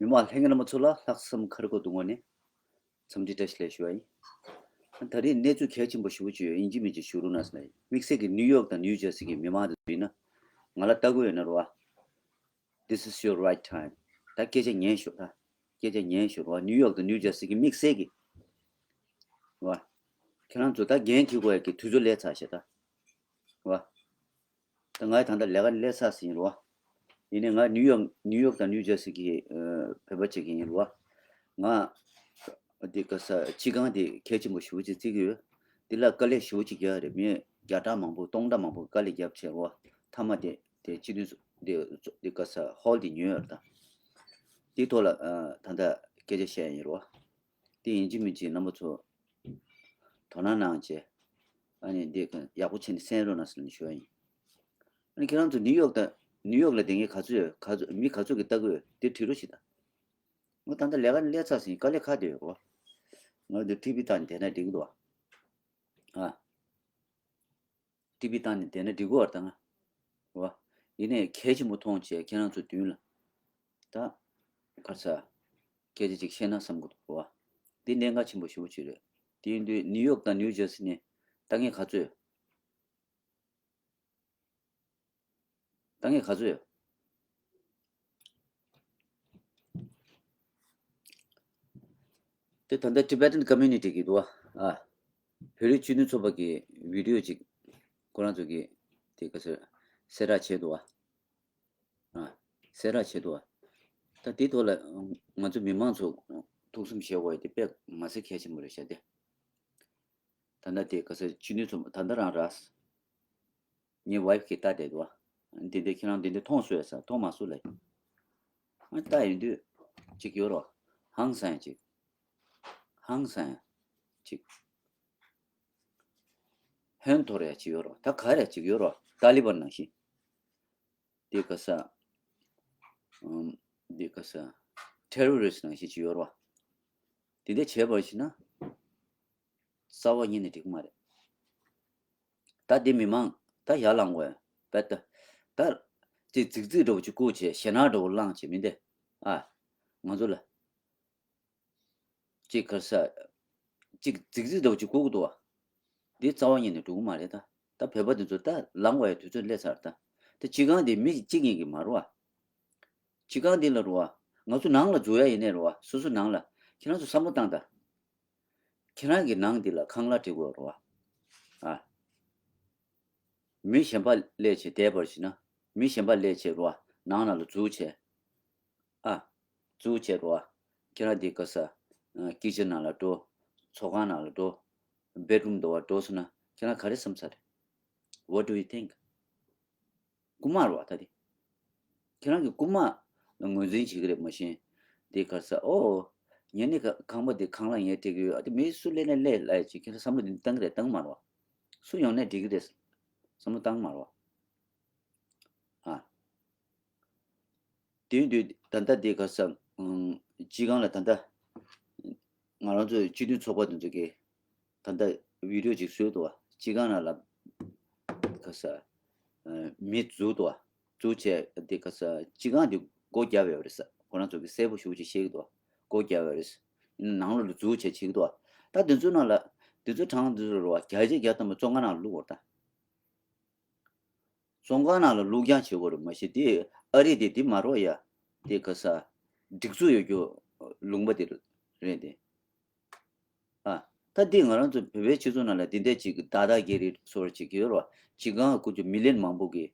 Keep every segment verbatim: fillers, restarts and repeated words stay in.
མི་མང་ལྷན་རྒྱས་རྣམ་པ་ཚོ་ལ་ལྷག་བསམ་ཁ་རི་གོ་དུ་ངོ་ནས་འཚམས་འདྲི་བཀྲ་ཤིས་བདེ་ལེགས་ཞུ་བ་ཡིན། ད་རེས་གནས་ཚུལ་གལ་ཆེན་པོ་ཞེ་པོ་ཅིག་ཡོད། ཡིན་གཅིག་མིན་གཅིག་ཞུ་རོགས་གནང་ཟེར་ན་ཡིན། དམིགས་བསལ་གྱི་ནིའུ་ཡོག་དང་ནིའུ་ཇར་སི་གི་མི་མང་དེ་ཚོ་ཡིན་ན། ང་ལ་ལྟ་གི་ཡོད་ན་རོ་བ། This is your right time. ད་སྐད་ཆ་ཉན་ཤོག་ད་སྐད་ཆ་ཉན་ཤོག་རོ་བ། ནིའུ་ཡོག་དང་ནིའུ་ཇར་སི་གི་དམིགས་བསལ་གྱི་རོ་བ། ཁྱེད་རང་ཚོ་ད་འགན་འཁྱེར་དགོས་ཡ་གི་དུས་ཚོད་སླེབས་ཚར་ཤག་ད་རོ་བ། ད་ང་ད་ལྟ་ལས་ཀ་སླེབས་ཚར་ཟིན་རོ། ཡིན་ནའི་ང་ནིའུ་ཡོག་ནིའུ་ཡོག་དང་ནིའུ་ཇར་སི་གི་ཨ་བོད་པ་ཅིག་ཡིན་རོ། ང་འདི་ག་ས་སྤྱི་ཁང་དེ་གལ་ཆེན་པོ་ཞེ་པོ་ཅིག་བརྩི་གི་ཡོད། འདི་ལ་དཀའ་ལས་ཞེ་པོ་ཅིག་རྒྱག་རེད། མི་བརྒྱ་ཕྲག་མང་པོ་སྟོང་ཕྲག་མང་པོ་དཀའ་ལས་བརྒྱབ་བྱས་རོ། མཐའ་མ་དེ་དེ་སྤྱི་འཐུས་ཚོ་དེ་འདི་ག་ས་ཧོལ་དེ་ཉོས་ཡོད་རེད་ད། དེའི་ཐོག་ལ་ཨ་ད་ལྟ་སྐད་ཆ་བཤད་ཡིན་རོ། དེ་ཡིན་གཅིག་མིན་གཅིག་རྣམ་པ་ཚོ་དོ་སྣང་གནང་བྱས། ཨ་ནི་འདི་ག་ཡག་པོ་བྱས་ནས་གསན་རོགས་གནང་ཟེར་ནས་ཞུ་བ་ཡིན། ཨ་ནི་ཁྱེད་རང་ཚོ་ནིའུ་ཡོག་དང་ནིའུ་ཡོག་ལ་བསྡད་མཁན་ག་ཚོད་ཡོད། ག་ཚོད་མི་ག་ཚོད་ཀྱིས་ལྟ་གི་ཡོད། དེ་བྲིས་རོགས་བྱེད་དང་། ང་ད་ལྟ་ལས་ཀ་ནས་སླེབས་ཚར་ཟིན། དཀའ་ལས་ཁག་དེ་ཡོད་གོ། ང་འདི་ཊི་ཝི་བཏང་ནས་བསྡད་ན་འགྲིག་གི་འདུག་བ། ཨ། ཊི་ཝི་བཏང་ནས་བསྡད་ན་འགྲིག་གི་བར་ད་ང་། བ། ཡིན་ནའི་གལ་ཆེན་པོ་མཐོང་བྱས་ཁྱེད་རང་ཚོ་མདུན་ལ། ད། ག་ས། སྐད་ཆ་ཅིག་བཤད་ན་བསམ་གི་འདུག་བ། འདི་གནད་འགག་ཆེན་པོ་ཞེ་པོ་ཅིག་རེད། དེ་ཡིན་དུས་ནིའུ་ཡོག་དང་ནིའུ་ཇར་སི་ནས་ལྟ་མཁན་ག་ཚོད་ཡོད། ལྟ་མཁན་ག་ཚོད་ཡོད། དེ་ད་ལྟ་Tibetan Community གི་འདུག་བ། ཨ། བོད་རིགས་སྤྱི་མཐུན་ཚོགས་པ་གི་བི་ཌི་ཡོ་ཅིག་ཁོ་རང་ཚོ་གི་དེ་ག་ཚོད་གསལ་བསྒྲགས་བྱས་འདུག་བ། ཨ། གསལ་བསྒྲགས་བྱས་འདུག་བ། ད་དེའི་ཐོག་ལ་ང་ཚོ་མི་མང་ཚོ་ཐུགས་བསམ་བཞེས་དགོས་ཡ་དེ་དཔེ་མ་སྲིད་གལ་ཆེན་པོ་རེད་ཤག་སྟེ། ད་ལྟ་དེ་ག་ཚོད་སྤྱི་མཐུན་ཚོགས་པ་ད་ལྟ་རང་ར། ངའི་ཝའི་ཕི་གིས་ལྟ་བསྡད་འདུག་བ། འདི་འདི་ཁྱེད་རང་འདི་འདི་མཐོང་སོང་ས་མཐོང་མ་སོང་ལབ། ང་ལྟ་ཡོང་དུས་ཅིག་ཡོད་རོ། ཧང་སང་ཡ་ཅིག་ཧང་སང་ཡ་ཅིག་ཧོན་འཐོར་ཡ་ཅིག་ཡོད་རོ། ད་ག་རེ་ཅིག་ཡོད་རོ། ཏཱ་ལི་བན་ནང་བཞིན། འདི་ག་ས། ཨམ། འདི་ག་ས། ཊེ་རོ་རི་སི་ནང་བཞིན་ཅིག་ཡོད་རོ། འདི་འདི་བྱས་པར་ཞིག་ན། རྩ་བ་ཉིད་ནས་འགྲིག་གི་མ་རེད། ད་འདི་མི་མང་ད་ཡར་ལངས་དགོས་པས་ད། ད། དེ་རྫིག་རྫིག་འདྲ་བོ་ཅིག་བཀོད་བྱས་ཞེད་སྣང་འདྲ་བོ་བསླངས་བྱས་མི་འདི། ཨ། ང་ཚོ་ལ། ཅིག་ག་ས། ཅིག་རྫིག་རྫིག་འདྲ་བོ་ཅིག་བཀོད་གི་འདུག་བ། འདི་རྩ་བ་ཉིད་ནས་འགྲིག་གི་མ་རེད་ད། ད་བོད་པ་འདི་ཚོ་ད་ལངས་དགོས་ཡ་དུས་ཚོད་སླེབས་ཚར་ད། ད་སྤྱི་ཁང་འདི་མི་གཅིག་གཉིས་ཀྱི་མ་རེད་བ། སྤྱི་ཁང་འདི་ལ་རུ་བ། ང་ཚོ་ནང་ལ་འཛུལ་ཡ་ཡིན་ནའི་རུ་བ། སོ་སོ་ནང་ལ། ཁྱེད་རང་ཚོ་བསམ་བློ་བཏང་དང་། ཁྱེད་རང་གི་ནང་འདི་ལ་ཁང་གླ་སྤྲད་དགོས་རུ་བ། ཨ། མི་གཞན་པ་སླེབས་བྱས་བསྡད་པར་བྱས་ན། མི་གཞན་པ་སླེབས་བྱས་རུ་བ། ནང་ན་ལ་འཛུལ་བྱས། ཨ། འཛུལ་བྱས་རུ་བ། ཁྱེད་རང་འདི་ག་ས། ཨ། ཀི་ཅན་ནང་ལ་འགྲོ། ཚོགས་ཁང་ནང་ལ་འགྲོ། བེད་རུམ་འདྲ་བ་འགྲོ་སོང་ན་ཁྱེད་རང་ག་རེ་བསམ་ཚར་རེད། What do you think? རྐུ་མ་རེད་བ་ད་དེ། ཁྱེད་རང་གི་རྐུ་མ་ལ་ངོས་འཛིན་བྱེད་ཀྱི་རེད་མ་གཞི། དེ་ག་ས་ཨོ། ཉན་ནི་ཁ་ཁང་པ་དེ་ཁང་གླ་ངས་སྤྲད་ཀྱི་ཡོད། ཨ་དེ་མི་སུ་སླེབས་ན་སླེབས་ལབ་ཡ་ཅིག་ཁྱེད་རང་བསམ་བློ་དེ་བཏང་གི་རེད་བཏང་མ་རེད་བ། སུ་ཡོང་ནས་འགྲིག་གི་རེད། བསམ་བློ་བཏང་མ་རེད་བ། ཨ། དེ་ཡིན་དུས་ད་ལྟ་དེ་ག་ས། ཨང་། སྤྱི་ཁང་ལ་ད་ལྟ་ང་རང་ཚོའི་སྤྱི་མཐུན་ཚོགས་པ་དེ་ཚོ་གིས་ད་ལྟ་བི་ཌི་ཡོ་ཅིག་བཟོས་འདུག་བ། སྤྱི་ཁང་ནང་ལ་ག་ས། ཨ། མི་འཛུལ་འདུག་བ། འཛུལ་བྱས་དེ་ག་ས་སྤྱི་ཁང་དེ་སྒོ་བརྒྱབ་ཡོད་རེད་ས། ཁོ་རང་ཚོ་གིས་གསལ་པོ་ཞེ་པོ་ཅིག་བཤད་ཀྱི་འདུག་བ། སྒོ་བརྒྱབ་ཡོད་རེད་ས། ནང་ལོགས་ལ་འཛུལ་བྱས་བྱེད་ཀྱི་འདུག་བ། ད་དེ་ཚོའི་ནང་ལ་དེ་ཚོའི་གྲངས་དེ་ཚོ་རེད་བ། བརྒྱ་ཆ་བརྒྱ་ཐམ་པ་བཙོན་ཁང་ནང་ལ་བླུགས་ཡོད་རེད་ད། བཙོན་ཁང་ནང་ལ་བླུགས་རྐྱང་བྱེད་དགོས་རེད་མ་གཞི་དེ་ཨ་རི་དེ་དེ་མ་རོགས་ཡ། དེ་ག་ས། སྒྲིག་འཛུགས་ཡོད་རྒྱུ་ལུང་པ་དེ་རེད་དེ། ཨ། ད་འདི་ང་རང་ཚོ་བོད་པའི་སྤྱི་ཚོགས་ནང་ལ་འདི་འདྲ་ཅིག་ད་ད་གེ་རེ་སོར་ཅིག་ཡོད་རེད་བ། སྤྱི་ཁང་ཀུ་ཅོ་མི་ལི་ཡོན་མང་པོ་གི་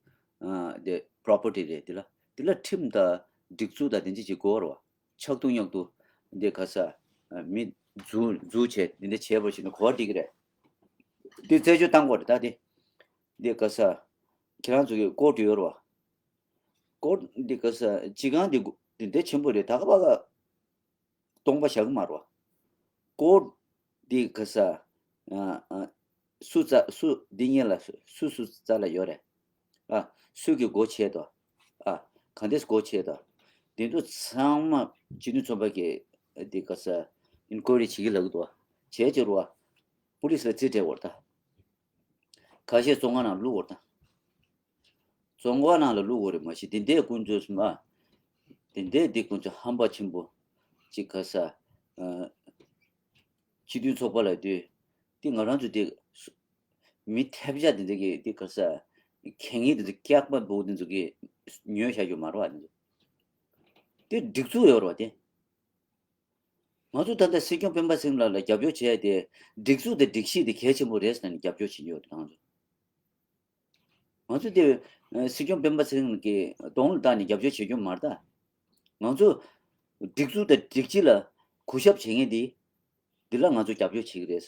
ཨ་དེ་པོ་རོ་པར་ཊི་རེད་དེ་ལ། དེ་ལ་ཁྲིམས་དང་སྒྲིག་འཛུགས་དང་དེ་འདྲ་ཅིག་དགོས་རེད་བ། ཆག་ཐུག་ཉག་ཐུག་འདི་ག་ས། ཨ། མི་འཛུལ་འཛུལ་བྱས་འདི་འདྲ་བྱས་པར་ཞིག་ན་གོ་བ་འགྲིག་གི་རེད། འདི་རྩད་གཅོད་བཏང་དགོས་རེད་ད་དེ། འདི་ག་ས། ཁྱེད་རང་ཚོ་གི་ཀོར་ཊི་ཡོད་རེད་བ། ཀོར་ཊི་འདི་ག་ས་སྤྱི་ཁང་འདི་འདི་འདྲ་ཆེན་པོ་རེད། ད་ག་པ་ག་སྟོང་པ་བཞག་གི་མ་རེད་བ། ཀོར་ཊི་འདི་ག་ས། ཨ། ཨ། སུ་རྩ་སུ་འདི་གཉིས་ལ་སུ་སུ་རྩ་ལ་ཡོད་རེད། ཨ། སུ་གི་སྒོ་ཕྱེ་དོ། ཨ། གང་འདྲས་སྒོ་ཕྱེ་དོ། འདི་ཚོ་ཚང་མ་སྤྱི་མཐུན་ཚོགས་པ་གི་འདི་ག་ས་ཨིན་ཀོ་རི་བྱེད་ཀྱི་ལབ་ཀྱི་འདུག་བ། བྱས་ཅི་རུ་བ། པུ་ལིས་ལ་རྩིས་སྤྲད་དགོས་རེད་ད། ཁ་ཤས་བཙོན་ཁང་ནང་བླུགས་དགོས་རེད་ད། བཙོན་ཁང་ནང་ལ་བླུགས་དགོས་རེད་མ་གཞི་འདི་འདྲས་ཀུན་སྤྱོད་སུ་མ། དེ་འདྲའི་འདི་ཁོང་ཚོ་ཧམ་པ་ཆེན་པོ་ཅིག་ག་ས། སྤྱི་མཐུན་ཚོགས་པ་ལ་དུས་འདི་ང་རང་ཚོ་འདི་མི་ཐེབས་ཆག་དེ་འདྲ་གི་འདི་ག་ས་གད་སྙིགས་དེ་ཚོ་སྐྱག་པ་འབུག་དེ་ཚོ་གི་ཉོས་བཞག་རྒྱུ་མ་རེད་བ། དེ་ཚོ་དེ་སྒྲིག་འཛུགས་ཡོད་རེད་བ། དེ་ང་ཚོ་ད་ལྟ་སྲིད་སྐྱོང་སྤེན་པ་ཚེ་རིང་ལགས་ལ་རྒྱབ་སྐྱོར་བྱས་ཏེ་སྒྲིག་འཛུགས་དང་སྒྲིག་གཞི་དེ་གལ་ཆེན་པོ་རེད་ཟེར་ནས་རྒྱབ་སྐྱོར་བྱེད་ཀྱི་ཡོད་རེད། ང་ཚོ། ང་ཚོ་དེ་ཨ་སྲིད་སྐྱོང་སྤེན་པ་ཚེ་རིང་གི་གདོང་ལ་བལྟས་ནས་རྒྱབ་སྐྱོར་བྱེད་རྒྱུ་མ་རེད་ད། ང་ཚོ་སྒྲིག་འཛུགས་དང་སྒྲིག་གཞི་ལ་གུས་ཞབས་བྱེད་མཁན་དེ་འདི་ལ་ང་ཚོ་རྒྱབ་སྐྱོར་བྱེད་ཀྱི་རེད།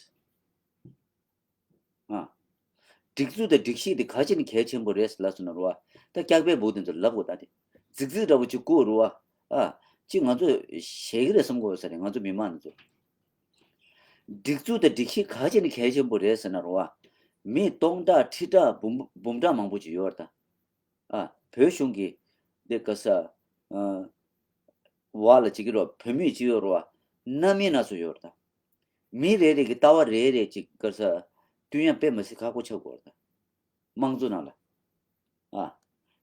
ཨ། སྒྲིག་འཛུགས་དང་སྒྲིག་གཞི་དེ་ག་ཅིག་ནས་གལ་ཆེན་པོ་རེད་ལབ་སོང་ན་རེད་བ། ད་སྐྱག་པའི་འབུ་དེ་ཚོ་ལབ་དགོས་ད་དེ། རྫིག་རྫིག་འདྲ་པོ་ཅིག་བསྐུར་རེད་བ། ཨ། ཅིག་ང་ཚོས་ཞེད་ཀྱི་རེད་བསམ་དགོས་ས་རེད། ང་ཚོ་མི་མང་ཚོ། སྒྲིག་འཛུགས་དང་སྒྲིག་གཞི་ག་ཅིག་ནས་གལ་ཆེན་པོ་རེད་ཟེར་ན་རེད་བ། མི་སྟོང་ཕྲག་ཁྲི་ཕྲག་འབུམ་འབུམ་ཕྲག་མང་པོ་ཅིག་ཡོད་རེད་ད། ཨ། བོད་གཞུང་གི་འདི་ག་ས། ཨ། བ་ལ་བྱེད་ཀྱི་རོ། བུད་མེད་ཅིག་ཡོད་རོ། སྣ་མིན་སྣ་ཚོགས་ཡོད་རེད་ད། མི་རེ་རེ་གི་ལྟ་བ་རེ་རེ་ཅིག་ག་ས་བསྟུན་ཡ་དཔེ་མི་སྲིད་ཁག་པོ་ཆགས་ཀྱི་ཡོད་རེད་ད། དམངས་གཙོ་ནང་ལ། ཨ།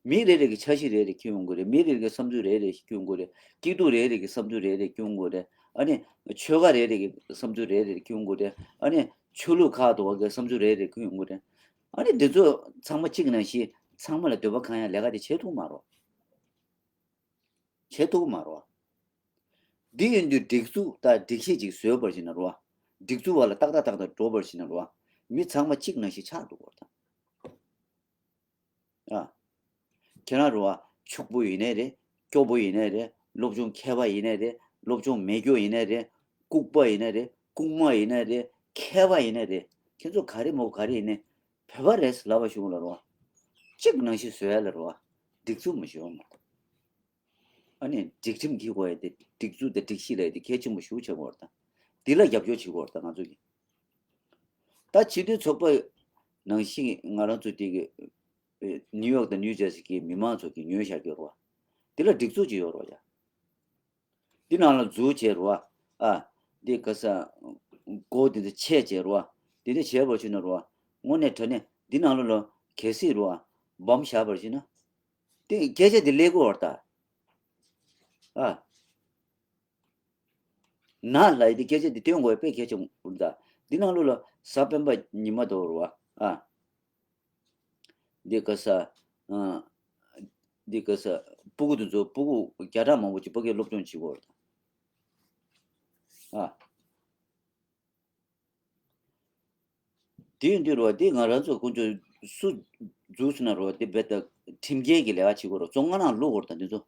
མི་རེ་རེ་གི་འཆར་གཞི་རེ་རེ་འཁྱེར་ཡོང་དགོས་རེད། མི་རེ་རེ་གི་བསམ་ཚུལ་རེ་རེ་འཁྱེར་ཡོང་དགོས་རེད། སྐྱིད་སྡུག་རེ་རེ་གི་བསམ་ཚུལ་རེ་རེ་འཁྱེར་ཡོང་དགོས་རེད། ཨ་ནི་ཆོལ་ཁ་རེ་རེ་གི་བསམ་ཚུལ་རེ་རེ་འཁྱེར་ཡོང་དགོས་རེད། ཨ་ནི་ཆོས་ལུགས་ཁག་ཏུ་བ་གི་བསམ་ཚུལ་རེ་རེ་འཁྱེར་ཡོང་དགོས་རེད། ཨ་ནི་འདི་ཚོ་ཚང་མ་གཅིག་ནང་བཞིན་ཚང་མ་ལ་འདོད་པ་ཁེངས་ཡ་ལས་ཀ་དེ་བྱེད་ཐུབ་མ་རེད། བྱེད་ཐུབ་མ་རེད། འདི་ཡིན་དུས་སྒྲིག་འཛུགས་དང་སྒྲིག་གཞི་ཅིག་བཟོས་པར་བྱས་ན་རེད་བ། སྒྲིག་འཛུགས་བ་ལ་ཏག་ཏག་ཏག་ཏག་འགྲོ་བར་བྱས་ན་རེད་བ། མི་ཚང་མ་གཅིག་ནང་བཞིན་ཆགས་འགྲོ་བར་དང་། ཨ། ཁྱེད་རང་རེད་བ། ཕྱུག་པོ་ཡིན་ནའི་རེད། སྐྱོ་པོ་ཡིན་ནའི་རེད། སློབ་སྦྱོང་མཁས་པ་ཡིན་ནའི་རེད། སློབ་སྦྱོང་མེད་སྐྱོ་ཡིན་ནའི་རེད། ལྐུགས་པ་ཡིན་ནའི་རེད། ལྐུགས་མ་ཡིན་ནའི་རེད། མཁས་པ་ཡིན་ནའི་རེད། ཁྱེད་ཚོ་ག་རེ་མོ་ག་རེ་ཡིན་ནའི་བོད་པ་རེད་ལབ་པ་ཞུ་ལ་རེད་བ། གཅིག་ནང་བཞིན་བཟོ་ཡ་ལ་རེད་བ། སྒྲིག་འཛུགས་མི་ཞུ་བ་མ་གཏོགས། ཨ་ནི་སྒྲིག་ཁྲིམས་ཀྱི་དགོས་ཡ་དེ། སྒྲིག་འཛུགས་དང་སྒྲིག་གཞི་ལ་ཡ་དེ་གལ་ཆེན་པོ་ཞེ་པོ་ཆགས་ཀྱི་ཡོད་རེད་ད། འདི་ལ་རྒྱབ་སྐྱོར་བྱེད་ཀྱི་ཡོད་རེད་ད་ང་ཚོ་གིས། ད་སྤྱི་མཐུན་ཚོགས་པ་ནང་བཞིན་ང་རང་ཚོ་དེ་གི་ཨེ་ནིའུ་ཡོག་དང་ནིའུ་ཇར་སི་གི་མི་མང་ཚོ་གིས་ཉོས་བཞག་གི་ཡོད་རེད་བ། འདི་ལ་སྒྲིག་འཛུགས་ཅིག་ཡོད་རེད་བ་ཡ། འདི་ནང་ལ་འཛུལ་བྱས་རེད་བ། ཨ། འདི་ག་ས་སྒོ་འདི་འདི་ཕྱེ་བྱས་རེད་བ། འདི་འདི་བྱས་པར་བྱས་ན་རེད་བ། དངོས་གནས་དྲང་གནས་འདི་ནང་ལོགས་ལ་གལ་སྲིད་རེད་བ། སྦོམ་བཞག་པར་བྱས་ན། དེ་སྐད་ཆ་དེ་སླེབས་ཀྱི་ཡོད་རེད་ད། ཨ། ན་ལ་ཡི་དེ་སྐད་ཆ་དེ་སྟོན་དགོས་པའི་སྐད་ཆ་འུར་ད། འདི་ནང་ལོགས་ལ་གཟའ་སྤེན་པ་ཉི་མ་དོ་རུ་བ། ཨ། འདི་ག་ས། ཨ། འདི་ག་ས། སྤུ་གུ་དེ་ཚོ་སྤུ་གུ་བརྒྱ་ཕྲག་མང་པོ་ཅིག་ཕ་གིར་སློབ་སྦྱོང་བྱེད་དགོས་རེད་ད། ཨ། དེ་ཡིན་དུས་རོ། དེ་ང་རང་ཚོ་ཀུན་སྤྱོད་སུ་འཛུགས་ཟིན་ན་རོ། དེ་རྦད་དེ་ཁྲིམས་འགལ་གྱི་ལས་ཀ་བྱེད་དགོས་རོ། བཙོན་ཁང་ནང་བླུག་དགོས་རེད་ད་འདི་ཚོ།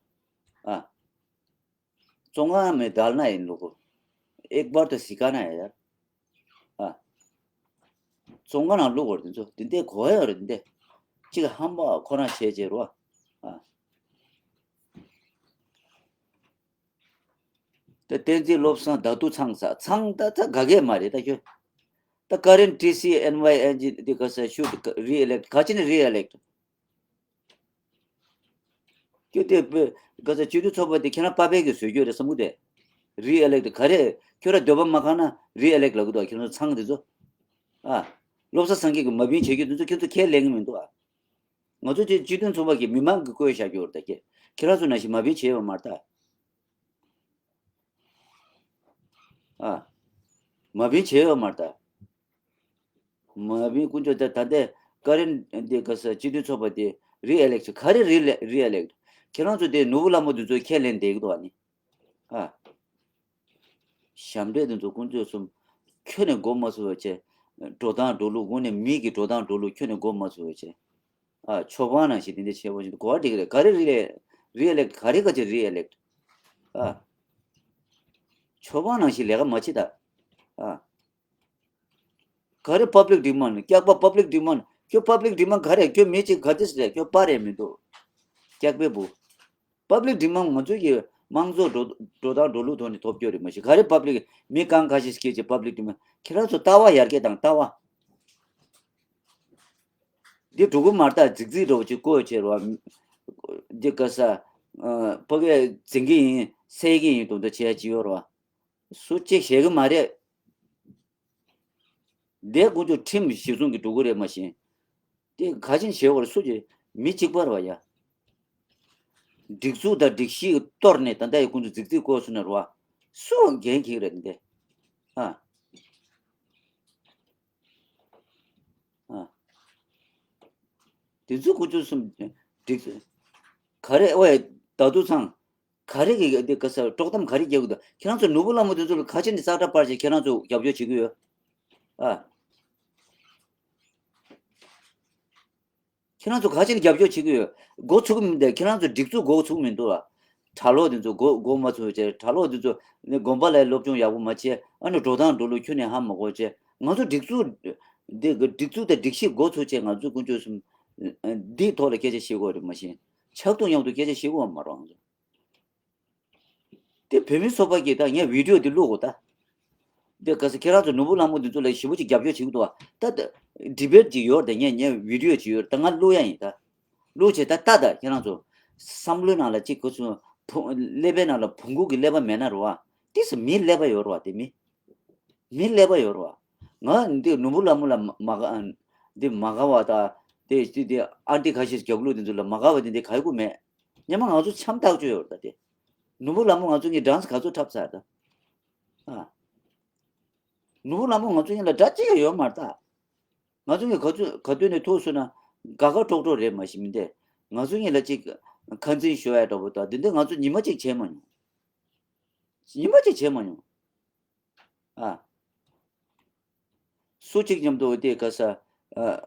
ཨ། བཙོན་ཁང་མེད་དལ་ན་ཡིན་ལུག་གོ། ཨེག་བར་དུ་སི་ཀ་ན་ཡ་ཡ། ཨ། བཙོན་ཁང་ནང་བླུག་དགོས་རེད་འདི་ཚོ། འདི་འདྲའི་གོ་ཡ་རེད་འདི་འདྲ། གཅིག་ཧམ་པ་ཁོ་རང་བྱས་བྱས་རོ། ཨ། ད་བསྟན་འཛིན་བློ་བཟང་ཟླ་དུ་ཚང་ས་ཚང་ད་ད་ག་གེ་མ་རེད་ད་ཁྱོད། ད་ཀ་རེན་ཊི་སི་ཨེན་ཝའི་ཨེན་ཇི་འདི་ག་ས་ཤུ་རི་ཨི་ལེག་ག་ཅི་ནས་རི་ཨི་ལེག་ཁྱོད་དེ་བོད་ག་ས་སྤྱི་འཐུས་ཚོགས་པ་དེ་ཁྱེད་རང་པ་ཕས་ཀྱི་བཟོས་རྒྱུ་རེད་བསམ་གི་དེ། རི་ཨི་ལེག་ག་རེ། ཁྱོད་རང་འདོད་པ་མ་ཁེངས་ན་རི་ཨི་ལེག་ལབ་གི་འདུག་ཁྱེད་ཚོ་ཚང་འདི་ཚོ། ཨ། བློ་བཟང་སེང་གེ་གི་མ་བིན་བྱེད་རྒྱུ་འདི་ཚོ་ཁྱེད་ཚོ་ཁས་ལེན་གི་མི་འདུག་ཨ། ང་ཚོ་དེ་སྤྱི་མཐུན་ཚོགས་པ་གི་མི་མང་གི་བསྐོས་བཞག་རྒྱུ་རེད་ད་ཁྱེད། ཁྱེད་རང་ཚོ་ནང་བཞིན་མ་བིན་བྱས་ཡོད་མ་རེད་ད། ཨ། མ་བིན་བྱས་ཡོད་མ་རེད་ད། མ་བིན་དཀོན་མཆོག་ད་ད་ལྟའི་ཀ་རེན་འདི་ག་ས་སྤྱི་འཐུས་ཚོགས་པ་དེ་རི་ཨི་ལེག་ག་རེ་རི་ཨི་ལེག་ཁྱེད་རང་ཚོ་དེ་ནོར་བུ་ལྷ་མོ་དེ་ཚོས་ཁས་ལེན་བསྡད་ཀྱི་འདུག་ཨ་ནི། ཨ། ཞབས་འདྲེན་དེ་ཚོ་དཀོན་མཆོག་གསུམ། ཁྱོན་ནས་མགོ་མ་ཚོས་པ་བྱས། འགྲོ་སྟངས་འགྲོ་ལུགས་དངོས་གནས་མི་གི་འགྲོ་སྟངས་འགྲོ་ལུགས་ཁྱོན་ནས་མགོ་མ་ཚོས་པ་བྱས། ཨ། ཆོས་པ་ནང་བཞིན་དེ་འདྲ་བྱས་པ་བཞིན་གོ་བ་འགྲིག་གི་རེད། ག་རེ་རི་ཨི་ལེག་རི་ཨི་ལེག་ག་རེ་ག་ཅིག་རི་ཨི་ལེག་ཨ། ཆོས་པ་ནང་བཞིན་ལས་ཀ་མ་བྱེད་ད། ཨ། ག་རེ་པབ་ལིག་ཌི་མན་ཌི། སྐྱག་པ་པབ་ལིག་ཌི་མན་ཌི། ཁྱོད་པབ་ལིག་ཌི་མན་ཌི་ག་རེ། ཁྱོད་མི་གཅིག་ག་དུས་རེད། ཁྱོད་པ་རེད་མི་འདུག་སྐྱག་པའི་བུ། པབ་ལིག་ཌི་མན་ཌི་ང་ཚོ་གི་དམངས་གཙོ་འགྲོ་འགྲོ་སྟངས་འགྲོ་ལུགས་ཐོག་ནས་ཐོབ་རྒྱུ་རེད། མ་གཞི་ག་རེ་པབ་ལིག་མི་གང་ག་ཞིག་སྐྱེས་ཀྱི་པབ་ལིག་ཌི་མན་ཌི། ཁྱེད་རང་ཚོ་ལྟ་བ་ཡར་རྒྱས་དང་ལྟ་བ། འདི་འགྲོ་གི་མ་རེད་ད། རྫིག་རྫིག་འདྲ་བོ་ཅིག་བཀོད་བྱས་རོ། འདི་ག་ས། ཕ་གིར་འཛིང་གི་ཡིན་ཟེར་གི་ཡིན་དུང་དུ་བྱས་ཡ་ཅིག་ཡོད་རོ། སུ་གཅིག་ཞེད་གི་མ་རེད། འདས་དཀོན་མཆོག་ཁྲིམས་གཞི་བཟུང་གི་འགྲོ་གི་རེད་མ་གཞི། དེ་ག་ཅིན་ཞེད་གོ་རེད། སུ་གཅིག་མི་གཅིག་པ་རེད་བ་ཡ། སྒྲིག་འཛུགས་དང་སྒྲིག་གཞི་གཏོར་ནས་ད་ལྟ་ཡི་ཁོང་ཚོ་རྫིག་རྫིག་བཀོད་སོང་ན་རེད་བ། སུ་འགན་འཁྱེར་རེད་འདི། ཨ། ཨ། དེ་ཚོ་ཁོ་ཚོ་གསུམ་སྒྲིག་ག་རེ་ཨོ་ཡ་ད་དུ་ཚང་ག་རེ་གི་དེ་ག་ས་དཀྲོག་གཏམ་ག་རེ་རྒྱག་གི་འདུག་ཁྱེད་རང་ཚོ་ནོར་བུ་ལྷ་མོ་དེ་ཚོ་ལ་ག་ཅི་ནས་ཙག་སྒྲ་སྤར་བྱས་ཁྱེད་རང་ཚོ་རྒྱབ་སྐྱོར་བྱེད་ཀྱི་ཡོད། ཨ། ཁྱེད་རང་ཚོ་ག་ཅི་ནས་རྒྱབ་སྐྱོར་བྱེད་ཀྱི་ཡོད། འགོ་ཚུགས་མི་འདུག་ཁྱེད་རང་ཚོ་སྒྲིག་འཛུགས་འགོ་ཚུགས་མི་འདུག་ཨ། གྲྭ་ལོག་དེ་ཚོ་འགོ་འགོ་མ་ཚུགས་བྱས་གྲྭ་ལོག་དེ་ཚོ་ནི་དགོན་པ་ལ་སློབ་སྦྱོང་ཡག་པོ་མ་བྱས་ཨ་ནི་འགྲོ་སྟངས་འགྲོ་ལུགས་ཁྱོན་ནས་ཧ་མ་གོ་བྱས་ང་ཚོ་སྒྲིག་འཛུགས་འདི་གི་སྒྲིག་འཛུགས་དང་སྒྲིག་གཞི་འགོ་ཚུགས་བྱས་ང་ཚོ་དཀོན་མཆོག་གསུམ་འདིའི་ཐོག་ལ་སྐད་ཆ་བཤད་དགོས་རེད་མ་གཞི་ཆག་ཏུ་མཉམ་དུ་སྐད་ཆ་བཤད་དགོས་མ་རེད་ང་ཚོ། དེ་བོད་མི་ཚོགས་པ་གིས་ད་ངས་བི་ཌིའོ་དེ་བླུག་གོ་ད། དེ་ག་ས་ཁྱེད་རང་ཚོ་ནོར་བུ་ལྷ་མོ་འདི་ཚོ་ལ་ཞེ་པོ་ཅིག་རྒྱབ་སྐྱོར་བྱེད་ཀྱི་འདུག་བ། ད་ད་ཌི་བེཊ་ཅིག་ཡོད་རེད་ད་ངས་ངས་བི་ཌིའོ་ཅིག་ཡོད་རེད་ད་ང་བླུག་ཡ་ཡིན་ད། བླུག་བྱས་ད་ལྟ་ད་ཁྱེད་རང་ཚོ་བསམ་བློའི་ནང་ལ་ཅིག་ཁོ་ཚོ་ཕུ་ཀླད་པའི་ནང་ལ་བོང་གུ་གི་ཀླད་པ་མེད་ན་རེད་བ། ཏིས་མི་ཀླད་པ་ཡོད་རེད་བ་དེ་མི། མི་ཀླད་པ་ཡོད་རེད་བ། ང་འདི་ནོར་བུ་ལྷ་མོ་ལ་མ་མ་དགའ་འདི་མ་དགའ་བ་ད་དེ་དེ་དེ་ཨན་ཊི་ཁ་ཤས་རྒྱབ་ལོག་འདི་ཚོ་ལ་མ་དགའ་བ་དེ་འདི་ག་ཡི་གུ་མེད། སྙམ་མ་ང་ཚོ་འཆམ་ཐག་ཆོད་ཡོད་རེད་ད་དེ། ནོར་བུ་ལྷ་མོ་ང་ཚོ་གཉིས་ཌན་སི་ག་ཚོད་འཁྲབ་ཚར་ད། ཨ། ནོར་བུ་ལྷ་མོ་ང་ཚོ་གཉིས་ལ་དགྲ་གཅིག་ཡང་ཡོད་མ་རེད་ད། ང་ཚོ་གཉིས་ག་ཚོད་ག་དུས་ནས་ཐུག་སོང་ན་དགའ་དགའ་སྤྲོ་སྤྲོ་རེད་མ་གཞི་མི་འདས། ང་ཚོ་གཉིས་ལ་གཅིག་ཁ་འཛིན་ཞུ་ཡ་འདྲ་པོ་ད་འདི་འདྲ་ང་ཚོ་ཉི་མ་གཅིག་བྱས་མ་མྱོང་། ཉི་མ་གཅིག་བྱས་མ་མྱོང་། ཨ། སུ་གཅིག་མཉམ་དུ་དེ་ག་ས། ཨ།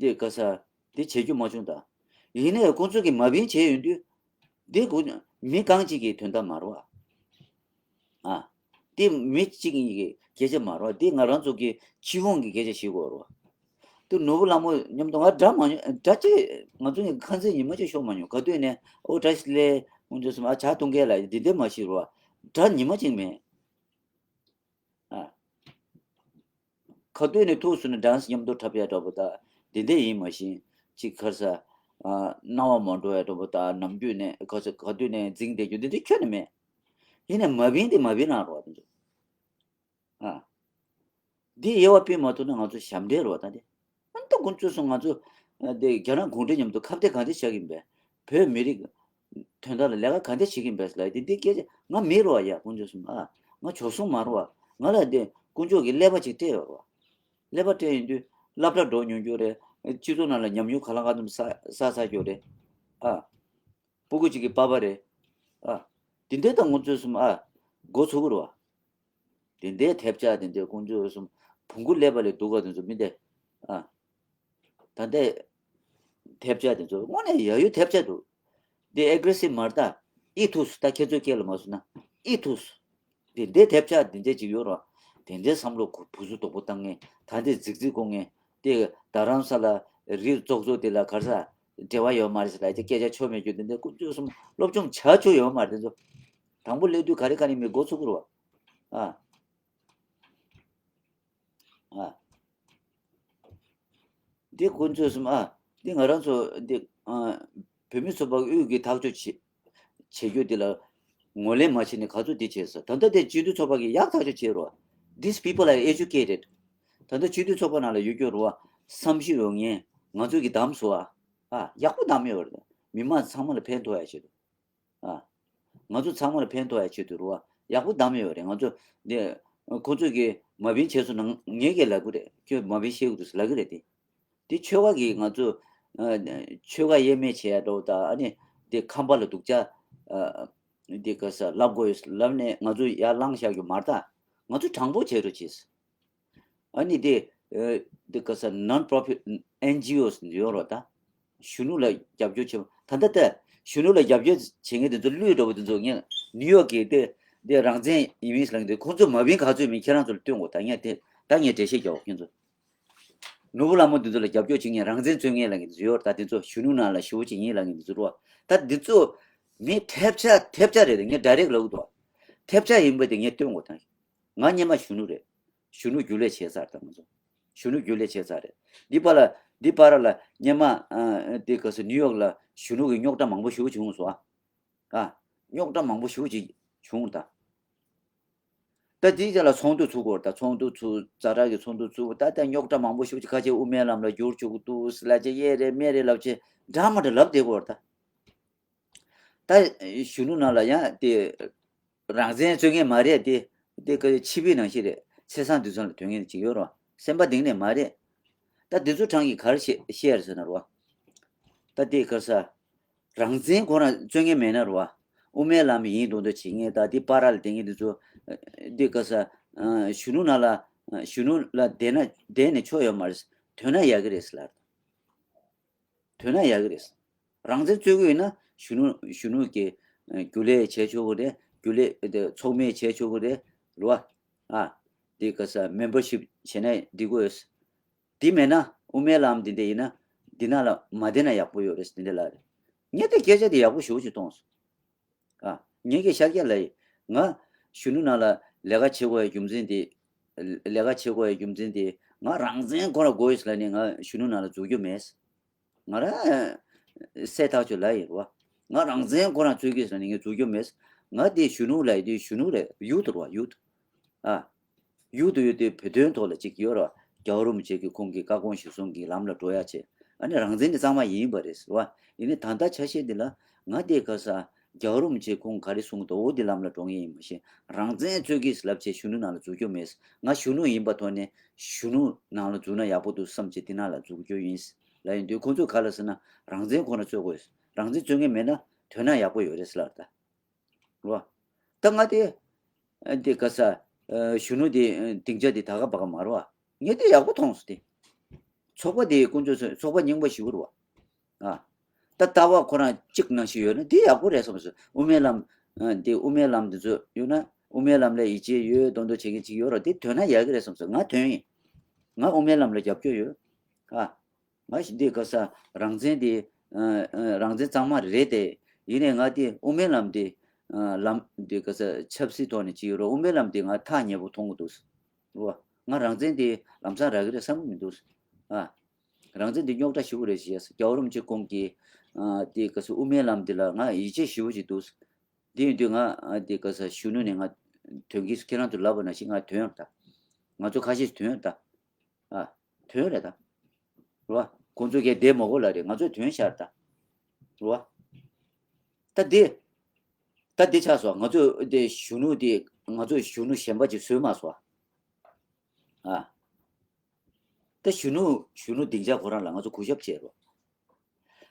དེ་ག་ས། དེ་བྱེད་རྒྱུ་མ་བྱུང་ད། ཡིན་ནའི་ཁོང་ཚོ་གིས་མ་བིན་བྱས་ཡོང་དུས། དེ་ཁོ་མི་གང་གཅིག་གི་དོན་དག་མ་རེད་བ། ཨ། དེ་མི་གཅིག་གཉིས་ཀྱི་སྐད་ཆ་མ་རེད་བ་དེ་ང་རང་ཚོ་གི་སྤྱི་ཡོངས་ཀྱི་སྐད་ཆ་ཞིག་དགོས་རེད་བ། དེ་ནོར་བུ་ལྷ་མོ་མཉམ་དུ་ང་དགྲ་མ་མྱོང་དགྲ་ཅིག་ང་ཚོ་གཉིས་ཁ་འཛིན་ཉི་མ་གཅིག་ཤོར་མ་མྱོང་ག་དུས་ནས་ཨོ་བཀྲ་ཤིས་བདེ་ལེགས་ཁོང་ཚོ་སུ་མ་ཇ་འཐུང་མཁན་ལ་དེ་འདྲ་མ་ཤེས་རེད་བ། དགྲ་ཉི་མ་གཅིག་མེད། ཨ། ཁ་སྟོད་ནས་ཐུག་སོང་ན་ཌན་སི་མཉམ་དུ་འཁྲབ་ཡ་འདྲ་པོ་དང་དེ་འདྲ་ཡིན་མ་གཞི་གཅིག་ཁར་ས། ཨ། སྣང་བ་མ་འགྲོ་ཡ་འདྲ་པོ་དང་ནམ་རྒྱུན་ནས་ཁ་ས་ཁ་སྟོད་ནས་འཛིང་བསྡད་རྒྱུ་འདི་འདྲ་ཁྱོན་ནས་མེད། ཡིན་ནའི་མ་བིན་དེ་མ་བིན་རང་རོགས་དེ་ཚོ། ཨ། འདི་དབྱེ་བ་སྤེལ་མ་ཐུབ་ན་ང་ཚོ་ཞབས་འདྲེན་རོགས་དང་དེ། ཨ་ནི་ད་དཀོན་མཆོག་གསུམ་ང་ཚོ་ཨ་དེ་རྒྱ་ནག་གུང་ཁྲན་མཉམ་དུ་ཁ་གཏད་གང་འདྲ་བྱ་གི་ཡིན་པས། བོད་མི་རིགས་དོན་དག་ལ་ལས་ཀ་གང་འདྲ་བྱེད་ཀྱི་ཡིན་པས་ལབ་དེ་འདི་སྐད་ཆ་ང་མི་རེད་བ་ཡ་དཀོན་མཆོག་གསུམ་ཨ། ང་བྱོལ་སོང་མ་རེད་བ། ང་ལ་འདི་དཀོན་མཆོག་གིས་ཀླད་པ་ཅིག་སྤྲད་ཡོད་རེད་བ། ཀླད་པ་སྤྲད་ཡོང་དུས་སློབ་གྲྭ་འགྲོ་མྱོང་རྒྱུ་རེད། སྤྱི་ཚོགས་ནང་ལ་ཉམས་མྱོང་ག་ལ་ག་ཙམ་བསགས་བསགས་ཚར་རྒྱུ་རེད། ཨ། སྤུ་གུ་གཅིག་གི་པ་ཕ་རེད། ཨ། དེ་འདྲ་དང་དཀོན་མཆོག་གསུམ་ཨ། འགོ་ཚུགས་ཀྱི་རེད་བ། དེ་འདྲའི་ཐེབས་ཆག་དེ་འདྲའི་དཀོན་མཆོག་གསུམ་བོང་གུ་ཀླད་པ་ལས་སྡུག་ག་དེ་ཚོ་མི་འདྲ། ཨ། ད་ལྟའི་ཐེབས་ཆག་དེ་ཚོ་དངོས་གནས་ཡ་ཡོད་ཐེབས་ཆག་འདུག་འདི་ཨེ་གྷི་རེ་སིབ་མ་རེད་ད། ཨི་ཐུགས་སུ་ད་ཁྱེད་ཚོའི་སྐད་ལ་མ་སོང་ན་ཨི་ཐུགས་སུ། དེ་འདྲའི་ཐེབས་ཆག་དེ་འདྲའི་ཅིག་ཡོད་རེད། དེ་འདྲའི་བསམ་བློ་གུ་བུ་སུ་དོག་པོ་བཏང་མཁན་ད་འདི་རྫིག་རྫིག་གོ་མཁན་དེ་རྡ་རམ་ས་ལ་རིགས་བཙོག་བཙོག་དེ་ལ་ག་རེ་ཟ་འབྲེལ་བ་ཡོད་མ་རེད་ཟེར་ལ་དེ་སྐད་ཆ་ཆོ་མེད་རྒྱུ་དེ་འདྲའི་དཀོན་མཆོག་གསུམ་སློབ་སྦྱོང་བྱ་ཆོག་ཡོད་མ་རེད་དེ་ཚོ། དང་པོ་སླེབས་དུས་ག་རེ་ག་རེ་མི་འགོ་ཚུགས་ཀྱི་རེད་བ། ཨ། ཨ། འདི་དཀོན་མཆོག་གསུམ་ཨ། འདི་ང་རང་ཚོ་འདི་ཨ། བོད་མི་ཚོགས་པ་དབུས་ཀྱི་ཐག་གཅོད་བྱེད་བྱེད་རྒྱུ་འདི་ལ་ངོས་ལེན་མ་བྱས་ནས་ག་ཚོད་འདི་བྱས་ས་ད་ལྟ་དེ་སྤྱི་འཐུས་ཚོགས་པ་གིས་ཡག་ཐག་གཅོད་བྱས་རོ། These people are educated. ད་ལྟ་སྤྱི་འཐུས་ཚོགས་པ་ནང་ལ་ཡོད་རྒྱུ་རོ། བསམ་ཤེས་ཡོད་མཁན་ང་ཚོ་གིས་བདམས་སོང་ཨ། ཨ་ཡག་པོ་བདམས་ཡོད་རེད། མི་མང་ཚང་མ་ལ་ཕན་ཐོགས་ཡ་ཆེད་དུ། ཨ། ང་ཚོ་ཚང་མ་ལ་ཕན་ཐོགས་ཡ་ཆེད་དུ་རུ་བ་ཡག་པོ་བདམས་ཡོད་རེད། ང་ཚོ་འདི་ཁོ་ཚོས་ཀྱི་མ་བིན་བྱས་སོང་ན་ངས་ཀྱི་ལབ་གི་རེད། ཁྱོད་མ་བིན་བཤད་གི་འདུག་ལབ་གི་རེད་དེ། དེ་ཆོལ་ཁ་གི་ང་ཚོ་ཨ་ཆོལ་ཁ་དབྱེ་མེད་བྱས་ཡ་འགྲོ་ད་ཨ་ནི་དེ་ཁམས་པ་ལ་སྡུག་ཅག་ཨ་དེ་ག་ས་ལབ་དགོས་ལབ་ནས་ང་ཚོ་ཡར་ལངས་བཞག་རྒྱུ་མ་རེད་ད། ང་ཚོ་དྲང་པོ་བྱེད་རོགས་བྱེད། ཨ་ནི་དེ། ཨ། དེ་ག་ས་non profit N G Os ཡོད་རོགས་ད། གཞོན་ནུ་ལ་རྒྱབ་སྐྱོར་བྱེད་པ་ད་ལྟ་ལྟ། གཞོན་ནུ་ལ་རྒྱབ་སྐྱོར་བྱེད་མཁན་དེ་ཚོ་ལུས་འགྲོ་བ་དེ་ཚོ་ངས་ནིའུ་ཡོག་གི་དེ་དེ་རང་བཙན་ཡིན་མིན་ལ་དེ་ཁོང་ཚོ་མ་བིན་ག་ཚོད་མིན་ཁྱེད་རང་ཚོ་ལ་སྟོན་དགོས་ད་ངས་དེ་ད་ངས་འགྲེལ་བཤད་རྒྱག་འོ་ཁྱེད་ཚོ། ནོར་བུ་ལྷ་མོ་དེ་ཚོ་ལ་རྒྱབ་སྐྱོར་བྱེད་མཁན་རང་བཙན་རྩོད་མཁན་ལ་ངས་དེ་ཚོ་ཡོད་ད་དེ་ཚོ་གཞོན་ནུ་ནང་ལ་ཞེ་པོ་ཅིག་ཡིན་ལ་ངས་དེ་ཚོ་རོགས་ད་དེ་ཚོ་མི་ཐེབས་ཆག་ཐེབས་ཆག་རེད་ངས་direct ལབ་གི་འདུག་ཐེབས་ཆག་ཡིན་པ་དེ་ངས་སྟོན་དགོས་ད། ང་སྔོན་མ་གཞོན་ནུ་རེད། གཞོན་ནུ་རྒྱུན་ལས་བྱས་ཚར་དང་ང་ཚོ། གཞོན་ནུ་རྒྱུན་ལས་བྱས་ཚར་རེད། འདི་པ་ལ་འདི་པ་ར་ལ་སྔོན་མ་ཨ་འདི་ག་ས་ནིའུ་ཡོག་ལ་གཞོན་ནུ་གི་རྙོག་དྲ་མང་པོ་ཞེ་པོ་བྱུང་སོང་ཨ། ཨ། རྙོག་དྲ་མང་པོ་ཞེ་པོ་ཅིག་བྱུང་ད། ད་འདི་ཅག་ལ་ཚོགས་འདུ་ཚུགས་དགོས་རེད་ད་ཚོགས་འདུ་ཚུགས་ཛ་དྲག་གི་ཚོགས་འདུ་ཚུགས་ད་ལྟ་རྙོག་དྲ་མང་པོ་ཞེ་པོ་ཅིག་ཁ་ཆེ་དབུ་མའི་ལམ་ལ་བསྒྱུར་བཅུག་གི་འདུག་ཟེར་ལབ་བྱས་གཡས་རེད་མེད་རེད་ལབ་བྱས་འདྲ་མ་འདྲ་ལབ་བསྡད་དགོས་རེད་ད། ད་ ད་གཞོན་ནུ་ནང་ལ་ཡང་དེ་རང་བཙན་རྩོད་མཁན་མ་རེད། དེ་དེ་ཀ་ཆིབས་པའི་ནང་བཞིན་རེད། ཚེས་བཟང་དུས་ཚོད་ལ་དོན་ངན་ཅིག་ཡོད་རོ། སེམས་པ་གཏིང་ནས་མ་རེད། ད་དེ་ཚོ་གྲངས་ཀྱིས་ག་རེ་བཤད་བཤད་རེད་ཟེར་ན་རོ། ད་དེ་ག་ས་རང་བཙན་ཁོ་རང་རྩོད་མཁན་མེད་ན་རོ། དབུ་མའི་ལམ་ཡིན་མདོག་མདོག་བྱེད་མཁན་ད་དེ་པ་ར་ལ་བསྡད་མཁན་དེ་ཚོ་དེ་ག་ས་གཞོན་ནུ་ནང་ལ་གཞོན་ནུ་ལ་བསྡད་ན་བསྡད་ནས་ཆོག་ཡོད་མ་རེད། དོན་ན་ཡག་གི་རེད་ཟེར་ལ། དོན་ན་ཡག་གི་རེད། རང་བཙན་རྩོད་ཀྱི་ཡོད་ན་གཞོན་ནུ་གཞོན་ནུ་གི་རྒྱུན་ལས་བྱས་ཆོག་གི་རེད། རྒྱུན་ལས་དེ་ཚོགས་མི་བྱས་ཆོག་གི་རེད་རོ། ཨ་དེ་ག་ས་མེམ་བར་ཤིབ་བྱས་ན་འགྲིག་གི་ཡོད། དེ་མེད་ན་དབུ་མའི་ལམ་འདི་འདྲ་ཡིན་ན་འདི་ནང་ལ་མ་བསྡད་ན་ཡག་པོ་ཡོད་རེད་འདི་འདྲ་ལབ་རེད། ངས་དེ་སྐད་ཆ་དེ་ཡག་པོ་ཞེ་པོ་ཅིག་མཐོང་སོང་། ཨ་ངས་ཀྱི་ཤར་རྒྱག་ལ་ཡིན། ང་གཞོན་ནུ་ནང་ལ་ལས་ཀ་བྱེད་དགོས་ཡའི་རྒྱུ་མཚན་དེ། ལས་ཀ་བྱེད་དགོས་ཡའི་རྒྱུ་མཚན་དེ་ང་རང་བཙན་ཁོ་རང་དགོས་ཡོད་ལ་ནི་ང་གཞོན་ནུ་ནང་ལ་འཛུལ་རྒྱུ་མེད། ང་རང་སྲས་ཐག་ཆོད་ལ་ཡིན་རོ། ང་རང་བཙན་ཁོ་རང་རྩོད་ཀྱི་ཟེར་ནས་ངས་འཛུལ་རྒྱུ་མེད། ང་དེ་གཞོན་ནུ་ལ་ཡིན་དུས་གཞོན་ནུ་རེད། ཡུ་ཐུ་རོ། ཡུ་ཐུ། ཨ། ཡུ་ཐུ་ཡུ་ཐུ་བོད་དོན་ཐོག་ལ་ཅིག་ཡོད་རོ། རྒྱལ་བ་རིན་པོ་ཆེ་གི་ཁོང་གི་བཀའ་དགོངས་གཞིར་བཟུང་གི་ལམ་ལ་འགྲོ་ཡ་བྱེད། ཨ་ནི་རང་བཙན་དེ་གཙང་མ་ཡིན་པ་རེད་ཟེར་བ། ཡིན་ནའི་ད་ལྟ་ཆ་ཤས་འདི་ལ་ང་དེ་ག་ས་རྒྱལ་བ་རིན་པོ་ཆེ་ཁོང་ག་རེ་གསུངས་འདུག་འོ་དེ་ལམ་ལ་འགྲོ་ངེས་ཡིན་མ་གཞི་རང་བཙན་རྩོད་ཀྱི་ལབ་བྱས་གཞོན་ནུ་ནང་ལ་འཛུལ་རྒྱུ་མེད། ང་གཞོན་ནུ་ཡིན་པ་ཐོག་ནས་གཞོན་ནུ་ནང་ལ་འཛུལ་ན་ཡག་པོ་འདུག་བསམ་བྱས་དེ་ནང་ལ་འཛུལ་རྒྱུ་ཡིན། ལ་ཡིན་དུས་ཁོང་ཚོས་ག་ལ་ཟེར་ན་རང་བཙན་ཁོ་ན་རྩོད་དགོས། རང་བཙན་རྩོད་མཁན་མེད་ན་དོན་ན་ཡག་པོ་ཡོད་རེད་ཟེར་ལབ་ད། རོ། ད་ང་དེ་དེ་ག་ས་གཞོན་ནུ་དེ་སྡིངས་ཆ་དེ་ད་ག་བ་ག་མ་རོ། ངས་དེ་ཡག་པོ་མཐོང་སོང་དེ། ཚོགས་པ་དེ་དཀོན་མཆོག་ཚོས་ཚོགས་པ་རྙིང་པ་ཞིག་རེད་བ། ཨ། ད་ལྟ་བ་ཁོ་རང་གཅིག་ནང་བཞིན་ཡོད་ན་དེ་ཡག་པོ་རེད་བསམ་སོང་། དབུ་མའི་ལམ་དེ་དབུ་མའི་ལམ་དེ་ཚོ་ཡོད་ན་དབུ་མའི་ལམ་ལ་ཡིད་ཆེས་ཡོད་མདོག་མདོག་བྱེད་མཁན་ཅིག་ཡོད་ར། དེ་དོན་ན་ཡག་གི་རེད་བསམ་སོང་། ང་དོན་ཡིན། ང་དབུ་མའི་ལམ་ལ་རྒྱབ་སྐྱོར་ཡོད། ཨ། ང་ཞིག་འདི་ག་ས་རང་བཙན་དེ་རང་བཙན་གཙང་མ་རེད་དེ། ཡིན་ནའི་ང་དེ་དབུ་མའི་ལམ་དེ་ལམ་དེ་ག་ས་ཆབ་སྲིད་ཐོག་ནས་ཅིག་ཡོད་ར། དབུ་མའི་ལམ་དེ་ང་ཐག་ཉེ་པོ་མཐོང་གི་འདུག་རོ། ང་རང་བཙན་དེ་ལམ་སང་རག་གི་རེད་བསམ་གི་མི་འདུག་ཨ། རང་བཙན་དེ་རྙོག་དྲ་ཞེ་པོ་རེད་ཞེས་རྒྱལ་བ་རིན་པོ་ཆེ་ཁོང་གིས་དེ་ག་ས་དབུ་མའི་ལམ་དེ་ལ་ང་ཡིད་ཆེས་ཞེ་པོ་ཅིག་འདུག་དེ་ཡིན་དུས་ང་དེ་ག་ས་གཞོན་ནུ་ནས་ང་དོན་གྱིས་ཁྱེད་རང་ཚོ་ལབ་པ་ནང་བཞིན་ང་དོན་ཡོད་ད། ང་ཚོ་ཁ་ཤས་དོན་ཡོད་ད། ཨ། དོན་རེད་ད། རེད་བ། ཁོང་ཚོ་གས་བསྡད་མ་དགོས་ལ་རེད། ང་ཚོས་དོན་ཤར་ད། རེད་བ། ད་འདི། ད་འདི་ཆགས་སོང་། ང་ཚོས་དེ་གཞོན་ནུ་དེ་ང་ཚོས་གཞོན་ནུ་གཞན་པ་ཅིག་བཟོས་མ་སོང་། ཨ། ད་གཞོན་ནུ་གཞོན་ནུ་སྡིངས་ཆ་ཁོ་རང་ལ་ང་ཚོ་གུས་ཞབས་བྱེད་རོགས།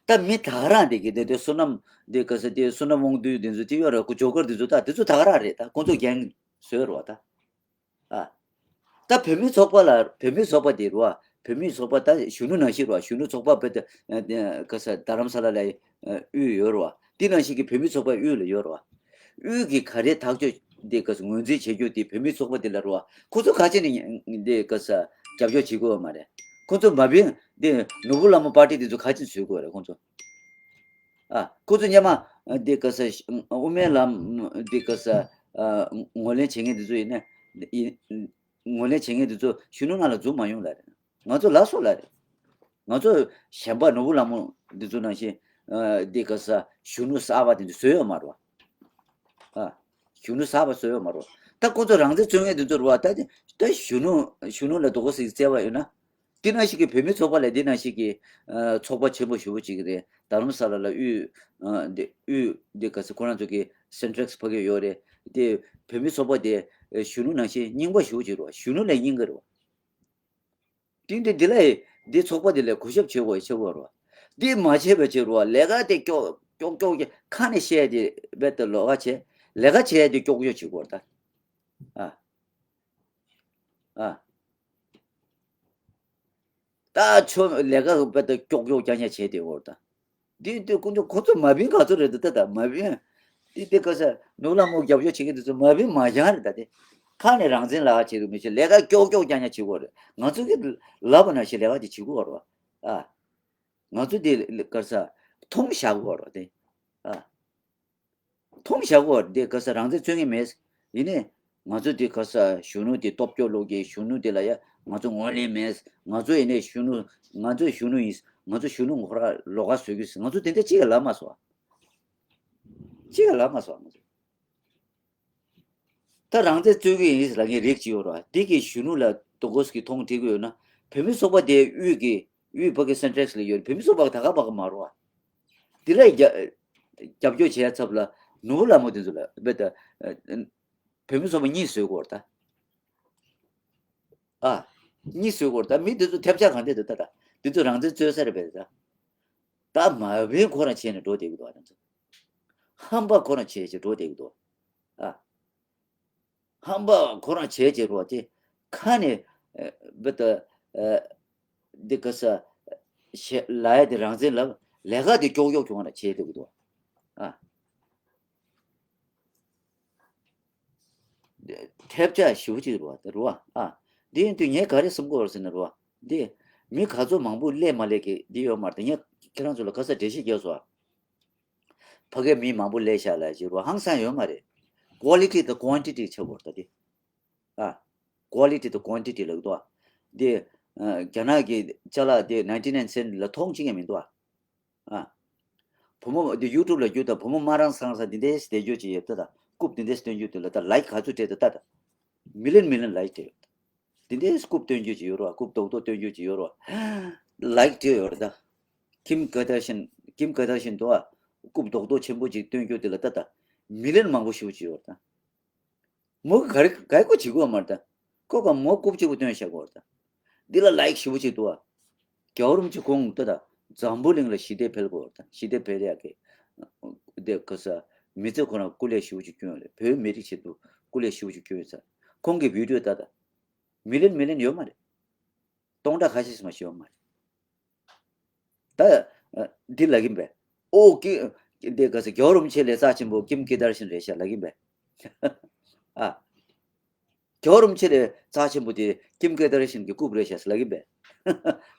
ད་མི་ད་ག་རང་དེ་གི་དེ་དེ་བསོད་ནམས་དེ་ག་ས་དེ་བསོད་ནམས་དབང་འདུས་དེ་ཚོ་དེ་ཡོད་རེད། ཁོ་ཇོ་ཀར་དེ་ཚོ་ད་དེ་ཚོ་ད་ག་རང་རེད། ད་ཁོང་ཚོ་རྒྱན་བཟོས་རོགས་ད། ཨ། ད་བོད་མི་ཚོགས་པ་ལ་བོད་མི་ཚོགས་པ་དེ་རུ་བ། བོད་མི་ཚོགས་པ་ད་གཞོན་ནུ་ནང་བཞིན་རུ་བ། གཞོན་ནུ་ཚོགས་པ་བོད་དུ་ག་ས་རྡ་རམ་ས་ལ་ལ་དབུས་ཡོད་རུ་བ། དེ་ནང་བཞིན་གྱི་བོད་མི་ཚོགས་པ་དབུས་ལ་ཡོད་རུ་བ། དབུས་ཀྱི་ག་རེ་ཐག་གཅོད་དེ་ག་ས་ངོས་འཛིན་བྱེད་རྒྱུ་དེ་བོད་མི་ཚོགས་པ་དེ་ལ་རུ་བ། ཁོ་ཚོ་ག་ཅི་ནས་དེ་ག་ས་རྒྱབ་སྐྱོར་བྱེད་དགོས་བ་མ་རེད། ཁོ་ཚོ་མ་བིན་དེ་ནོར་བུ་ལྷ་མོ་པར་ཏི་དེ་ཚོ་ག་ཅི་བཟོས་དགོས་རེད་ཁོ་ཚོ། ཨ། ཁོ་ཚོ་སྔོན་མ་འདི་ག་ས་དབུ་མའི་ལམ་འདི་ག་ས་ངོས་ལེན་བྱེད་མཁན་དེ་ཚོ་ཡིན་ན། ཡིན། ངོས་ལེན་བྱེད་མཁན་དེ་ཚོ་གཞོན་ནུ་ནང་ལ་འཛུལ་མ་ཡོང་ལ་རེད། ང་ཚོ་ལ་སོགས་ལ་རེད། ང་ཚོ་གཞན་པ་ནོར་བུ་ལྷ་མོ་འདི་ཚོ་ནང་བཞིན་འདི་ག་ས་གཞོན་ནུ་གསར་པ་དེ་ཚོ་བཟོས་ཡོད་མ་རེད་བ། ཨ། གཞོན་ནུ་གསར་པ་བཟོས་ཡོད་མ་རེད་བ། ད་ཁོ་ཚོ་རང་བཙན་རྩོད་མཁན་དེ་ཚོ་རེད་བ། ད་ད་གཞོན་ནུ་གཞོན་ནུ་ལ་དོ་གོ་ཟིག་བཙལ་བ་ཡོད་ན། འདི་ནང་བཞིན་གྱི་བོད་མི་ཚོགས་པ་ལས་འདི་ནང་བཞིན་གྱི་ཚོགས་པ་ཆེན་པོ་ཞེ་པོ་ཅིག་རེད། རྡ་རམ་ས་ལ་ལ་དབུས་འདི་དབུས་འདི་ག་ཚོད་ཁོ་རང་ཚོ་གི་སེན་ཊྲེག་སི་ཕ་གི་ཡོད་རེད། དེ་བོད་མི་ཚོགས་པ་དེ་གཞོན་ནུ་ནང་བཞིན་རྙིང་པ་ཞེ་པོ་ཅིག་རེད། གཞོན་ནུ་ལས་རྙིང་གི་རེད། དེ་འདི་འདི་ལ་འདི་ཚོགས་པ་འདི་ལ་གུས་ཞབས་བྱེད་དགོས་ཆེ་བོ་རེད། འདི་མ་བྱས་པ་བྱེད་རེད། ལས་ཀ་དེ་ཀྱོག་ཀྱོག་ཀྱོག་ཀྱོག་ཁ་ནས་བཤད་དེ་རྦད་དེ་ལོགས་ཀ་བྱས། ལས་ཀ་བྱས་དེ་ཀྱོག་ཀྱོག་བྱེད་དགོས་རེད་ད། ཨ། ཨ། ད་ཆོ་ལས་ཀ་བེད་ཀྱོག་ཀྱོག་རྐྱང་རྐྱང་བྱས་ཏེ་འོར་ད། འདི་འདི་ཀུན་ཏུ་ཁོ་ཚོ་མ་བིན་ག་ཚོད་རེད་འདུག་ད། ད་མ་བིན། འདི་འདི་ག་ས་ནུབ་ལ་མོ་རྒྱབ་སྐྱོར་བྱེད་ཀྱི་འདུག་ཚོ་མ་བིན་མ་འཇང་རེད་ད། དེ་ཁ་ནས་རང་བཙན་ལ་བྱེད་དུ་མི་བྱེད། ལས་ཀ་ཀྱོག་ཀྱོག་རྐྱང་རྐྱང་བྱེད་དགོས་རེད། ང་ཚོ་གི་ལབ་པ་ན་ཞིག་ལས་ཀ་དེ་བྱེད་དགོས་རེད་བ། ཨ། ང་ཚོ་འདི་ག་ས་མཐོང་བཞག་དགོས་རེད་དེ། ཨ། མཐོང་བཞག་གོ། འདི་ག་ས་རང་བཙན་རྩོད་མཁན་མེད། ཡིན་ནའི་ང་ཚོ་འདི་ག་ས་གཞོན་ནུ་འདི་སྟོབས་སྐྱོ་ལོག་གི་གཞོན་ནུ་འདི་ལ་ཡ་ང་ཚོ་ངོས་ལེན་མེད། ང་ཚོ་ཡིན་ནའི་གཞོན་ནུ་ང་ཚོ་གཞོན་ནུ་ཡིན། ང་ཚོ་གཞོན་ནུ་ངོ་ར་ལོགས་ཀ་བཟོ་གི་ང་ཚོ་དེ་འདྲ་གཅིག་ཀྱང་ལབ་མ་སོང་། གཅིག་ཀྱང་ལབ་མ་སོང་ང་ཚོ། ད་རང་བཙན་རྩོད་ཀྱི་ཡིན་ལབ་མཁན་རིགས་གཅིག་ཡོད་རེད་བ། འདི་གི་གཞོན་ནུ་ལ་དོ་གོས་ཀྱི་མཐོང་དྲིས་ཀྱི་ཡོད་ན། བོད་མི་ཚོགས་པ་དེ་དབུས་ཀྱི་དབུས་ཕ་གི་སེན་ཊྲེག་སི་ལ་ཡོད་རེད། བོད་མི་ཚོགས་པ་ད་ག་པ་ག་མ་རེད་བ། འདི་ལ་རྒྱ་ རྒྱབ་སྐྱོར་བྱེད་ཚབ་ལ་ནོར་བུ་ལྷ་མོ་དེ་ཚོ་ལ་བེ་ད་བོད་མི་ཚོགས་པ་གཉིས་བཟོས་དགོས་རེད་ད། ཨ། གཉིས་བཟོས་དགོས་རེད་ད། མི་དེ་ཚོ་ཐེབས་ཆག་གང་འདྲ་འདུག་ད་ད། དེ་ཚོ་རང་བཙན་རྩོད་ས་རེད་པས་ད། ད་མ་བིན་ཁོ་རང་བྱས་ནས་འགྲོ་བསྡད་ཀྱི་འདུག་ཨ། དེ་ཚོ་ཧམ་པ་ཁོ་རང་བྱས་བྱས་འགྲོ་བསྡད་ཀྱི་འདུག་ཨ། ཧམ་པ་ཁོ་རང་བྱས་བྱས་རོ་དེ་ཁ་ནས་བེ་ད་འདི་ག་ས་ལ་ཡ་དེ་རང་བཙན་ལབ་ལས་ཀ་དེ་ཀྱོག་ཀྱོག་ཀྱོག་ན་བྱས་འདུག་གི་འདུག་ཨ། ཐེབས་ཆག་ཞེ་པོ་ཅིག་རེད་བ། དེ་རེད་བ། ཨ། འདི་ཡིན་དུས་ངས་ག་རེ་བསམ་གྱི་ཡོད་ཟེར་ན་རེད་བ། འདི་མི་ག་ཚོད་མང་པོ་སླེབས་མ་སླེབས་ཀྱི་འདི་ཡོད་མ་རེད། ད་ངས་ཁྱེད་རང་ཚོ་ལ་ག་ས་འགྲེལ་བཤད་རྒྱག་སོང་ཨ། ཕ་གིར་མི་མང་པོ་སླེབས་ཤག་ལབ་ཀྱི་རེད་བ། ཧང་སང་ཡོད་མ་རེད། Quality དང་Quantity ཆགས་པ་རེད་ད་འདི། ཨ། Quality དང་Quantity ལབ་ཀྱི་འདུག་ཨ། འདི་ཨ། རྒྱ་ནག་གི་ཅ་ལག་འདི་ninety nine cent ལ་མཐོང་ཅི་ཡང་མི་འདུག་ཨ། ཨ། བུ་མོ་འདི་YouTube ལ་བརྒྱུད་དང་བུ་མོ་མ་རང་སང་ས་འདི་འདྲས་སྡེ་རྒྱུ་ཅིག་ཡོད་ད། ད་རྐུབ་འདི་འདྲས་སྟོན་རྒྱུ་དེ་ལ་ད་ལའིཀ་ག་ཚོད་སྤྲད་ད་ད། ད་million million like སྤྲད་ཡོད། འདི་འདྲས་རྐུབ་སྟོན་རྒྱུ་ཅིག་ཡོད་རོ། རྐུབ་རྡོག་རྡོག་སྟོན་རྒྱུ་ཅིག་ཡོད་རོ། ལའིཀ་སྤྲད་ཡོད་རེད་ད། Kim Kardashian Kim Kardashian འདུག་ཨ། རྐུབ་རྡོག་རྡོག་ཆེན་པོ་ཅིག་སྟོན་རྒྱུ་དེ་ལ་ད་ད། million མང་པོ་ཞེ་པོ་ཅིག་ཡོད་རེད་ད། མོ་ག་རེ་ག་རེ་ཀོ་བྱེད་དགོས་མ་རེད་ད། ཁོ་ག་མོ་རྐུབ་གཅིག་པུ་སྟོན་བཞག་གོ་རེད་ད། འདི་ལ་ལའིཀ་ཞེ་པོ་ཅིག་འདུག་ཨ། རྒྱལ་བ་རིན་པོ་ཆེ་དགུང་ལོ་ད་ད་འཛམ་བུ་གླིང་ལ་ཞི་བདེ་འཕེལ་གོ་རེད་ད། ཞི་བདེ་འཕེལ་ཡག་གི་འདི་ག་ས་མི་ཚེ་ཁོ་རང་སྐུ་ལས་ཞེ་པོ་ཅིག་བསྐྱོན་ཡོད་རེད། བོད་མི་རིགས་ཆེད་དུ་སྐུ་ལས་ཞེ་པོ་ཅིག་བསྐྱོན་ཡོད་ས། ཁོང་གི་བི་ཌིའོ་ད་ད་མི་ལིན་མི་ལིན་ཡོད་མ་རེད། སྟོང་ཕྲག་ཁ་ཤས་ཤིག་མ་ཞིག་ཡོད་མ་རེད། ད་ཨ། འདི་ལབ་ཀྱིན་པས། ཨོ་ཀི། འདི་ག་ས་རྒྱལ་བ་རིན་པོ་ཆེ་ལས་རྩ་ཆེན་པོ་ཀིམ་ཀེ་ཏར་ཤིན་རེད་ཤག་ལབ་ཀྱིན་པས། ཨ། རྒྱལ་བ་རིན་པོ་ཆེ་ལས་རྩ་ཆེན་པོ་དེ་ཀིམ་ཀེ་ཏར་ཤིན་གྱི་རྐུབ་རེད་ཤག་ལབ་ཀྱིན་པས།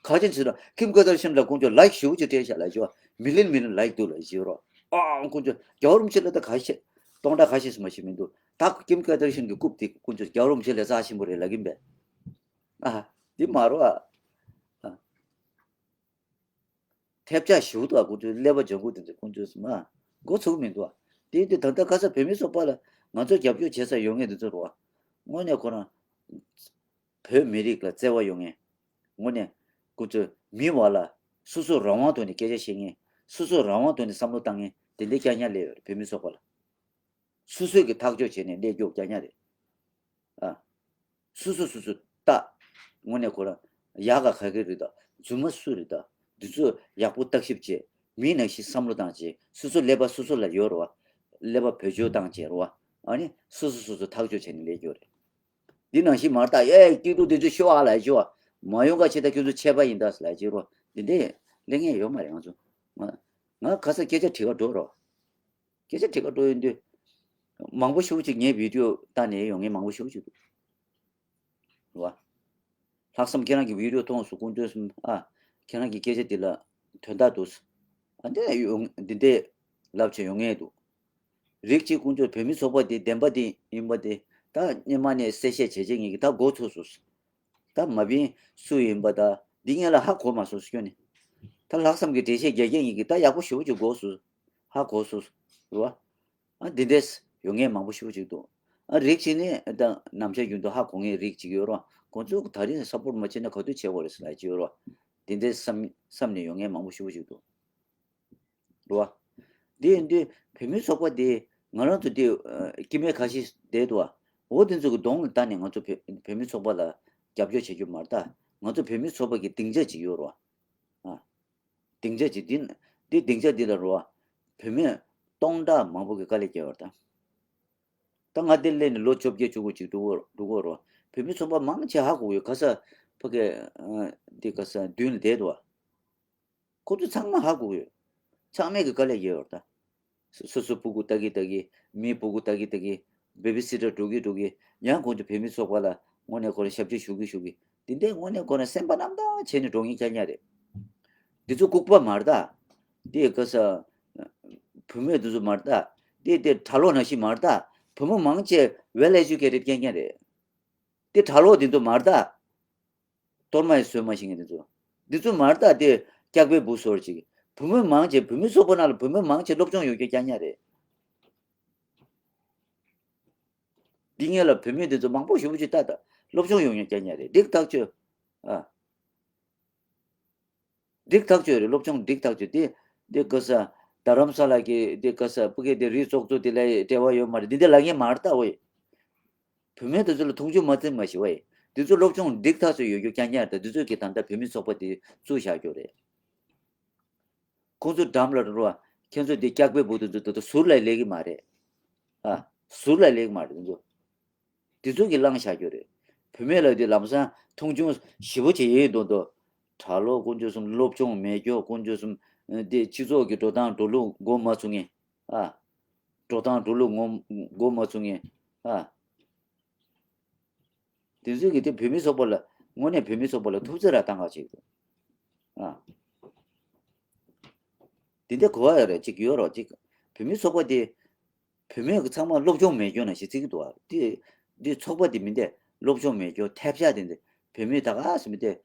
ག་ཅན་ཟེར་ན་ཀིམ་ཀེ་ཏར་ཤིན་ལ་ཁོང་ཚོ་ལའིཀ་ཞེ་པོ་ཅིག་སྤྲད་ཤག་ལབ་ཀྱི་བ། མི་ལིན་མི་ལིན་ལའིཀ་འདུག་ལབ་ཀྱི་རོ། ཨ། ཁོང་ཚོ་རྒྱལ་བ་རིན་པོ་ཆེ་ལ་ད་ག་ཤེད། སྟོང་ཕྲག་ཁ་ཤས་ཤིག་མ་ཞིག་མི་འདུག་ད་ཀིམ་ཀེ་ཏར་ཤིན་གྱི་རྐུབ་དེ་ཁོང་ཚོ་རྒྱལ་བ་རིན་པོ་ཆེ་ལས་རྩ་ཆེན་པོ་རེད་ལབ་ཀྱིན་པས། ཨ། འདི་མ་རོ་ཨ། ཨ། ཐེབས་ཆག་ཞེ་པོ་འདུག་ཨ། ཁོང་ཚོའི་ཀླད་པ་ལྗང་ཁུ་དེ་ཚོ་ཁོང་ཚོས་མ་མགོ་ཚོས་མི་འདུག་ཨ། དེ་དེ་ད་ལྟ་ཁ་ས་བོད་མི་ཚོགས་པ་ལ་ང་ཚོ་རྒྱབ་སྐྱོར་བྱེད་ས་ཡོད་མཁན་དེ་ཚོ་རོ་ཨ། དངོས་གནས་ཁོ་རང་བོད་མི་རིགས་ལ་བརྩེ་བ་ཡོད་མཁན། དངོས་གནས་ཁོང་ཚོ་མི་བ་ལ་སོ་སོ་རང་དབང་ཐོག་ནས་སྐད་ཆ་བཤད་མཁན། སོ་སོ་རང་དབང་ཐོག་ནས་བསམ་བློ་བཏང་མཁན་དེ་འདྲའི་རྐྱང་རྐྱང་སླེབས་ཡོད་རེད་བོད་མི་ཚོགས་པ་ལ། སོ་སོས་ཀྱི་ཐག་གཅོད་བྱས་ནས་སླེབས་རྒྱུ་རྐྱང་རྐྱང་རེད། ཨ། སོ་སོ་སོ་སོ་ལྟ། དངོས་གནས་ཁོ་རང་ཡག་ག་ག་གི་རེད་ད། རྫུན་མ་སུ་རེད་ད། འདི་ཚོ་ཡག་པོ་བརྟག་ཞིབ་བྱས། མི་ནང་བཞིན་བསམ་བློ་བཏང་བྱས། སོ་སོ་ཀླད་པ་སོ་སོ་ལ་ཡོད་རེད་བ། ཀླད་པ་བེད་སྤྱོད་བཏང་བྱས་རེད་བ། ཨ་ནི་སོ་སོ་སོ་སོ་ཐག་གཅོད་བྱས་ནས་སླེབས་རྒྱུ་རེད། འདི་ནང་བཞིན་མར་ལྟ་ཨེ་སྐྱིད་སྡུག་འདི་ཚོ་ཤོ་ཨ་ལ་ཡ་ཅི་བ། མ་ཡོང་ག་ཆེ་ད་ཁྱོད་ཚོ་ཆད་པ་ཡིན་ད་ལ་ཡ་ཅི་རོ། འདི་འདྲས་གླེང་ངེས་ཡོད་མ་རེད་ང་ཚོ། ང་ང་ཁ་ས་སྐད་ཆ་དྲི་ག་འགྲོ་རོགས། སྐད་ཆ་དྲི་ག་འགྲོ་ཡོང་དུས། མང་པོ་ཤོག་ཅིག་ངའི་བི་ཌིའོ་ལྟ་ནས་ཡོང་མཁན་མང་པོ་ཤོག་ཅིག་འདུག་རེད་བ། ལྷག་བསམ་ཁྱེད་རང་གི་བི་ཌིའོ་མཐོང་སོང་སྐུ་མགྲོན་གསུམ་ཨ། ཁྱེད་རང་གི་སྐད་ཆ་འདི་ལ་དོན་དག་འདུག་ཨ་འདི་ཡོང་འདི་འདྲས་ལབ་བྱས་ཡོང་ངེས་འདུག་རིགས་གཅིག་སྐུ་མགྲོན་བོད་མི་ཚོགས་པ་འདི་བདེན་པ་འདི་ཡིན་པ་འདི་ད་སྔོན་མ་ནས་གསལ་བཤད་བྱས་བྱས་ངེས་ཀྱི་ད་མགོ་ཚོས་སོང་། ད་མ་བིན་སུ་ཡིན་པ་ད་འདི་ངས་ལ་ཧ་གོ་མ་སོང་སྐྱོན་ནི། ད་ལྷག་བསམ་གྱི་འགྲེལ་བཤད་རྒྱག་མཁན་ཡིན་གྱི་ད་ཡག་པོ་ཞེ་པོ་ཅིག་གོ་སོང་། ཧ་གོ་སོང་། རེད་བ། ཨ་འདི་འདྲས་ཡོང་མཁན་མང་པོ་ཞེ་པོ་ཅིག་འདུག་ཨ་རིགས་གཅིག་ནི་ད་ནམ་ཞག་རྒྱུན་དུ་ཧ་གོ་མཁན་རིགས་གཅིག་ཡོད་རེད་བ། ཁོང་ཚོ་ད་རིང་སཔོར་ཊི་མ་བྱས་ན་ག་དུས་བྱེད་དགོས་རེད་ཟེར་ལབ་ཀྱི་ཡོད་རེད་བ། འདི་འདྲས་བསམ་བསམ་ནས་ཡོང་མཁན་མང་པོ་ཞེ་པོ་ཅིག་འདུག་རེད་བ། དེ་ཡིན་དུས་བོད་མི་ཚོགས་པ་དེ་ང་རང་ཚོ་དེ་ཨ་སྐྱེ་དམན་ཁ་ཤས་བསྡད་འདུག་བ། འོ་དེ་ཚོ་གི་གདོང་ལ་ལྟ་ནས་ང་ཚོ་བོད་བོད་མི་ཚོགས་པ་ལ་རྒྱབ་སྐྱོར་བྱེད་རྒྱུ་མ་རེད་ད། ང་ཚོ་བོད་མི་ཚོགས་པ་གི་སྡིངས་ཆ་ཅིག་ཡོད་རེད་བ། ཨ། སྡིངས་ཆ་ཅིག་འདི་འདི་སྡིངས་ཆ་འདི་ལ་རེད་བ། བོད་མི་སྟོང་ཕྲག་མང་པོ་གི་དཀའ་ལས་བརྒྱབ་པ་རེད་ད། ད་ང་འདིར་སླེབས་ནས་ལོ་བཅོ་བརྒྱད་བཅུ་དགུ་ཅིག་འགྲོ་གི་འགྲོ་གི་རེད་བ། བོད་མི་ཚོགས་པ་མང་ཆེ་ཧ་གོ་གི་ཡོད། ག་ས་ཕ་གི་ཨ་འདི་ག་ས་མདུན་ལ་བསྡད་འདུག་བ། ཁོ་ཚོ་ཚང་མ་ཧ་གོ་གི་ཡོད། ཚང་མས་ཀྱི་དཀའ་ལས་རྒྱག་ཡོད་རེད་ད། སོ་སོ་སོ་སྤུ་གུ་ལྟ་གི་ལྟ་གི་མིའི་སྤུ་གུ་ལྟ་གི་ལྟ་གི་བེ་བི་སི་ཊར་འགྲོ་གི་འགྲོ་གི་ཡང་ཁོང་ཚོ་བོད་མི་ཚོགས་པ་ལ་དངོས་གནས་ཁོ་རང་ཞབས་ཕྱི་ཞུ་གི་ཞུ་གི་འདི་འདྲའི་དངོས་གནས་ཁོ་རང་སེམས་པ་རྣམ་དག་བྱས་ནས་འགྲོ་མཁན་རྐྱང་རྐྱང་རེད། འདི་ཚོ་ལྐུགས་པ་མ་རེད་ད། འདི་ག་ས་བུད་མེད་འདི་ཚོ་མ་རེད་ད། འདི་འདི་གྲྭ་ལོག་ནང་བཞིན་མ་རེད་ད། བུ་མོ་མང་ཆེ་well educated རྐྱང་རྐྱང་རེད། འདི་གྲྭ་ལོག་འདི་ཚོ་མ་རེད་ད། གཏོར་མ་ཡི་བཟོས་མ་ཤེས་མཁན་འདི་ཚོ། འདི་ཚོ་མ་རེད་ད་དེ་སྐྱག་པའི་བུ་སོར་ཅིག་བུ་མོ་མང་ཆེ་བུད་མེད་ཚོགས་པ་ནང་ལ་བུད་མེད་མང་ཆེ་སློབ་སྦྱོང་ཡོད་རྒྱུ་རྐྱང་རྐྱང་རེད། འདི་སྔོན་ལ་བུད་མེད་འདི་ཚོ་མང་པོ་ཞེ་པོ་ཅིག་ལྟ་ད་སློབ་སྦྱོང་ཡོད་རྒྱུ་རྐྱང་རྐྱང་རེད། འགྲིག་ཐག་ཆོད། ཨ། འགྲིག་ཐག་ཆོད་རེད། སློབ་སྦྱོང་འགྲིག་ཐག་ཆོད་དེ། འདི་ག་ས་ རྡ་རམ་ས་ལ་གི་དེ་ག་ས་སྤུ་གེ་དེ་རིགས་ཚོགས་གཙོ་དེ་ལ་འབྲེལ་བ་ཡོད་མ་རེད། འདི་འདྲ་ལབ་མཁན་མ་རེད་ད་ཝེ། བུད་མེད་དེ་ཚོ་ལ་མཐོང་ཆུང་མ་བྱེད་མ་ཤེས་ཝེ། དེ་ཚོ་སློབ་སྦྱོང་འགྲིག་ཐག་ཆོད་ཡོད་རྒྱུ་རྐྱང་རྐྱང་རེད་ད། དེ་ཚོ་གི་ད་ལྟ་བུད་མེད་ཚོགས་པ་དེ་བཙུགས་བཞག་རྒྱུ་རེད། ཁོང་ཚོ་འགྲམ་ལ་རུ་བ། ཁྱེད་ཚོ་འདི་སྐྱག་པའི་བུ་དེ་ཚོ་ད་ལྟ་ཟུར་ལ་སླེབས་ཀྱི་མ་རེད། ཨ། ཟུར་ལ་སླེབས་ཀྱི་མ་རེད་དེ་ཚོ། དེ་ཚོ་གིས་བླངས་བཞག་རྒྱུ་རེད། བུད་མེད་ལ་དེ་ལམ་སང་མཐོང་ཆུང་ཞེ་པོ་བྱེད་ཡས་འདུག་འདུག་གྲྭ་ལོག་དཀོན་མཆོག་གསུམ། སློབ་སྦྱོང་མེད་རྒྱུ་དཀོན་མཆོག་གསུམ། འདི་སྤྱི་ཚོགས་ཀྱི་འགྲོ་སྟངས་འགྲོ་ལུགས་མགོ་མ་ཚོས་མཁན། ཨ། འགྲོ་སྟངས་འགྲོ་ལུགས་ངོ་མགོ་མ་ཚོས་མཁན། ཨ། དེ་ཚོ་གིས་དེ་བུད་མེད་ཚོགས་པ་ལ་དངོས་གནས་བུད་མེད་ཚོགས་པ་ལ་ཐུབ་ཚོད་ར་བཏང་ག་བྱེད་ཀྱི་འདུག་ཨ། དེ་འདྲ་གོ་བ་ཡོད་རེད། ཅིག་ཡོད་རོགས་ཅིག་བུད་མེད་ཚོགས་པ་དེ། བུད་མེད་ཚང་མ་སློབ་སྦྱོང་མེད་རྒྱུ་ན་ཞེས་བརྩི་གི་འདུག་བ། དེ་དེ་ཚོགས་པ་དེ་མིན་ཏེ། སློབ་སྦྱོང་མེད་རྒྱུ་ཐབས་ཆག་དེ་འདྲ་བུད་མེད་ད་ག་སེ་མིན་ཏེ།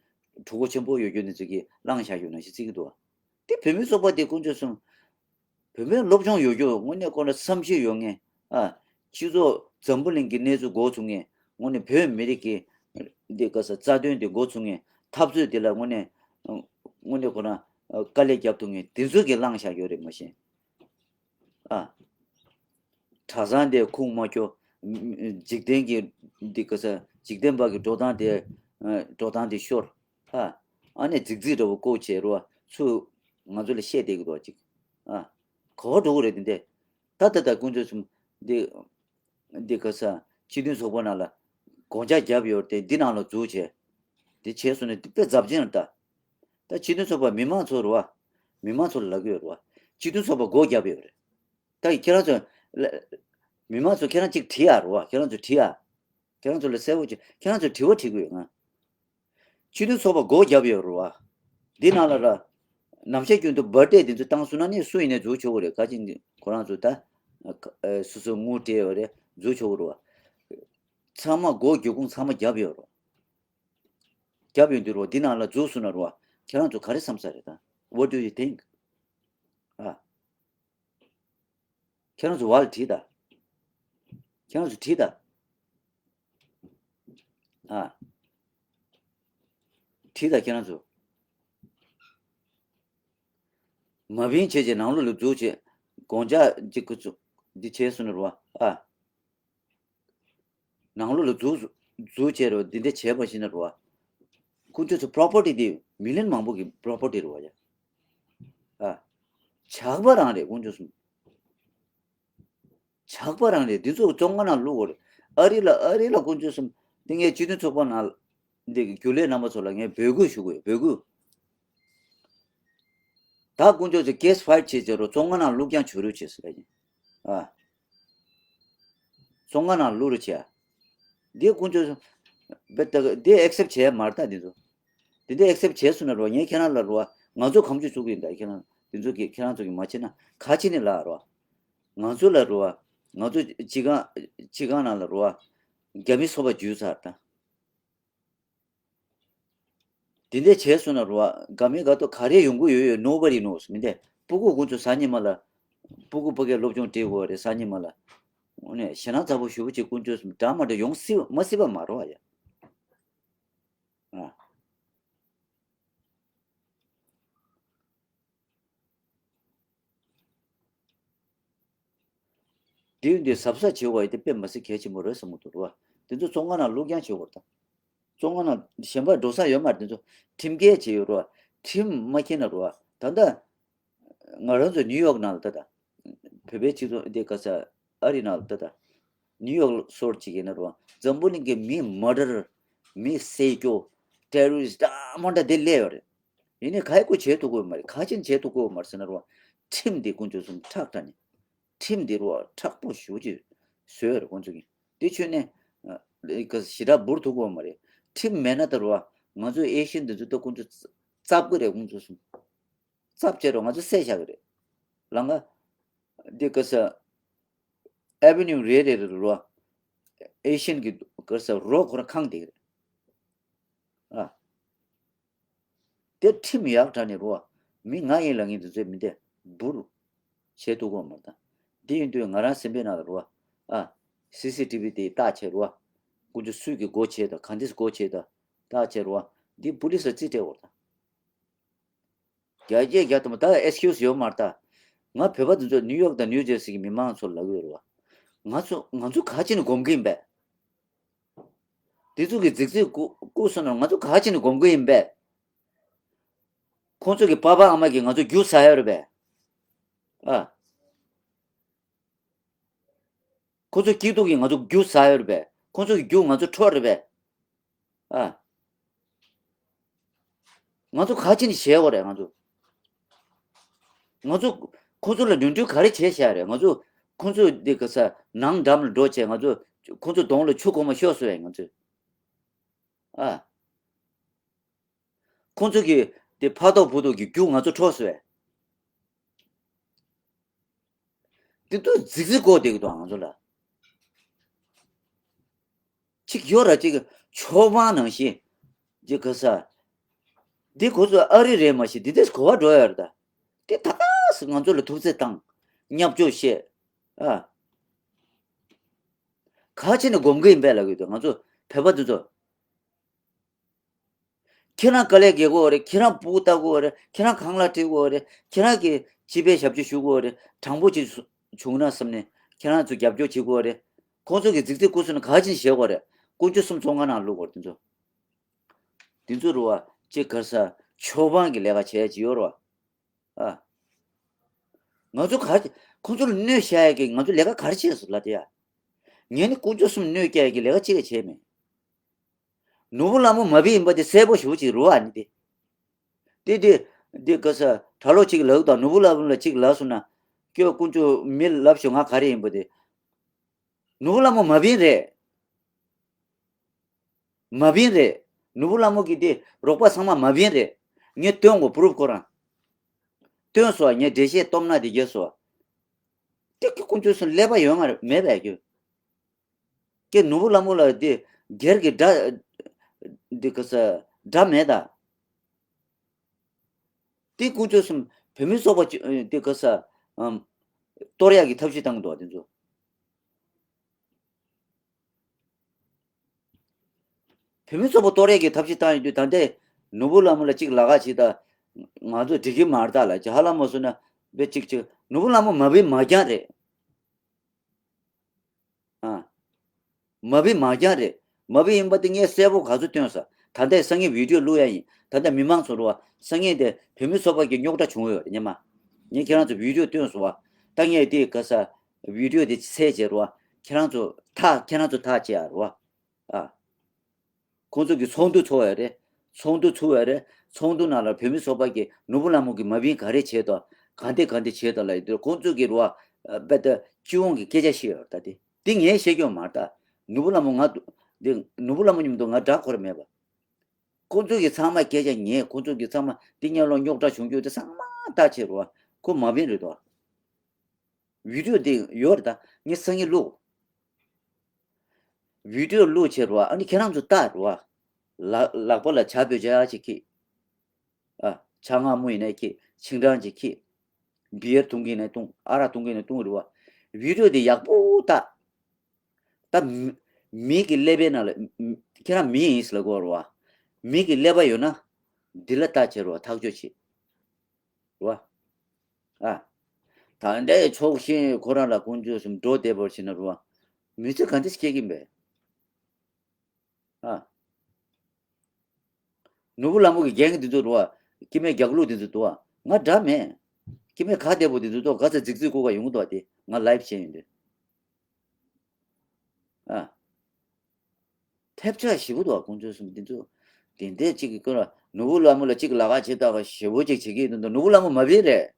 གྲུ་གུ་ཆེན་པོ་ཡོད་རྒྱུ་ནི་ཚོ་གིས་བླངས་བཞག་རྒྱུ་ན་ཞེས་བརྩི་གི་འདུག་བ། དེ་བུད་མེད་ཚོགས་པ་དེ་དཀོན་མཆོག་གསུམ། བུད་མེད་སློབ་སྦྱོང་ཡོད་རྒྱུ་དངོས་གནས་ཁོ་ན་བསམ་ཤེས་ཡོད་མཁན། ཨ། སྤྱི་ཚོགས་འཛམ་བུ་གླིང་གི་གནས་ཚུལ་མགོ་ཚོས་མཁན། དངོས་གནས་བོད་མི་རིགས་ཀྱི་འདི་ག་ས་རྩ་དོན་དེ་མགོ་ཚོས་མཁན། འཐབ་རྩོད་དེ་ལ་དངོས་གནས་དངོས་གནས་ཁོ་ན་དཀའ་ལས་རྒྱབ་ཐུབ་མཁན་དེ་ཚོ་གིས་བླངས་བཞག་ཡོད་རེད་མ་གཞི། ཨ། གྲྭ་ཚང་དེ་ཁུངས་མ་འཁྱོལ། འཇིག་རྟེན་གྱི་འདི་ག་ས་འཇིག་རྟེན་པ་གི་འགྲོ་སྟངས་དེ་འགྲོ་སྟངས་དེ་ཤོར། ཨ། ཨ་ནི་རྫིག་རྫིག་འདྲ་བོ་བཀོལ་བྱས་རོ། ཚུར་ང་ཚོ་ལ་བཤད་བསྡད་ཀྱི་འདུག་ཅིག་ཨ། ག་པར་འགྲོ་གི་རེད་དེ་འདྲས། ད་ད་ད་དཀོན་མཆོག་གསུམ། འདི་འདི་ག་ས་སྤྱི་མཐུན་ཚོགས་པ་ནང་ལ་སྒོ་ལྕགས་བརྒྱབ་ཡོད་རེད་དེ། འདི་ནང་ལ་འཛུལ་བྱས། འདི་བྱས་སོང་ན་འདི་དཔེ་ཛབ་ཅན་རེད་ད། ད་སྤྱི་མཐུན་ཚོགས་པ་མི་མང་ཚོ་རེད་བ། མི་མང་ཚོ་ལ་ལབ་ཀྱི་ཡོད་རེད་བ། སྤྱི་མཐུན་ཚོགས་པ་སྒོ་བརྒྱབ་ཡོད་རེད། ད་ཁྱེད་རང་ཚོ་ལ་མི་མང་ཚོ་ཁྱེད་རང་གཅིག་བྲིས་ཡ་རེད་བ། ཁྱེད་རང་ཚོ་བྲིས་ཡ། ཁྱེད་རང་ཚོ་ལ་གསལ་པོ་བྱས། ཁྱེད་རང་ཚོ་དྲི་བ་དྲི་དགོས་ཡོད་ང་། སྤྱི་མཐུན་ཚོགས་པ་སྒོ་བརྒྱབ་ཡོད་རེད་བ། འདི་ནང་ལ་ར། ནམ་ཞག་རྒྱུན་དུ་བར་ཐེ་འདི་ཚོ་བཏང་སོང་ན་ནི་སུ་ཡིན་ནའི་འཛུལ་ཆོག་གི་རེད། ག་ཅིག་ཁོ་རང་ཚོ་ད། སོ་སོ་དངུལ་སྤྲད་ཡོད་རེད། འཛུལ་ཆོག་གི་རེད་བ། ཚང་མ་སྒོ་རྒྱུ་ཁུངས་ཚང་མ་བརྒྱབ་ཡོད་རེད། བརྒྱབ་ཡོད་འདུག་རོ། འདི་ནང་ལ་འཛུལ་སོང་ན་རོ། ཁྱེད་རང་ཚོ་ག་རེ་བསམ་ས་རེད་ད། What do you think? ཨ། ཁྱེད་རང་ཚོ་བ་ལ་དྲིས་ད། ཁྱེད་རང་ཚོ་དྲིས་ད། ཨ། དྲིས་ད་ཁྱེད་རང་ཚོ། མ་བིན་བྱས་བྱས་ནང་ལོགས་ལ་འཛུལ་བྱས། སྒོ་ལྕགས་གཅིག་གི་ཚོ། འདི་བྱས་སོང་ན་རོ། ཨ། ནང་ལོགས་ལ་འཛུལ་འཛུལ་བྱས་རོ། འདི་འདྲ་བྱས་པ་ཞིག་ན་རོ། ཁོང་ཚོ་ཚོ་པོ་རོ་པར་ཊི་དེ་མི་ལི་ཡོན་མང་པོ་གི་པོ་རོ་པར་ཊི་རེད་བ་ཡ། ཨ། ཇག་པ་རང་རེད་ཁོང་ཚོ་གསུམ། ཇག་པ་རང་རེད། འདི་ཚོ་བཙོན་ཁང་ནང་བླུག་དགོས་རེད། ཨ་རི་ལ་ཨ་རི་ལ་དཀོན་མཆོག་གསུམ། འདི་ངས་སྤྱི་མཐུན་ཚོགས་པ་ནང་འདི་གི་རྒྱུན་ལས་རྣམ་པ་ཚོ་ལ་ངས་འབོད་སྐུལ་ཞུ་དགོས་འབོད་སྐུལ། ད་དཀོན་མཆོག་ཚོ་ཀེ་སི་ཕའིཊ་བྱས་བྱས་རོ། བཙོན་ཁང་ནང་བླུག་རྐྱང་བྱོས་རོགས་བྱས་ཟེར་ལབ་ཀྱིན། ཨ། བཙོན་ཁང་ནང་བླུག་རོགས་བྱས། འདི་དཀོན་མཆོག་ཚོ། བེ་ད་འདི་ཨེག་སེབ་བྱས་མ་རེད་ད་འདི་ཚོ། དེ་འདྲ་ཨེག་སེབ་བྱས་སོང་ན་རོ། ངས་ཁྱེད་རང་ལ་རོ། ང་ཚོ་གང་བྱུང་བཅུག་གི་ཡིན་ད། ཁྱེད་རང་དེ་ཚོ་གིས་ཁྱེད་རང་ཚོ་གིས་མ་བྱས་ན་ག་བྱས་ནས་ལ་རོ། ང་ཚོ་ལ་རོ། ང་ཚོ་སྤྱི་ཁང་སྤྱི་ཁང་ནང་ལ་རོ། རྒྱ་མི་སོ་པ་འཇུས་ཚར་ད། དེ་འདྲ་བྱས་སོང་ན་རོ། དགའ་མི་དགའ་ཏོ་ག་རེ་ཡོང་གི་ཡོད་ཡོད། Nobody knows མི་འདྲ། སྤུ་གུ་ཀུན་ཚོ་གཟའ་ཉི་མ་ལ། སྤུ་གུ་ཕ་གིར་སློབ་སྦྱོང་སྤྲད་དགོས་རེད་གཟའ་ཉི་མ་ལ། འོ་ནས་ཞེད་སྣང་ཚ་པོ་ཞེ་པོ་ཅིག་དཀོན་མཆོག་གསུམ་འདྲ་མ་འདྲ་ཡོང་སྲིད་མ་སྲིད་པ་མ་རོ་ཡ། ཨ། དེ་ཡིན་དུས་གཟབ་གཟབ་བྱེད་དགོས་ཡ་དེ་དཔེ་མ་སྲིད་གལ་ཆེན་པོ་རེད་བསམ་གྱི་འདུག་རོ། དེ་ཚོ་བཙོན་ཁང་ནང་བླུག་རྐྱང་བྱེད་དགོས་རེད་ད། བཙོན་ཁང་ནང་གཞན་པ་འགྲོ་ས་ཡོད་མ་རེད། དེ་ཚོ་ཁྲིམས་འགལ་བྱས་ཡོད་རོ། ཁྲིམས་མ་འཁྱེར་ན་རོ། ད་ལྟ་ང་རང་ཚོ་ནིའུ་ཡོག་ནང་ལ་ད་ལྟ། བོད་པའི་སྤྱི་ཚོགས་དེ་ག་ས་ཨ་རི་ནང་ལ་ད་ལྟ། ནིའུ་ཡོག་སོར་གཅིག་ཡིན་ན་རོ། འཛམ་བུ་གླིང་གི་མི་མར་ཌར། མི་བསད་རྒྱུ། ཊེ་རོ་རི་སི་འདྲ་མ་འདྲ་དེ་སླེབས་ཡོད་རེད། ཡིན་ནའི་ག་ཡེ་ཁོ་བྱེད་ཐུབ་ཀྱི་ཡོད་མ་རེད། ག་ཅིན་བྱེད་ཐུབ་ཀྱི་ཡོད་མ་རེད་ཟེར་ན་རོ། ཁྲིམས་འདི་དཀོན་མཆོག་གསུམ་ཁྲག་དྲག་ནས། ཁྲིམས་འདི་རོ་མཁྲེགས་པོ་ཞེ་པོ་ཅིག་བཟོས་ཡོད་རེད་ཁོང་ཚོ་གིས། དེ་ཁྱོན་ནས་ཨ་ག་ཞེ་དྲག་འབུར་ཐུབ་ཀྱི་ཡོད་མ་རེད། ཁྲིམས་མེད་ན་ད་རོ། ང་ཚོ་ཨེ་ཤི་ཡན་འདི་ཚོ་ད་དཀོན་མཆོག་བཙབ་ཀྱི་རེད་ཁོང་ཚོ་གསུམ། བཙབ་བྱས་རོ་ང་ཚོ་བསད་བཞག་གི་རེད། ལམ་ཁ་འདི་ག་ས་ཨེ་བེ་ནིའུ་རེ་རེ་རེ་རོ། ཨེ་ཤི་ཡན་གྱི་ག་ས་རོ་ཁོ་རང་ཁེངས་བསྡད་ཀྱི་རེད། ཨ། དེ་ཁྲིམས་ཡག་དྲགས་ནས་རོ། མི་ང་ཡིན་ལབ་མཁན་དེ་ཚོས་མི་འདེད་འབུར། བྱེད་ཐུབ་ཀྱི་ཡོད་མ་རེད་ད། འདི་ཡིན་དུས་ང་རང་སེམས་པའི་ནང་ལ་རོ། ཨ། སི་སི་ཊི་ཝི་དེ་བཏགས་བྱས་རོ། དཀོན་མཆོག་སུས་ཀྱི་སྒོ་ཕྱེ་ད་གང་འདྲས་སྒོ་ཕྱེ་ད། བཏགས་བྱས་རོ། འདི་པུ་ལི་སར་རྩིས་སྤྲད་དགོས་ད། རྒྱ་སྐད་རྒྱ་དུ་མ་ད་ཨེག་སི་ཀིའུ་སི་ཡོད་མ་རེད་ད། ང་བོད་པ་འདི་ཚོ་ནིའུ་ཡོག་དང་ནིའུ་ཇེར་སི་གི་མི་མང་ཚོ་ལབ་ཀྱི་ཡོད་རེད་བ། ང་ཚོ་ང་ཚོ་ག་བྱས་ནས་སྒོམ་གྱི་ཡིན་པས། འདི་ཚོ་གི་རྫིག་རྫིག་བཀུག་བཀུག་སོང་ན་ང་ཚོ་ག་བྱས་ནས་སྒོམ་གྱི་ཡིན་པས། ཁོང་ཚོ་གི་པ་ཕ་ཨ་མ་གིས་ང་ཚོ་རྒྱུ་ཟ་ཡོད་རེད་པས། ཨ། ཁོ་ཚོ་སྐྱིད་སྡུག་གིས་ང་ཚོ་རྒྱུ་ཟ་ཡོད་རེད་པས། ཁོ་ཚོ་གི་རྒྱུ་ང་ཚོ་འཕྲོག་རེད་པས། ཨ། ང་ཚོ་ག་ཅི་ནས་བྱེད་དགོས་རེད་ང་ཚོ། ང་ཚོ་ཁོ་ཚོ་ལ་ནོར་འཁྲུལ་ག་རེ་བྱས་བཞག་རེད། ང་ཚོ་ཁོ་ཚོ་འདི་ག་ས་ནང་འགྲམ་ལ་འགྲོ་བྱས། ང་ཚོ་ཁོ་ཚོ་གདོང་ལ་ཆུ་གོང་མ་ཤོར་སོང་བས་ང་ཚོས། ཨ། ཁོ་ཚོ་གི་དེ་ཕ་ཐོག་བུ་ཐོག་གི་རྒྱུ་ང་ཚོ་འཕྲོག་སོང་བས། དེ་ཚོ་རྫིག་རྫིག་གོ་བསྡད་ཀྱི་འདུག་ང་ཚོ་ལ། གཅིག་ཡོད་ར་གཅིག་ཆོས་དབང་ནང་བཞིན། འདི་ག་ས། འདི་ཁོ་ཚོ་ཨ་རི་རེད་མ་གཞི་འདི་འདྲས་གོ་བ་འགྲོ་ཡ་རེད་ད། དེ་ད་ག་སེ་ང་ཚོ་ལ་ཐུགས་རྗེ་བཏང་། བརྙས་བཅོས་བཤད། ཨ། ག་བྱས་ནས་སྒོམ་གྱི་ཡིན་པས་ལབ་ཀྱི་འདུག་ང་ཚོ་བོད་པ་འདི་ཚོ། ཁྱེད་རང་དཀའ་ལས་རྒྱག་དགོས་རེད། ཁྱེད་རང་སྤུ་གུ་ལྟ་དགོས་རེད། ཁྱེད་རང་ཁང་གླ་སྤྲད་དགོས་རེད། ཁྱེད་རང་གི་སྤྱི་པའི་ཞབས་ཕྱི་ཞུ་དགོས་རེད། དྲང་པོ་ཅིག་བྱུང་ན་བསམ་ནས་ཁྱེད་རང་ཚོ་རྒྱབ་སྐྱོར་བྱེད་དགོས་རེད། ཁོང་ཚོ་གི་རྫིག་རྫིག་སྐུ་གཟུགས་ནི་ག་ཅིན་བཞེས་དགོས་རེད། དཀོན་མཆོག་གསུམ་ཚོགས་ཁང་ནང་བླུག་དགོས་རེད་དེ་ཚོ། དེ་ཚོ་རུ་བ་ཅིག་ག་ས་ཆོས་དབང་གི་ལས་ཀ་བྱས་ཅིག་ཡོད་རུ་བ། ཨ། ང་ཚོ་ག་ཁོང་ཚོ་ལ་གནོད་བྱ་ཡ་གི་ང་ཚོ་ལས་ཀ་ག་རེ་བྱས་སོང་ལབ་དེ་ཡ། ངས་ནི་དཀོན་མཆོག་གསུམ་གནོད་སྐྱེལ་ཡ་གི་ལས་ཀ་གཅིག་ཀྱང་བྱས་མེད། ནོར་བུ་ལྷ་མོ་མ་བིན་ཡིན་པ་དེ་གསལ་པོ་ཞེ་པོ་ཅིག་རེད་བ་ནི་དེ། དེ་དེ་དེ་ག་ས་གྲྭ་ལོག་ཅིག་ལབ་དང་ནོར་བུ་ལྷ་མོ་ལ་ཅིག་ལབ་སོང་ན། ཀྱོ་དཀོན་མཆོག་མི་ལབ་ཤོག་ང་ག་རེ་ཡིན་པ་དེ། ནོར་བུ་ལྷ་མོ་མ་བིན་རེད། མ་བིན་རེད། ནོར་བུ་ལྷ་མོ་གི་དེ་རོགས་པ་ཚང་མ་མ་བིན་རེད། ངས་སྟོན་དགོས་པུ་རུབ་ཁོ་རང་། སྟོན་སོང་ངས་འགྲེལ་བཤད་སྟོབས་ན་དེ་རྒྱས་སོ། དེ་ཀྱི་དཀོན་མཆོག་གསུམ་ཀླད་པ་ཡོད་མ་རེད་མེད་པས་ཀྱོ། ཀྱེ་ནོར་བུ་ལྷ་མོ་ལ་དེ་སྒེར་གྱི་དགྲ། འདི་ག་ས་དགྲ་མེད་ད། དེ་དཀོན་མཆོག་གསུམ་བོད་མི་ཚོགས་པ་ཅི་དེ་ག་ས་ཨམ། གཏོར་ཡག་གི་ཐབས་ཤེས་བཏང་གི་འདུག་དེ་ཚོ། བོད་མི་ཚོགས་པ་གཏོར་ཡག་གི་ཐབས་ཤེས་བཏང་ཡོད་དུས་ད་ལྟའི་ནོར་བུ་ལྷ་མོ་ལ་གཅིག་ལབ་ཁ་བྱེད་ད། ང་ཚོ་འགྲིག་གི་མ་རེད་ད་ལ་ཇ་ཧ་ལ་མོ་སོང་ན་བེ་གཅིག་གཅིག་ནོར་བུ་ལྷ་མོ་མ་བིན་མ་རྐྱང་རེད། ཨ། མ་བིན་མ་རྐྱང་རེད། མ་བིན་ཡིན་པ་དེ་ངས་གསལ་པོ་ག་ཚོད་སྟོན་ས། ད་ལྟའི་སང་ཉིན་བི་ཌིའོ་བླུག་ཡ་ཡིན། ད་ལྟ་མི་མང་ཚོ་རུ་བ་སང་ཉིན་དེ་བོད་མི་ཚོགས་པ་གི་རྙོག་དྲ་བྱུང་ཡོད་རེད་ཉི་མ། ངས་ཁྱེད་རང་ཚོ་བི་ཌིའོ་སྟོན་སོང་བ། ད་ངས་དེ་ག་ས་བི་ཌིའོ་དེ་བཙལ་བྱས་རུ་བ་ཁྱེད་རང་ཚོ་ཐག་ཁྱེད་རང་ཚོ་ཐག་བཅད་ཡ་རུ་བ། ཨ། ཁོང་ཚོ་གི་ཚོགས་འདུ་ཚོགས་ཡ་རེད། ཚོགས་འདུ་ཚུགས་ཡ་རེད། ཚོགས་འདུ་ནང་ལ་བོད་མི་ཚོགས་པ་གི་ནོར་བུ་ལྷ་མོ་གི་མ་བིན་ག་རེ་བྱས་དང་ག་འདྲ་ག་འདྲ་བྱས་དང་ལ་ཡི་དེ་ཁོང་ཚོ་གི་རུ་བ་དཔེ་ད་སྤྱི་ཡོངས་ཀྱི་སྐད་ཆ་བཤད་ཡོད་རེད་ད་དེ། འདི་ངས་བཤད་རྒྱུ་མ་རེད་ད། ནོར་བུ་ལྷ་མོ་ང་འདི་ནོར་བུ་ལྷ་མོ་མཉམ་དུ་ང་དགྲ་ཁོ་ར་མེད་པ། ཁོང་ཚོ་གི་ཚང་མ་སྐད་ཆ་ཉན། ཁོང་ཚོ་གི་ཚང་མ་འདི་ཉལ་ལོ་རྙོག་དྲ་བྱུང་རྒྱུ་དེ་ཚང་མ་ལྟ་བྱེད་རོགས། ཁོ་མ་བིན་རེད་དོ། བི་ཌིའོ་འདི་ཡོད་རེད་ད་ངས་སང་ཉིན་བླུག་བི་ཌིའོ་བླུག་བྱེད་རོགས། ཨ་ནི་ཁྱེད་རང་ཚོ་ལྟ་རོགས། ལག་ལག་པ་ལ་ཇ་བོད་ཇ་ཅིག་ཁྱེར། ཨ། ཇ་མངར་མོ་ཡིན་ནའི་ཁྱེར། ཆིང་ཀྲང་ཅིག་ཁྱེར། བི་ཡར་འཐུང་གི་ཡིན་ནའི་འཐུང་། ཨ་རག་འཐུང་གི་ཡིན་ནའི་འཐུང་རེད་བ། བི་ཌིའོ་འདི་ཡག་པོ་ལྟ། ད་མི་མི་གི་ཀླད་པའི་ནང་ལ་ཁྱེད་རང་མི་ཡིན་ཟེར་ལབ་དགོས་རེད་བ། མི་གི་ཀླད་པ་ཡོད་ན་འདི་ལ་ལྟ་བྱེད་རོགས། ཐག་གཅོད་བྱེད་རོགས། ཨ། ད་ལྟའི་ཕྱོགས་ཞེན་ཁོ་རང་ལ་དཀོན་མཆོག་གསུམ་འགྲོ་བདེ་བར་བྱེད་ན་རོགས། མི་ཚེ་ག་འདྲ་སྐྱེལ་གྱིན་པས། ཨ། ནོར་བུ་ལྷ་མོ་གི་རྒྱན་འདི་ཚོ་འདུག་བ། སྐྱེ་དམན་རྒྱག་ལུགས་འདི་ཚོ་འདུག་བ། ང་དགྲ་མེད། སྐྱེ་དམན་ཁ་བདེ་པོ་འདི་ཚོ་འདུག་ག་ཚ་རྫིག་རྫིག་སྐུ་ག་ཡོང་གི་འདུག་བ་དེ་ང་ལའིབ་བྱས་ཡོང་དུས། ཨ། ཐེབས་ཆག་ཞེ་པོ་འདུག་བ་དཀོན་མཆོག་གསུམ་འདི་ཚོ། དེ་འདྲས་གཅིག་གི་ཀུན་ལ་ནོར་བུ་ལྷ་མོ་ལ་གཅིག་ལབ་ཁ་བྱེད་ད་ག་ཞེ་པོ་གཅིག་བྱེད་ཀྱི་འདུག་ནོར་བུ་ལྷ་མོ་མ་བིན་རེད།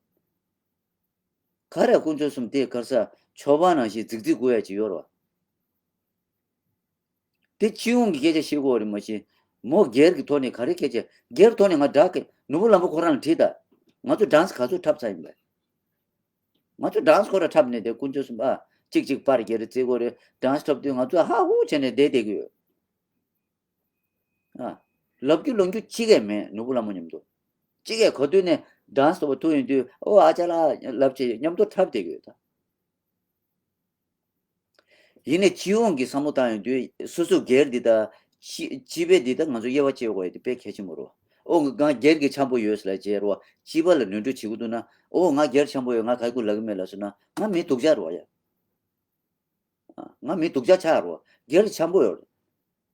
ག་རེ་དཀོན་མཆོག་གསུམ་དེ་ག་ས་ཆོས་པ་ནང་བཞིན་རྫིག་རྫིག་དགོས་ཡ་ཅིག་ཡོད་རེད་བ། དེ་སྤྱི་ཡོངས་ཀྱི་སྐད་ཆ་བཤད་དགོས་རེད་མ་གཞི། མོ་སྒེར་གྱི་ཐོག་ནས་ག་རེ་སྐད་ཆ་སྒེར་ཐོག་ནས་ང་དགྲ་སྐད་ནོར་བུ་ལྷ་མོ་ཁོ་རང་ལ་དྲིས་ད། ང་ཚོ་ཌན་སི་ག་ཚོད་འཁྲབ་ཚར་ཡིན་པས། ང་ཚོ་ཌན་སི་ཁོ་རང་འཁྲབ་ནས་དེ་དཀོན་མཆོག་གསུམ་ཨ་གཅིག་གཅིག་པར་རྒྱག་རེས་བྱེད་དགོས་རེད། ཌན་སི་འཁྲབ་དུས་ང་ཚོ་ཧ་ཧུ་བྱས་ནས་བསྡད་བསྡད་ཀྱི་ཡོད། ཨ། ལབ་རྒྱུ་ལོང་རྒྱུ་གཅིག་ཀྱང་མེད་ནོར་བུ་ལྷ་མོ་མཉམ་དུ། གཅིག་ཀྱང་ག་དུས་ནས་ཌན་སི་ཐོག་ཐུག་ཡོང་དུས་ཨོ་ཨ་ཅག་ལགས་ལབ་བྱས་མཉམ་དུ་འཁྲབ་བསྡད་ཀྱི་ཡོད་ད། ཡིན་ནའི་སྤྱི་ཡོངས་ཀྱི་བསམ་བློ་བཏང་ཡོང་དུས་སོ་སོ་སྒེར་འདི་དང་སྤྱི་སྤྱི་པའི་འདི་དང་ང་ཚོ་དབྱེ་བ་ཕྱེ་དགོས་ཡ་དེ་དཔེ་གལ་ཆེན་པོ་རེད། ཨོ་ང་སྒེར་གྱི་འཆམ་པོ་ཡོད་ཟེར་ལབ་བྱས་རོ། སྤྱི་པ་ལ་ནོར་འཁྲུལ་བྱེད་ཀྱི་འདུག་ན། ཨོ་ང་སྒེར་འཆམ་པོ་ཡོད། ང་ག་གུ་ལབ་ཀྱི་མེད་ལབ་སོང་ན། ང་མི་སྡུག་ཅག་རོ་ཡ། ང་མི་སྡུག་ཅག་ཆགས་རོ། སྒེར་འཆམ་པོ་ཡོད་རེད།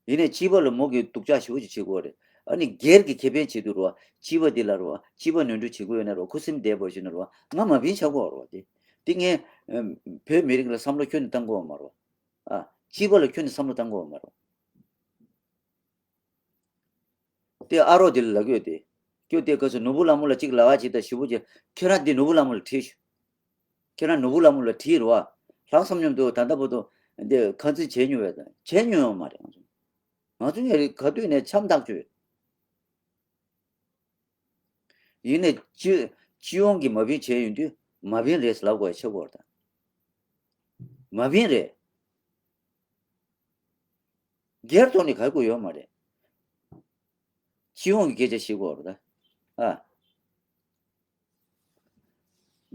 ཡིན་ནའི་སྤྱི་པ་ལ་མོ་གི་སྡུག་ཅག་ཞེ་པོ་ཅིག་བྱེད་ཀྱི་ཡོད་རེད། ཨ་ནི་སྒེར་གྱི་ཁེ་ཕན་ཆེད་དུ་རོ། སྤྱི་པ་འདི་ལ་རོ། སྤྱི་པ་ནོར་འཁྲུལ་བྱེད་ཀྱི་ཡོད་ན་རོ། ཁུ་སིམ་བསྡད་པ་ཞིག་ན་རོ། ང་མ་བིན་ཆགས་ཀྱི་ཡོད་རོ། དེ་དེ་ངས་བོད་མི་རིགས་ལ་བསམ་བློ་ཁྱོན་ནས་བཏང་གི་ཡོད་མ་རོ། ཨ། སྤྱི་པ་ལ་ཁྱོན་ནས་བསམ་བློ་བཏང་གི་ཡོད་མ་རོ། དེ་ཨ་རོགས་དེ་ལ་ལབ་ཀྱི་ཡོད་དེ། ཁྱོད་དེ་ག་ཚོད་ནོར་བུ་ལྷ་མོ་ལ་གཅིག་ལབ་པ་ཅིག་དང་ཞེ་པོ་ཅིག་ཁྱེད་རང་དེ་ནོར་བུ་ལྷ་མོ་ལ་དྲིས་ཤོག་ཁྱེད་རང་ནོར་བུ་ལྷ་མོ་ལ་དྲིས་རོགས། ལྷག་བསམ་མཉམ་དུ་ད་ལྟ་བར་དུ་འདི་ཁ་འཛིན་བྱས་མྱོང་བས་དང་བྱས་མྱོང་ཡོད་མ་རེད། ང་ཚོ་ང་ཚོ་ཡང་ག་དུས་ནས་འཆམ་ཐག་ཆོད། ཡིན་ནའི་སྤྱི་སྤྱི་ཡོངས་ཀྱིས་མ་བིན་བྱས་ཡོང་དུས་མ་བིན་རེད་ལབ་དགོས་ཡ་ཆགས་ཀྱི་ཡོད་རེད་ད། མ་བིན་རེད། སྒེར་ཐོག་ནས་ག་གུ་ཡོད་མ་རེད། སྤྱི་ཡོངས་ཀྱི་སྐད་ཆ་བཤད་ཀྱི་ཡོད་རེད་ད། ཨ།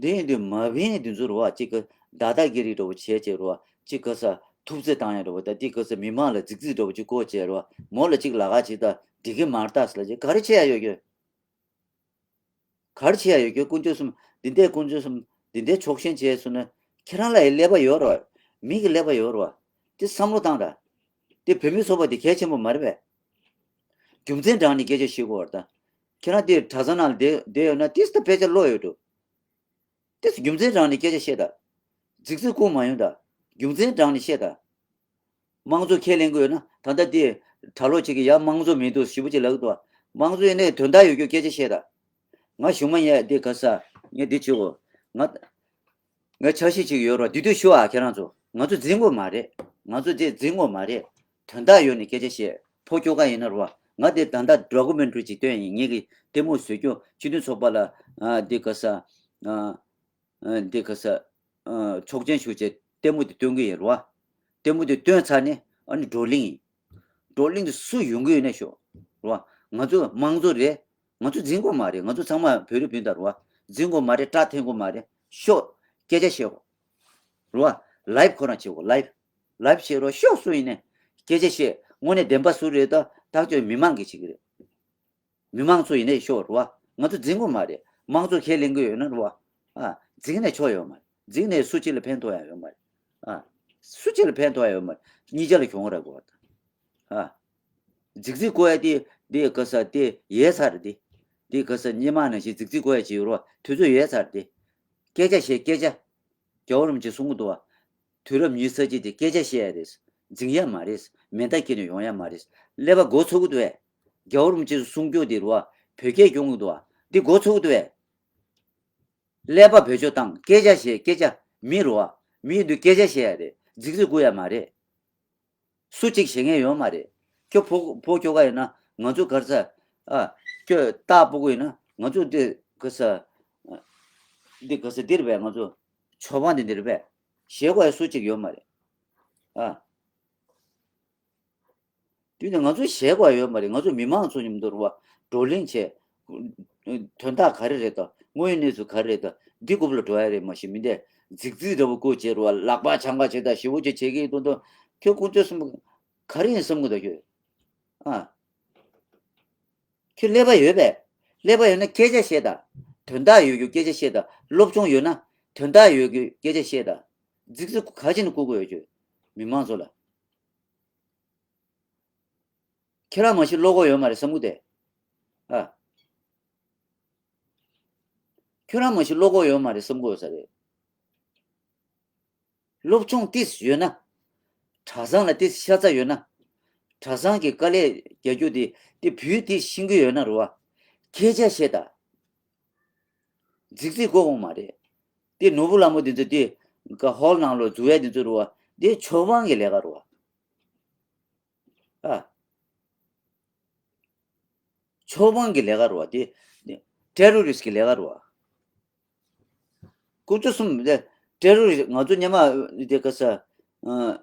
འདི་ཡིན་དུས་མ་བིན་འདི་ཚོ་རེད་བ། གཅིག་གི་ད་ལྟ་སྐད་རིགས་འདྲ་བོ་བྱས་བྱས་རེད་བ། གཅིག་གི་ས་ཐུབ་ཚོད་བཏང་ཡ་འདྲ་བོ་ད། འདི་གི་ས་མི་མང་ལ་རྫིག་རྫིག་འདྲ་བོ་གཅིག་བཀོད་བྱས་རེད་བ། མོ་ལ་གཅིག་ལབ་ཁ་བྱེད་ད་འགྲིག་གི་མ་རེད་ད་ཟེར་ལབ་བྱས། ག་རེ་བྱེད་ཡ་ཡོད་ཀྱི། ག་རེ་བྱེད་ཡ་ཡོད་ཀྱི། དཀོན་མཆོག་གསུམ་འདི་འདྲའི། དཀོན་མཆོག་གསུམ་འདི་འདྲའི་ཕྱོགས་ཞེན་བྱས་སོང་ན་ཁྱེད་རང་ལ་ཡི་ཀླད་པ་ཡོད་རེད་བ། མི་གི་ཀླད་པ་ཡོད་རེད་བ། དེ་བསམ་བློ་བཏང་ད། དེ་བོད་མི་ཚོགས་པ་དེ་གལ་ཆེན་པོ་མ་རེད་པས། རྒྱུ་མཚན་དྲངས་ནས་སྐད་ཆ་བཤད་དགོས་པ་རེད་ད། ཁྱེད་རང་དེ་གྲྭ་ཚང་ནང་བསྡད་བསྡད་ཡོད་ན་ཏིས་ད་དཔེ་ཆ་ཀློག་ཡོད་འགྲོ། ཏིས་རྒྱུ་མཚན་དྲངས་ནས་སྐད་ཆ་བཤད་ད། རྫིག་རྫིག་བཀུག་མ་ཡོང་ད། རྒྱུ་མཚན་དྲངས་ནས་བཤད་ད། དམངས་གཙོ་ཁས་ལེན་གྱི་ཡོད་ན་ད་ལྟ་དེ་གྲྭ་ལོག་ཅིག་གིས་ཡ་དམངས་གཙོ་མི་འདུག་ཞེ་པོ་ཅིག་ལབ་ཀྱི་འདུག་དམངས་གཙོ་ཡིན་ནའི་དོན་དག་ཡོད་རྒྱུ་སྐད་ཆ་བཤད་ད། ང་གཞུག་མ་ངས་འདི་ག་ས་ངས་འདི་བྱེད་དགོས། ང་ང་འཆར་གཞི་ཅིག་ཡོད་རོགས། འདི་དུས་ཞུ་ཨ། ཁྱེད་རང་ཚོ་ང་ཚོ་འཛིང་དགོས་མ་རེད། ང་ཚོ་དེ་འཛིང་དགོས་མ་རེད། དོན་དག་ཡོད་ནས་སྐད་ཆ་བཤད། ཕོ་ཁྱོ་ག་ཡིན་ན་རོ། ང་དེ་ད་ལྟ་ཌོ་ཀུ་མེན་ཊ་རི་ཅིག་སྟོན་ཡིན། ངེད་ཀྱི་ལྟད་མོ་བཟོ་རྒྱུ་སྤྱི་མཐུན་ཚོགས་པ་ལ་ཨ་འདི་ག་ས་ཨ་འདི་ག་ས་ཨ་ཆོག་མཆན་ཞུ་བྱས་ལྟད་མོ་དེ་སྟོན་གི་ཡིན་རོ། ལྟད་མོ་དེ་སྟོན་ཚར་ནས་ཨ་ནི་བགྲོ་གླེང་ཡིན། བགྲོ་གླེང་དེ་སུ་ཡོང་གི་ཡོད་ན་ཤོག་རོ། ང་ཚོ་དམངས་གཙོ་རེད། ང་ཚོ་འཛིང་དགོས་མ་རེད། ང་ཚོ་ཚང་མ་བོད་རིགས་སྤུན་ཟླ་རེད་བ། འཛིང་དགོས་མ་རེད། སྐྲག་འཐེན་དགོས་མ་རེད། ཤོག་སྐད་ཆ་བཤད་དགོས་རེད་བ། ལའེབ་ཁོ་རང་བྱེད་དགོས། ལའེབ་ལའེབ་བཤད་རོགས། ཤོག་སུ་ཡིན་ནས་སྐད་ཆ་བཤད། དངོས་གནས་བདེན་པ་སུ་རེད་ད། ཐག་གཅོད་མི་མང་གིས་བྱེད་ཀྱི་རེད། མི་མང་ཚོ་ཡིན་ནས་ཤོག་རེད་བ། ང་ཚོ་འཛིང་དགོས་མ་རེད། དམངས་གཙོ་ཁས་ལེན་གྱི་ཡོད་ན་རེད་བ། ཨ། འཛིང་ནས་ཆོག་ཡོད་མ་རེད། འཛིང་ནས་སུ་གཅིག་ལ་ཕན་ཐོགས་ཡ་ཡོད་མ་རེད། ཨ། སུ་གཅིག་ལ་ཕན་ཐོགས་ཡ་ཡོད་མ་རེད། གཉིས་ཆ་ལ་གྱོང་རག་གོ་བ་དང་། ཨ། རྫིག་རྫིག་གོ་ཡ་དེ་དེ་ག་ས་དེ་ཡལ་ཚར་དེ། དེ་ག་ས་སྔོན་མ་ནང་བཞིན་རྫིག་རྫིག་གོ་ཡ་ཅིག་ཡོད་རོ། དུས་ཚོད་ཡལ་ཚར་དེ། སྐད་ཆ་བཤད་སྐད་ཆ། རྒྱལ་བ་རིན་པོ་ཆེས་གསུང་གི་འདུག་བ། དུས་རབས་ཉི་ཤུ་རྩ་གཅིག་དེ་སྐད་ཆ་བཤད་ཡ་རེད། འཛིང་ཡ་མ་རེད། མེ་མདའ་འཁྱེར་ནས་ཡོང་ཡ་མ་རེད། ཀླད་པ་མགོ་ཚོས་ཀྱི་འདུག་བས། རྒྱལ་བ་རིན་པོ་ཆེས་གསུང་རྒྱུ་དེ་རེད་བ། བོད་སྐད་སྐྱོན་གྱི་འདུག་བ། འདི་མགོ་ཚོས་ཀྱི་འདུག་བས། ཀླད་པ་བེད་སྤྱོད་བཏང་། སྐད་ཆ་བཤད། སྐད་ཆ་མི་རུ་བ། མི་ཡིན་དུས་སྐད་ཆ་བཤད་ཡ་རེད། རྫིག་རྫིག་དགོས་ཡ་མ་རེད། སུ་གཅིག་བཤད་མཁན་ཡོད་མ་རེད། ཁྱོད་ཕོ་ཕོ་ཁྱོ་ག་ཡིན་ན་ང་ཚོ་ག་རེ་ཟ། ཨ། ཁྱོད་རྟགས་སྤུ་གུ་ཡིན་ན་ང་ཚོ་འདི་ག་ས། འདི་ག་ས་འདིར་བས། ང་ཚོ་ཆོས་པ་འདི་འདིར་བས། བཤད་དགོས་ཡ་སུ་གཅིག་ཡོད་མ་རེད། ཨ། དུས་ནས་ང་ཚོ་བཤད་དགོས་ཡོད་མ་རེད། ང་ཚོ་མི་མང་ཚོ་མཉམ་དུ་རུ་བ་བགྲོ་གླེང་བྱས། དོན་དག་ག་རེ་རེད་དང་། དངོས་ཡོད་གནས་ཚུལ་ག་རེ་རེད་དང་། འདི་རྐུབ་ལ་འགྲོ་ཡ་རེད། མ་གཞི་མི་འདས་རྫིག་རྫིག་འདྲ་བོ་བཀོད་བྱས་རུ་བ། ལག་པ་འཆང་ག་བྱས་དང་ཞེ་པོ་ཅིག་བྱེད་ཀྱི་འདུག་འདུག་ཁྱོད་ཀུན་སྤྱོད་གསུམ་ག་རེ་ཡིན་བསམ་གི་འདུག་ཁྱོད། ཨ། ཁྱོད་ཀླད་པ་ཡོད་པས། ཀླད་པ་ཡོད་ན་སྐད་ཆ་བཤད་དང་། དོན་དག་ཡོད་རྒྱུ་སྐད་ཆ་བཤད་དང་། སློབ་སྦྱོང་ཡོད་ན་དོན་དག་ཡོད་རྒྱུ་སྐད་ཆ་བཤད་དང་། རྫིག་རྫིག་ག་ཅི་ནས་བཀུག་དགོས་ཡོད་ཁྱོད། མི་མང་ཚོ་ལ། ཁྱེད་རང་མ་གཞི་བློ་ཁོག་ཡོད་མ་རེད་བསམ་གི་འདུག་ཨ། ཁྱོད་རང་མ་གཞི་བློ་ཁོག་ཡོད་མ་རེད་བསམ་གི་ཡོད་ས་རེད། སློབ་སྦྱོང་ཏིས་ཡོད་ན། གྲྭ་ཚང་ལ་ཏིས་ཤ་ཚ་ཡོད་ན། གྲྭ་ཚང་གི་དཀའ་ལས་རྒྱག་རྒྱུ་དེ་དེ་བུས་ཏིས་ཤེས་ཀྱི་ཡོད་ན་རེད་བ། སྐད་ཆ་བཤད་དང་། རྫིག་རྫིག་གོ་དགོས་མ་རེད། དེ་ནོར་བུ་ལྷ་མོ་དེ་ཚོ་དེ་ག་ཧོལ་ནང་ལ་འཛུལ་ཡ་དེ་ཚོ་རུ་བ། དེ་ཆོས་དབང་གི་ལས་ཀ་རུ་བ། ཨ། ཆོས་དབང་གི་ལས་ཀ་རུ་བ། དེ་ཊེ་རོ་རི་སི་གི་ལས་ཀ་རུ་བ། ཀུན་སྤྱོད་གསུམ་དེ་ཊེ་རོ་རི་སི། ང་ཚོ་སྔོན་མ་དེ་ག་ས་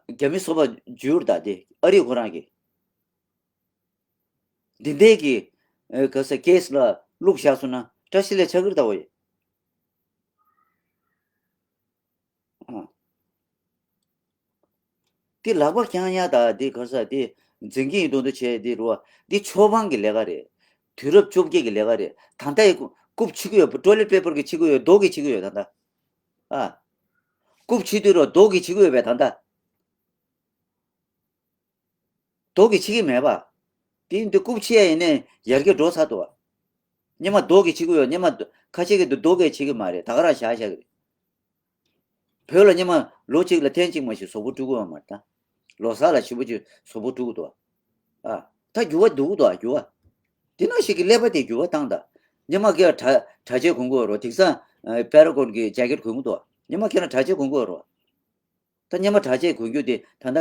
རྒྱ་མི་སོག་པ་འཇུར་ད་དེ་ཨ་རི་ཁོ་རང་གི། འདི་འདྲའི་གི་ཨ་ག་ས་ཀེ་སི་ལ་བླུགས་བཞག་སོང་ན་བཀྲ་ཤིས་ལ་ཆགས་ཀྱི་རེད་ད་འོ་ཡེ། ཨ། འདི་ལག་པ་བརྐྱང་ཡ་ད་འདི་ག་ས་འདི་འཛིང་གི་ཡིན་མདོག་མདོག་བྱས་འདི་རུ་བ། འདི་ཆོས་དབང་གི་ལས་ཀ་རེད། དུས་རབས་བཅོ་བརྒྱད་ཀྱི་ལས་ཀ་རེད། ད་ལྟ་ཡི་རྐུབ་ཕྱི་གི་ཡོད་པ། ཊོའི་ལེཊ་པེ་པར་གྱི་ཕྱི་གི་ཡོད། རྡོ་གི་ཕྱི་གི་ཡོད་ད་ལྟ། ཨ། རྐུབ་ཕྱི་དུས་རོ་རྡོ་གི་ཕྱི་གི་ཡོད་པས་ད་ལྟ། རྡོ་གི་ཕྱི་གི་མེད་པ། དེ་འདི་རྐུབ་ཕྱི་ཡ་ཡིན་ནས་ཡར་རྒྱས་འགྲོ་ཚར་འདུག་བ། སྙེ་མ་རྡོ་གི་ཕྱི་གི་ཡོད། སྙེ་མ་རྡོ་ཁ་ཤས་ཀྱི་འདི་རྡོ་གི་ཕྱི་གི་མ་རེད། ད་ག་རང་བཞག་བཞག་གི་རེད། བོད་ལ་སྙེ་མ་ལོ་གཅིག་ལ་ཐེངས་གཅིག་མ་ཞིག་གཟུགས་པོ་སྤྲུག་གི་ཡོད་མ་རེད་ད། ལོ་གསར་ལ་ཞེ་པོ་ཅིག་གཟུགས་པོ་སྤྲུག་གི་འདུག་བ། ཨ། ད་འགྱུར་བ་འདུག་འདུག་བ། འགྱུར་བ། དེ་ནང་བཞིན་གྱི་ཀླད་པ་དེ་འགྱུར་བ་བཏང་ད། སྙེ་མ་ཁྱེད་གྲ་གྲ་ཆས་གོན་གྱི་ཡོད་རོ། དེང་སང་ཨ་པེ་ར་གོན་གྱི་ཇེ་ཀེཊ་གོན་གྱི་འདུག་བ། སྙེ་མ་ཁྱེད་རང་གྲ་ཆས་གོན་གྱི་ཡོད་རོ། ད་སྙེ་མ་གྲ་ཆས་གོན་རྒྱུ་དེ་ད་ལྟ་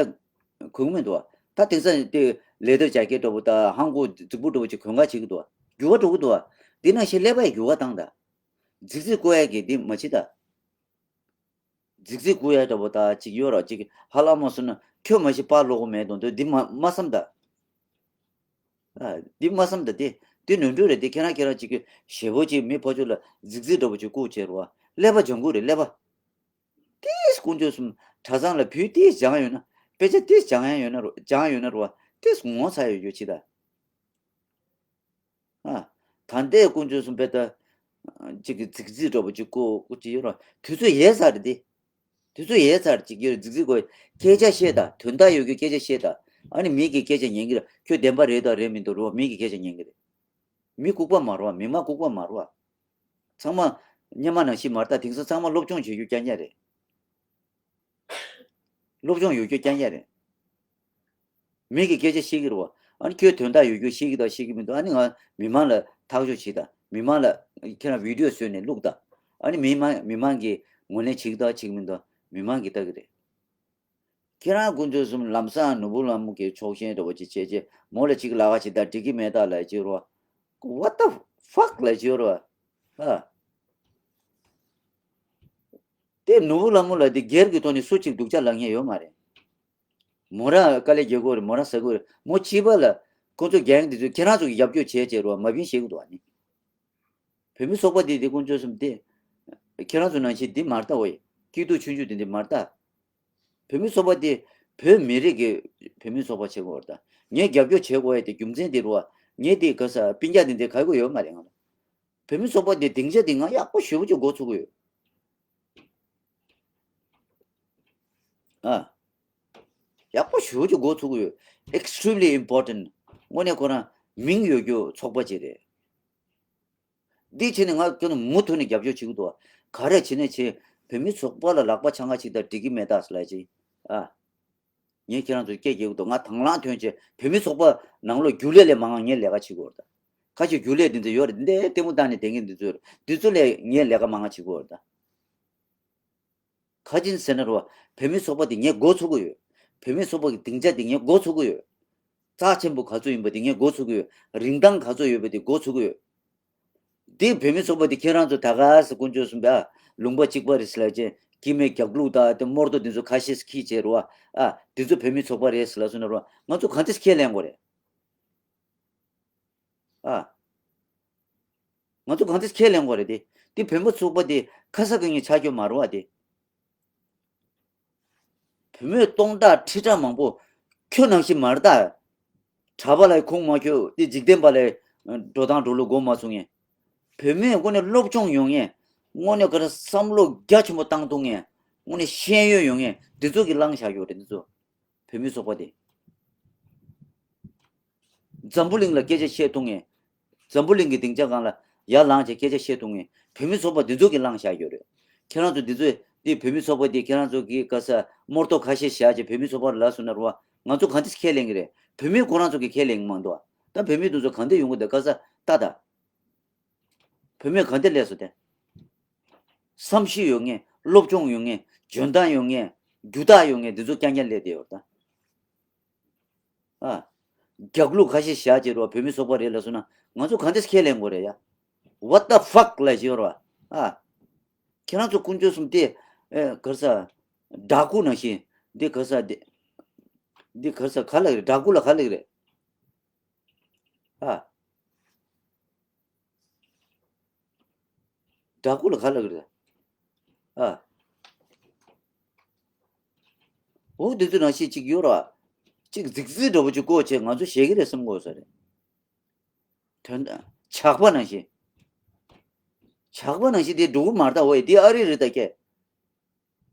གོན་གྱི་མི་འདུག་བ། ད་དེང་སང་དེ་ལེ་དར་ཇེ་ཀེཊ་འདྲ་པོ་དང་ཧང་གོ་རྫིག་པོ་འདྲ་པོ་ཅིག་གོན་ག་བྱེད་ཀྱི་འདུག་བ། འགྱུར་བ་འགྲོ་གི་འདུག་བ། འདི་ནང་བཞིན་ཀླད་པ་ཡི་འགྱུར་བ་བཏང་ད། རྫིག་རྫིག་བཀོལ་ཡ་གི་འདི་མ་བྱེད་ད། རྫིག་རྫིག་བཀོལ་ཡ་འདྲ་པོ་ད་ཅིག་ཡོད་ར། ཅིག་ཧ་ལམ་མ་སོང་ན་ཁྱོད་མ་གཞི་པར་ལོག་གི་མེད་དང་འདི་མ་མ་བསམ་ད། ཨ། འདི་མ་བསམ་ད་དེ། འདི་ནོར་འཁྲུལ་རེད་དེ། ཁྱེད་རང་ཁྱེད་རང་ཅིག་གི་ཞེ་པོ་ཅིག་མི་ཕར་ཕྱོགས་ལ་རྫིག་རྫིག་འདྲ་པོ་ཅིག་བཀོལ་བྱས་ར་བ། ཀླད་པ་སྦྱང་དགོས་རེད་ཀླད་པ། ཏིས་དཀོན་མཆོག་གསུམ། གྲྭ་ཚང་ལ་བོད་ཏིས་སྦྱང་ཡོད་ན། དཔེ་ཆ་ཏིས་སྦྱང་ཡ་ཡོད་ན་རུ་སྦྱང་ཡོད་ན་རུ་བ། ཏིས་ངོ་ཚ་ཡོད་རྒྱུ་ཅི་ད། ཨ། ད་ལྟའི་དཀོན་མཆོག་གསུམ་དཔེ་ད། ཅིག་གི་རྫིག་རྫིག་འདྲ་པོ་ཅིག་བཀོལ་བཀོལ་ཅིག་ཡོད་ར། དུས་ཚོད་ཡལ་ཚར་རེད་དེ། དུས་ཚོད་ཡལ་ཚར་ཅིག་ཡོད་ར། རྫིག་རྫིག་གོ། སྐད་ཆ་བཤད་ད། དོན་དག་ཡོད་རྒྱུ་སྐད་ཆ་བཤད་ད། ཨ་ནི་མི་གི་སྐད་ཆ་ཉན་གི་ར། ཁྱོད་བདེན་པ་རེད་དང་རེད་མི་འདུག་རུ་བ། མི་གི་སྐད་ཆ་ཉན་གི་རེད། མི་ལྐུགས་པ་མ་རེད་བ། མི་མང་ལྐུགས་པ་མ་རེད་བ། ཚང་མ་སྔོན་མ་ནང་བཞིན་མ་རེད་ད། དེང་སང་ཚང་མ་སློབ་སྦྱོང་བྱེད་རྒྱུ་རྐྱང་རྐྱང་རེད། སློབ་སྦྱོང་ཡོད་རྒྱུ་རྐྱང་རྐྱང་རེད། མི་གི་སྐད་ཆ་བཤད་ཀྱི་རེད་བ། ཨ་ནི་ཁྱོད་དོན་དག་ཡོད་རྒྱུ་བཤད་ཀྱི་དང་བཤད་ཀྱི་མི་འདུག་ཨ་ནི་ང་མི་མང་ལ་ཐག་གཅོད་བྱེད་དང་། མི་མང་ལ་ཁྱེད་རང་བི་ཌི་ཡོ་བཟོས་ནས་བླུགས་དང་། ཨ་ནི་མི་མང་མི་མང་གིས་ངོས་ལེན་བྱེད་ཀྱི་དང་བྱེད་ཀྱི་མི་འདུག་མི་མང་གིས་ལྟ་གི་རེད། ཁྱེད་རང་དཀོན་མཆོག་གསུམ། ལམ་སང་ནོར་བུ་ལྷ་མོ་གི་ཕྱོགས་ཞེན་འདྲ་པོ་ཅིག་བྱས་རྗེས་མོ་ལ་ཅིག་ལབ་ག་ཅིག་ད་འགྲིག་གི་མེད་ད་ལབ་ཅིག་རོ། What the fuck ལབ་ཅིག་རོ། ཨ། དེ་ནོར་བུ་ལྷ་མོ་ལ་དེ་སྒེར་གྱི་ཐོག་ནས་སུ་གཅིག་སྡུག་ཅག་ལབ་མཁན་ཡོད་མ་རེད། མོ་རང་དཀའ་ལས་རྒྱག་གི་རེད། མོ་རང་ཟ་གི་རེད། མོ་སྐྱིད་པ་ལ་ཁོ་ཚོ་རྒྱག་མཁན་དེ་ཚོས་ཁྱེད་རང་ཚོ་གི་རྒྱབ་སྐྱོར་བྱས་བྱས་རོ། མ་བིན་བཤད་གི་འདུག་ཨ་ནི། བོད་མི་ཚོགས་པ་དེ་དེ་དཀོན་མཆོག་གསུམ་དེ། ཁྱེད་རང་ཚོ་ནང་བཞིན་འདི་མ་རེད་ད། འོ་ཡ། སྐྱིད་སྡུག་ཆུང་ཆུང་དེ་འདི་མ་རེད་ད། བོད་མི་ཚོགས་པ་དེ་བོད་མི་རིགས་ཀྱི་བོད་མི་ཚོགས་པ་བྱེད་དགོས་རེད་ད། ངས་རྒྱབ་སྐྱོར་བྱེད་དགོས་ཡ་དེ་རྒྱུ་མཚན་དེ་རེད་བ། ངས་དེ་ག་ས་སྤུན་ཀྱག་དེ་འདི་ག་གོ་ཡོད་མ་རེད་ང་ལ། བོད་མི་ཚོགས་པ་དེ་སྡིངས་ཆ་དེ་ང་ཡག་པོ་ཞེ་པོ་ཅིག་མགོ་ཚོད་ཀྱི་ཡོད། ཨ། ཡག་པོ་ཞེ་པོ་ཅིག་མགོ་ཚོད་ཀྱི་ཡོད། Extremely important། དངོས་གནས་ཁོ་རང་མིང་ཡོད་རྒྱུ་ཚོགས་པ་ཅིག་རེད། འདི་བྱས་ནས་ང་ཁྱོད་ནི་མུ་མཐུད་ནས་རྒྱབ་སྐྱོར་བྱེད་ཀྱི་འདུག་བ། ག་རེ་བྱས་ནས་བྱས། བོད་མི་ཚོགས་པ་ལ་ལག་པ་འཆང་ག་ཅིག་ད་འགྲིག་གི་མེད་ད་ཟེར་ལབ་ཅིག་ཨ། ངས་ཁྱེད་རང་ཚོར་སྐད་རྒྱག་གི་འདུག་ང་དང་བླངས་ཐོན་བྱས་བོད་མི་ཚོགས་པ་ནང་ལོགས་རྒྱུགས་ལས་ལས་མང་ང་ངས་ལས་ཀ་བྱེད་དགོས་རེད་ད། ཁ་ཤས་རྒྱུགས་ལས་འདི་ཚོ་ཡོད་རེད། འདི་ལྟད་མོ་བལྟས་ནས་བསྡད་མཁན་འདི་ཚོ་ཡོད་རེད། འདི་ཚོ་ལས་ངས་ལས་ཀ་མང་ང་བྱེད་དགོས་རེད་ད། ག་ཅི་ཟེར་ན་རོ། བོད་མི་ཚོགས་པ་འདི་ངས་མགོ་ཚོད་ཀྱི་ཡོད། བོད་མི་ཚོགས་པ་གི་སྡིངས་ཆ་འདི་ངས་མགོ་ཚོད་ཀྱི་ཡོད། རྩ་ཆེན་པོ་ག་ཚོད་ཡིན་པ་འདི་ངས་མགོ་ཚོད་ཀྱི་ཡོད། རིན་ཐང་ག་ཚོད་ཡོད་པ་འདི་མགོ་ཚོད་ཀྱི་ཡོད། འདི་བོད་མི་ཚོགས་པ་འདི་ཁྱེད་རང་ཚོ་ད་ག་ས་དཀོན་མཆོག་གསུམ་པ་ལུང་པ་གཅིག་པ་རེད་ཟེར་ལབ་ཅེ། སྐྱེ་དམན་རྒྱག་ལུགས་དང་དེ་རྨོར་ཏོ་འདི་ཚོ་ཁ་ཤས་ཁྱི་བྱས་རོ། ཨ། འདི་ཚོ་བོད་མི་ཚོགས་པ་རེད་ཟེར་ལབ་སོང་ན་རོ། ང་ཚོ་གང་ཚེ་ཁས་ལེན་དགོས་རེད། ཨ། ང་ཚོ་གང་ཚེ་ཁས་ལེན་དགོས་རེད་དེ། དེ་བོད་མི་ཚོགས་པ་དེ་ཁ་ས་ག་ངས་ཆགས་རྒྱུ་མ་རེད་བ་དེ། བོད་མི་སྟོང་ཕྲག་ཁྲི་ཕྲག་མང་པོ་ཁྱོད་ནང་བཞིན་མ་རེད་ད། གྲྭ་པ་ལ་ཁུངས་མ་འཁྱོལ་དེ་འཇིག་རྟེན་པ་ལ་འགྲོ་སྟངས་འགྲོ་ལུགས་མགོ་མ་ཚོས་མཁན། བོད་མི་དངོས་གནས་སློབ་སྦྱོང་ཡོད་མཁན། དངོས་གནས་ག་རེ་བསམ་བློ་རྒྱ་ཆེན་པོ་བཏང་ཐུབ་མཁན། དངོས་གནས་ཤེས་ཡོན་ཡོད་མཁན་འདི་ཚོ་གིས་བླངས་བཞག་ཡོད་རེད་འདི་ཚོ། བོད་མི་ཚོགས་པ་དེ། འཛམ་བུ་གླིང་ལ་སྐད་ཆ་བཤད་ཐུབ་མཁན། འཛམ་བུ་གླིང་གི་སྡིངས་ཆ་སྒང་ལ་ཡར་ལངས་བྱས་སྐད་ཆ་བཤད་ཐུབ་མཁན་བོད་མི་ཚོགས་པ་འདི་ཚོ་གིས་བླངས་བཞག་ཡོད་རེད། ཁྱེད་རང་ཚོ་འདི་ཚོས་འདི་བོད་མི་ཚོགས་པ་འདི་ཁྱེད་རང་ཚོ་གིས་ག་ས་རྨོར་ཏོ་ཁ་ཤས་བཞག་བྱས་བོད་མི་ཚོགས་པ་ལ་སོང་ན་རུ་བ། ང་ཚོ་གང་འདྲ་ཁས་ལེན་གི་རེད། བོད་མི་ཁོ་རང་ཚོ་གིས་ཁས་ལེན་གི་མ་འདུག་བ། ད་བོད་མི་འདི་ཚོ་གང་འདྲ་ཡོང་གི་འདུག་ག་ས་ལྟ་ད། བུད་མེད་ག་འདྲ་སླེབས་སོང་སྟེ། བསམ་ཤེས་ཡོད་མཁན། སློབ་སྦྱོང་ཡོད་མཁན། འཇོན་ཐང་ཡོད་མཁན། རྒྱུ་དག་ཡོད་མཁན་འདི་ཚོ་རྐྱང་རྐྱང་སླེབས་བསྡད་ཡོད་ད། ཨ། རྒྱག་ལུགས་ཁ་ཤས་བཞག་བྱས་རོགས་བོད་མི་ཚོགས་པ་རེད་ལབ་སོང་ན་ང་ཚོ་ག་འདྲ་ཁས་ལེན་དགོས་རེད་ཡ། What the fuck ལབ་བཞིན་ཡོད་རེད་བ། ཨ། ཁྱེད་རང་ཚོ་དཀོན་མཆོག་གསུམ་སྟེ། ཨེ་ག་རེ་ཟ། བདག་སྐུ་ནང་བཞིན། འདི་ག་རེ་ཟ་འདི། འདི་ག་རེ་ཟ་ག་ལབ་ཀྱི་རེད། བདག་སྐུ་ལ་ག་ལབ་ཀྱི་རེད། ཨ། བདག་སྐུ་ལ་ག་ལབ་ཀྱི་རེད། ཨ། འོ་འདི་ཚོ་ནང་བཞིན་གཅིག་ཡོད་ར། གཅིག་རྫིག་རྫིག་འདྲ་པོ་ཅིག་བཀོལ་བྱས་ང་ཚོ་ཞེད་ཀྱི་རེད་བསམ་དགོས་ས་རེད། དོན་དག་ཇག་པ་ནང་བཞིན། ཇག་པ་ནང་བཞིན་དེ་འགྲོ་གི་མ་རེད་ད། འོ་ཡ་དེ་ཨ་རི་རེད་ད་ཀྱེ།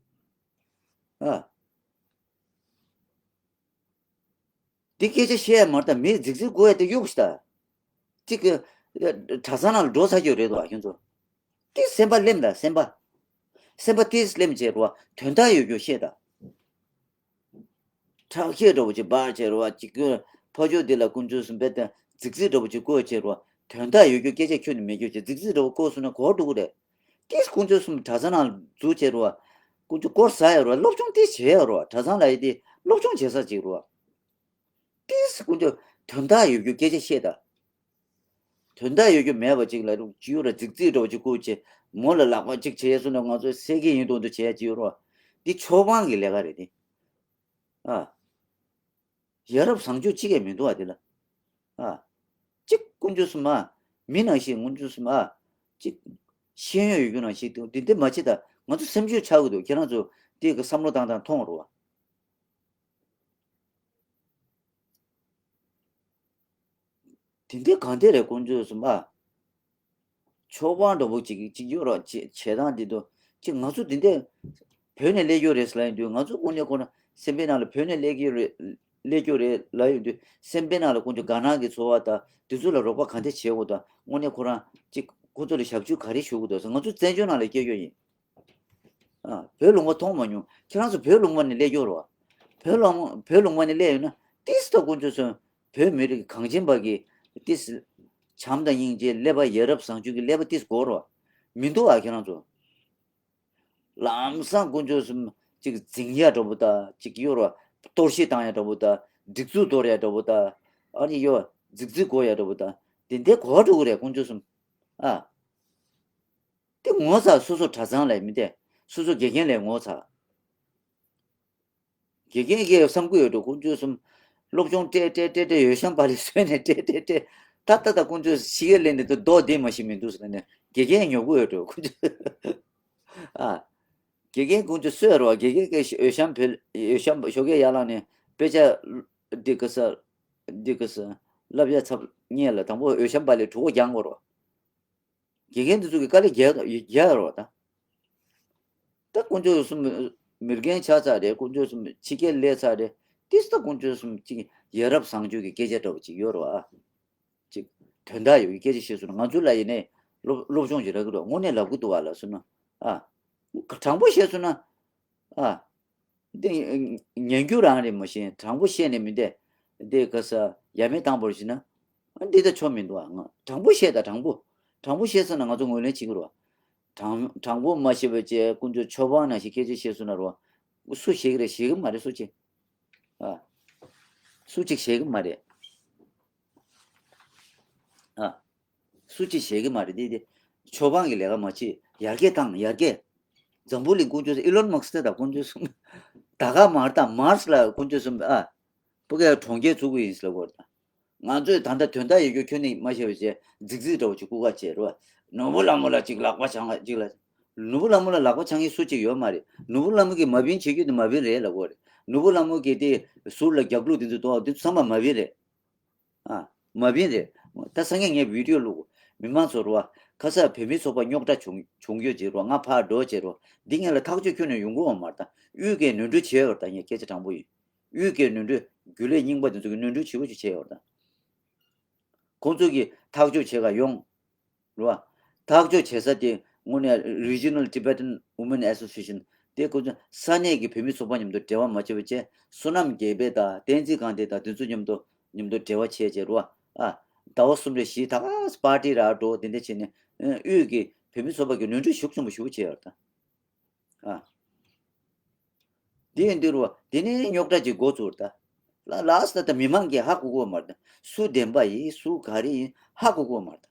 ཨ། འདི་སྐད་ཆ་བཤད་ཡ་མ་རེད་ད། མི་རྫིག་རྫིག་གོ་ཡ་དེ་གཡུག་ཤི་ད། གཅིག་གི་གྲྭ་ཚང་ནང་ལ་འགྲོ་ཚར་གྱི་རེད་དོ་ཁྱོད་ཚོ། དེ་སེམས་པ་ལེམ་ད་སེམས་པ། སེམས་པ་དེས་ལེམ་བྱས་རོ། དོན་དག་ཡོད་རྒྱུ་བཤད་ད། ཁྲག་ཤེད་འདྲ་བོ་ཅིག་འབར་བྱས་རོ། གཅིག་གི་ཕ་ཆོས་འདི་ལ་དཀོན་མཆོག་གསུམ་པས་ད་རྫིག་རྫིག་འདྲ་བོ་ཅིག་བཀོད་བྱས་རོ། དོན་དག་ཡོད་རྒྱུ་སྐད་ཆ་ཁྱོན་ནས་མེད་རྒྱུ་ཅིག་རྫིག་རྫིག་འདྲ་བོ་བཀོད་སོང་ན་གོ་འགྲོ་གི་རེད། ཏིས་དཀོན་མཆོག་གསུམ་གྲྭ་ཚང་ནང་འཛུལ་བྱས་རོ། དཀོན་མཆོག་སྐོར་ཟ་ཡ་རོ། སློབ་སྦྱོང་ཏིས་བྱས་ཡ་རོ། གྲྭ་ཚང་ལ་ཡི་ཏི་སློབ་སྦྱོང་བྱེད་ས་ཅིག་རོ། ཏིས་དཀོན་མཆོག་དོན་དག་ཡོད་རྒྱུ་སྐད་ཆ་བཤད་ད། དོན་དག་ཡོད་རྒྱུ་མེད་པ་ཅིག་ལ་རུ་ཅི་ཡོད་ར་རྫིག་རྫིག་འདྲ་བོ་ཅིག་བཀོད་བྱས། མོ་ལ་ལག་པ་ཅིག་བྱས་སོང་ན་ང་ཚོས་སད་ཀྱི་ཡིན་མདོག་མདོག་བྱས་ཡ་ཅི་ཡོད་རོ། འདི་ཆོས་དབང་གི་ལས་ཀ་རེད་དེ། ཨ། ཡ་རབས་བཟང་སྤྱོད་གཅིག་ཡང་མི་འདུག་ཨ་དེ་ལ། ཨ། གཅིག་དཀོན་མཆོག་གསུམ་ཨ། མི་ནང་བཞིན་དཀོན་མཆོག་གསུམ་ཨ། གཅིག་ཤེས་ཡོན་ཡོད་རྒྱུ་ནང་བཞིན་འདུག་འདི་འདི་མ་བྱེད་ད། ང་ཚོ་སེམས་ཤུགས་ཆག་གི་འདུག་ཁྱེད་རང་ཚོ་དེ་གི་བསམ་བློ་བཏང་སྟངས་མཐོང་རོགས། དེ་འདྲའི་གང་འདྲ་རེད་དཀོན་མཆོག་གསུམ་ཨ། ཆོས་དབང་འདྲ་བོ་ཅིག་ཅིག་ཡོད་རོགས། བྱེད་བྱེད་སྟངས་འདི་འདུག་ཅིག་ང་ཚོ་འདི་འདྲ་བོད་ནས་སླེབས་ཡོད་རེད་ཟེར་ལབ་ཡོང་དུས། ང་ཚོ་དངོས་གནས་ཁོ་ན་སེམས་པའི་ནང་ལ་བོད་ནས་སླེབས་ཀྱི་རེད། སླེབས་ཀྱི་རེད་ལབ་ཡོང་དུས། སེམས་པའི་ནང་ལ་དཀོན་མཆོག་དགའ་སྣང་གི་ཚོར་བ་དང་དེ་ཚོ་ལ་རོགས་པ་ག་འདྲ་བྱེད་དགོས་དང་། དངོས་གནས་ཁོ་རང་ཅིག་ཁོ་ཚོ་ལ་ཞབས་ཞུ་ག་རེ་ཞུ་དགོས་དང་ཟེར། ང་ཚོ་བཙན་བྱོལ་ནང་ལ་སྐྱེས་ཡོད་ཡིན། ཨ། བོད་ལུང་པ་མཐོང་མ་མྱོང་། ཁྱེད་རང་ཚོ་བོད་ལུང་པ་ནས་སླེབས་ཡོད་རེད་བ། བོད་ལུང་བོད་ལུང་པ་ནས་སླེབས་ཡོད་ན་ཏིས་ད་དཀོན་མཆོག་གསུམ། བོད་མི་རིགས་གངས་ཅན་པ་གི་ཏིས་བྱམས་དང་སྙིང་རྗེ་ཀླད་པ། ཡ་རབས་བཟང་སྤྱོད་ཀྱི་ཀླད་པ་ཏིས་དགོས་རེད་བ། མི་འདུག་ཨ་ཁྱེད་རང་ཚོ། ལམ་སང་དཀོན་མཆོག་གསུམ་ཅིག་འཛིང་ཡ་འདྲ་བོ་དང་། ཅིག་ཡོད་རེད་བ། གཏོར་བཤིག་བཏང་ཡ་འདྲ་བོ་དང་། སྒྲིག་འཛུགས་གཏོར་ཡ་འདྲ་བོ་དང་། ཨ་ནི་ཡོད་རྫིག་རྫིག་གོ་ཡ་འདྲ་བོ་དང་། དེ་འདྲ་གོ་འགྲོ་གི་རེད་དཀོན་མཆོག་གསུམ། ཨ། དེ་ངོ་ཚ། སོ་སོ་གྲྭ་ཚང་ལ་མི་བསྡད། སོ་སོ་དགེ་རྒན་ལ་ངོ་ཚ། དགེ་རྒན་གྱིས་བསམ་གྱི་ཡོད་འགྲོ། དཀོན་མཆོག་གསུམ། སློབ་སྦྱོང་སྤྲད་སྤྲད་སྤྲད་སྤྲད། འོད་ཤམ་པ་ལི་བཟོས་ནས་སྤྲད་སྤྲད་སྤྲད། ད་ད་ད་དཀོན་མཆོག་ཕྱི་རྒྱལ་སླེབས་ནས་ད་མདོག་བདེ་མ་ཞིག་མི་འདུག་ཟེར་ནས་དགེ་རྒན་ཉོབ་གི་ཡོད་འགྲོ་དཀོན་མཆོག་ཨ། དགེ་རྒན་དཀོན་མཆོག་གསོད་རོགས། དགེ་རྒན་གྱིས་འོད་ཤམ་བོད། འོད་ཤམ་ཞོགས་ཀས་ཡར་ལངས་ནས་དཔེ་ཆ་འདི་ག་ས་འདི་ག་ས་བསླབ་ཡ་ཚབ་ཉེ་ལ་དང་པོ་འོད་ཤམ་པ་ལི་གྲོད་ཁོག་རྒྱག་དགོས་རོགས། དགེ་རྒན་དེ་ཚོ་གི་དཀའ་ལས་རྒྱག་རྒྱག་རོགས་ད། ད་དཀོན་མཆོག་གསུམ་མི་རྒན་ཆགས་ཚར་རེད། དཀོན་མཆོག་གསུམ་ཕྱི་རྒྱལ་སླེབས་ཚར་རེད། ཏིས་ད་དཀོན་མཆོག་གསུམ་ཅིག་ཡ་རབས་བཟང་སྤྱོད་ཀྱི་སྐད་ཆ་འདྲ་བོ་ཅིག་ཡོད་རེད་བ། ཅིག་དོན་དག་ཡོད་ཀྱི་སྐད་ཆ་བཤད་སོང་ན། ང་ཚོ་ལ་ཡིན་ནའི་སློབ་སློབ་སྦྱོང་ཅིག་རག་གི་རེད། དངོས་གནས་ལབ་གི་འདུག་བ་ལབ་སོང་ན། ཨ། དྲང་པོ་བཤད་སོང་ན། ཨ། འདི་ཉན་རྒྱུ་རང་རེད་མ་གཞི། དྲང་པོ་བཤད་ནས་མི་བསྡད། འདི་ག་ས་ཡ་མེད་བཏང་བར་ཞིག་ན། ཨ། འདི་ད་ཆོ་མི་འདུག་ཨ། ང་དྲང་པོ་བཤད་ད། དྲང་པོ། དྲང་པོ་བཤད་སོང་ན་ང་ཚོ་ངོས་ལེན་བྱེད་ཀྱི་རེད་བ། དྲང་དྲང་པོ་མ་བཤད་པ་བྱས་དཀོན་མཆོག་ཆོས་དབང་ནང་བཞིན་སྐད་ཆ་བཤད་སོང་ན་རེད་བ། སུ་ཞིག་རེད། ཞིག་གི་མ་རེད་སུ་གཅིག་ཨ། སུ་གཅིག་ཞིག་གི་མ་རེད། ཨ། སུ་གཅིག་ཞིག་གི་མ་རེད། འདི་འདི་ཆོས་དབང་གི་ལས་ཀ་མ་བྱེད། ཡར་རྒྱས་བཏང་ཡར་རྒྱས། འཛམ་བུ་གླིང་དཀོན་མཆོག་གསུམ། ཨི་ལོན་མཱ་སི་ཀི་དང་དཀོན་མཆོག་གསུམ། ད་ག་མར་དང་མར་སི་ལ་དཀོན་མཆོག་གསུམ། ཨ། ཕ་གིའི་གྲོང་ཁྱེར་བཙུགས་ཀྱི་ཡིན་ཟེར་ལབ་ཀྱི་ཡོད་རེད་ད། ང་ཚོས་ད་ལྟ་དོན་དག་ཡོད་རྒྱུ་ཁྱོན་ནས་མ་བཤད་པ་བྱས་རྫིག་རྫིག་འདྲ་བོ་ཅིག་སྐུ་ཁ་བྱས་རེད་བ། ནོར་བུ་ལྷ་མོ་ལ་ཅིག་ལག་པ་འཆང་ཅིག་ལ། ནོར་བུ་ལྷ་མོ་ལ་ལག་པ་འཆང་མཁན་སུ་གཅིག་ཡོད་མ་རེད། ནོར་བུ་ལྷ་མོ་གིས་མ་བིན་བྱེད་རྒྱུ་དེ་མ་བིན་རེད་ལབ་ཀྱི་ཡོད་རེད། ནོར་བུ་ལྷ་མོ་གིས་དེ་ཟུར་ལ་རྒྱབ་ལོགས་དེ་ཚོ་གཏོང་བ་དེ་ཚོ་ཚང་མ་མ་བིན་རེད། ཨ། མ་བིན་རེད། ད་སང་ཉིན་ངས་བི་ཌི་ཡོ་བླུགས། མི་མང་ཚོ་རེད་བ། ཁ་སང་བོད་མི་ཚོགས་པ་རྙོག་དྲ་བྱུང་བྱུང་རྒྱུ་ཅིག་རེད་བ། ང་ཕར་འགྲོ་བྱས་རེད་བ། འདི་ངས་ལ་ཐག་གཅོད་ཁྱོན་ནས་ཡོང་གི་ཡོད་མ་རེད་ད། དབུས་ཀྱིས་ནོར་འཁྲུལ་བྱས་ཡོད་རེད་ད། ངས་སྐད་ཆ་དྲང་པོ་ཡིན། དབུས་ཀྱི་ནོར་འཁྲུལ། རྒྱུན་ལས་རྙིང་པ་དེ་ཚོ་གི་ནོར་འཁྲུལ་ཞེ་པོ་ཅིག་བྱས་ཡོད་རེད་ད། ཁོང་ཚོ་གིས་ཐག་གཅོད་བྱེད་ག་ཡོང་། རེད་བ། ཐག་གཅོད་བྱེད་ས་དེ་དངོས་གནས་Regional Tibetan Women Association དེ་ཁོ་ཚོ་ས་གནས་ཀྱི་བོད་མི་ཚོགས་པ་མཉམ་དུ་འབྲེལ་བ་མ་བྱས་པ་བྱས། བསོད་ནམས་རྒྱལ་པོ་དང་བསྟན་འཛིན་དགའ་ལྡན་དང་དེ་ཚོ་མཉམ་དུ་མཉམ་དུ་འབྲེལ་བ་བྱས་བྱས་རེད་བ། ཨ། ཟླ་བ་གསུམ་རེ་བཞི་ད་ག་པར་ཊི་ར་འགྲོ་དེ་འདྲ་བྱས་ནས། ཨ། དབུས་ཀྱི་བོད་མི་ཚོགས་པ་གི་ནོར་འཁྲུལ་ཤུགས་ཆེན་པོ་ཞེ་པོ་བྱས་ཡོད་རེད་ད། ཨ། དེ་ཡིན་དུས་རུ་བ་དེ་ནས་རྙོག་དྲ་ཅིག་འགོ་ཚུགས་རེད་ད། ལ་ལགས་སོ། ད་མི་མང་གིས་ཧ་གོ་གོ་མ་རེད་ད། སུ་བདེན་པ་ཡིན་སུ་ག་རེ་ཡིན་ཧ་གོ་གོ་མ་རེད་ད།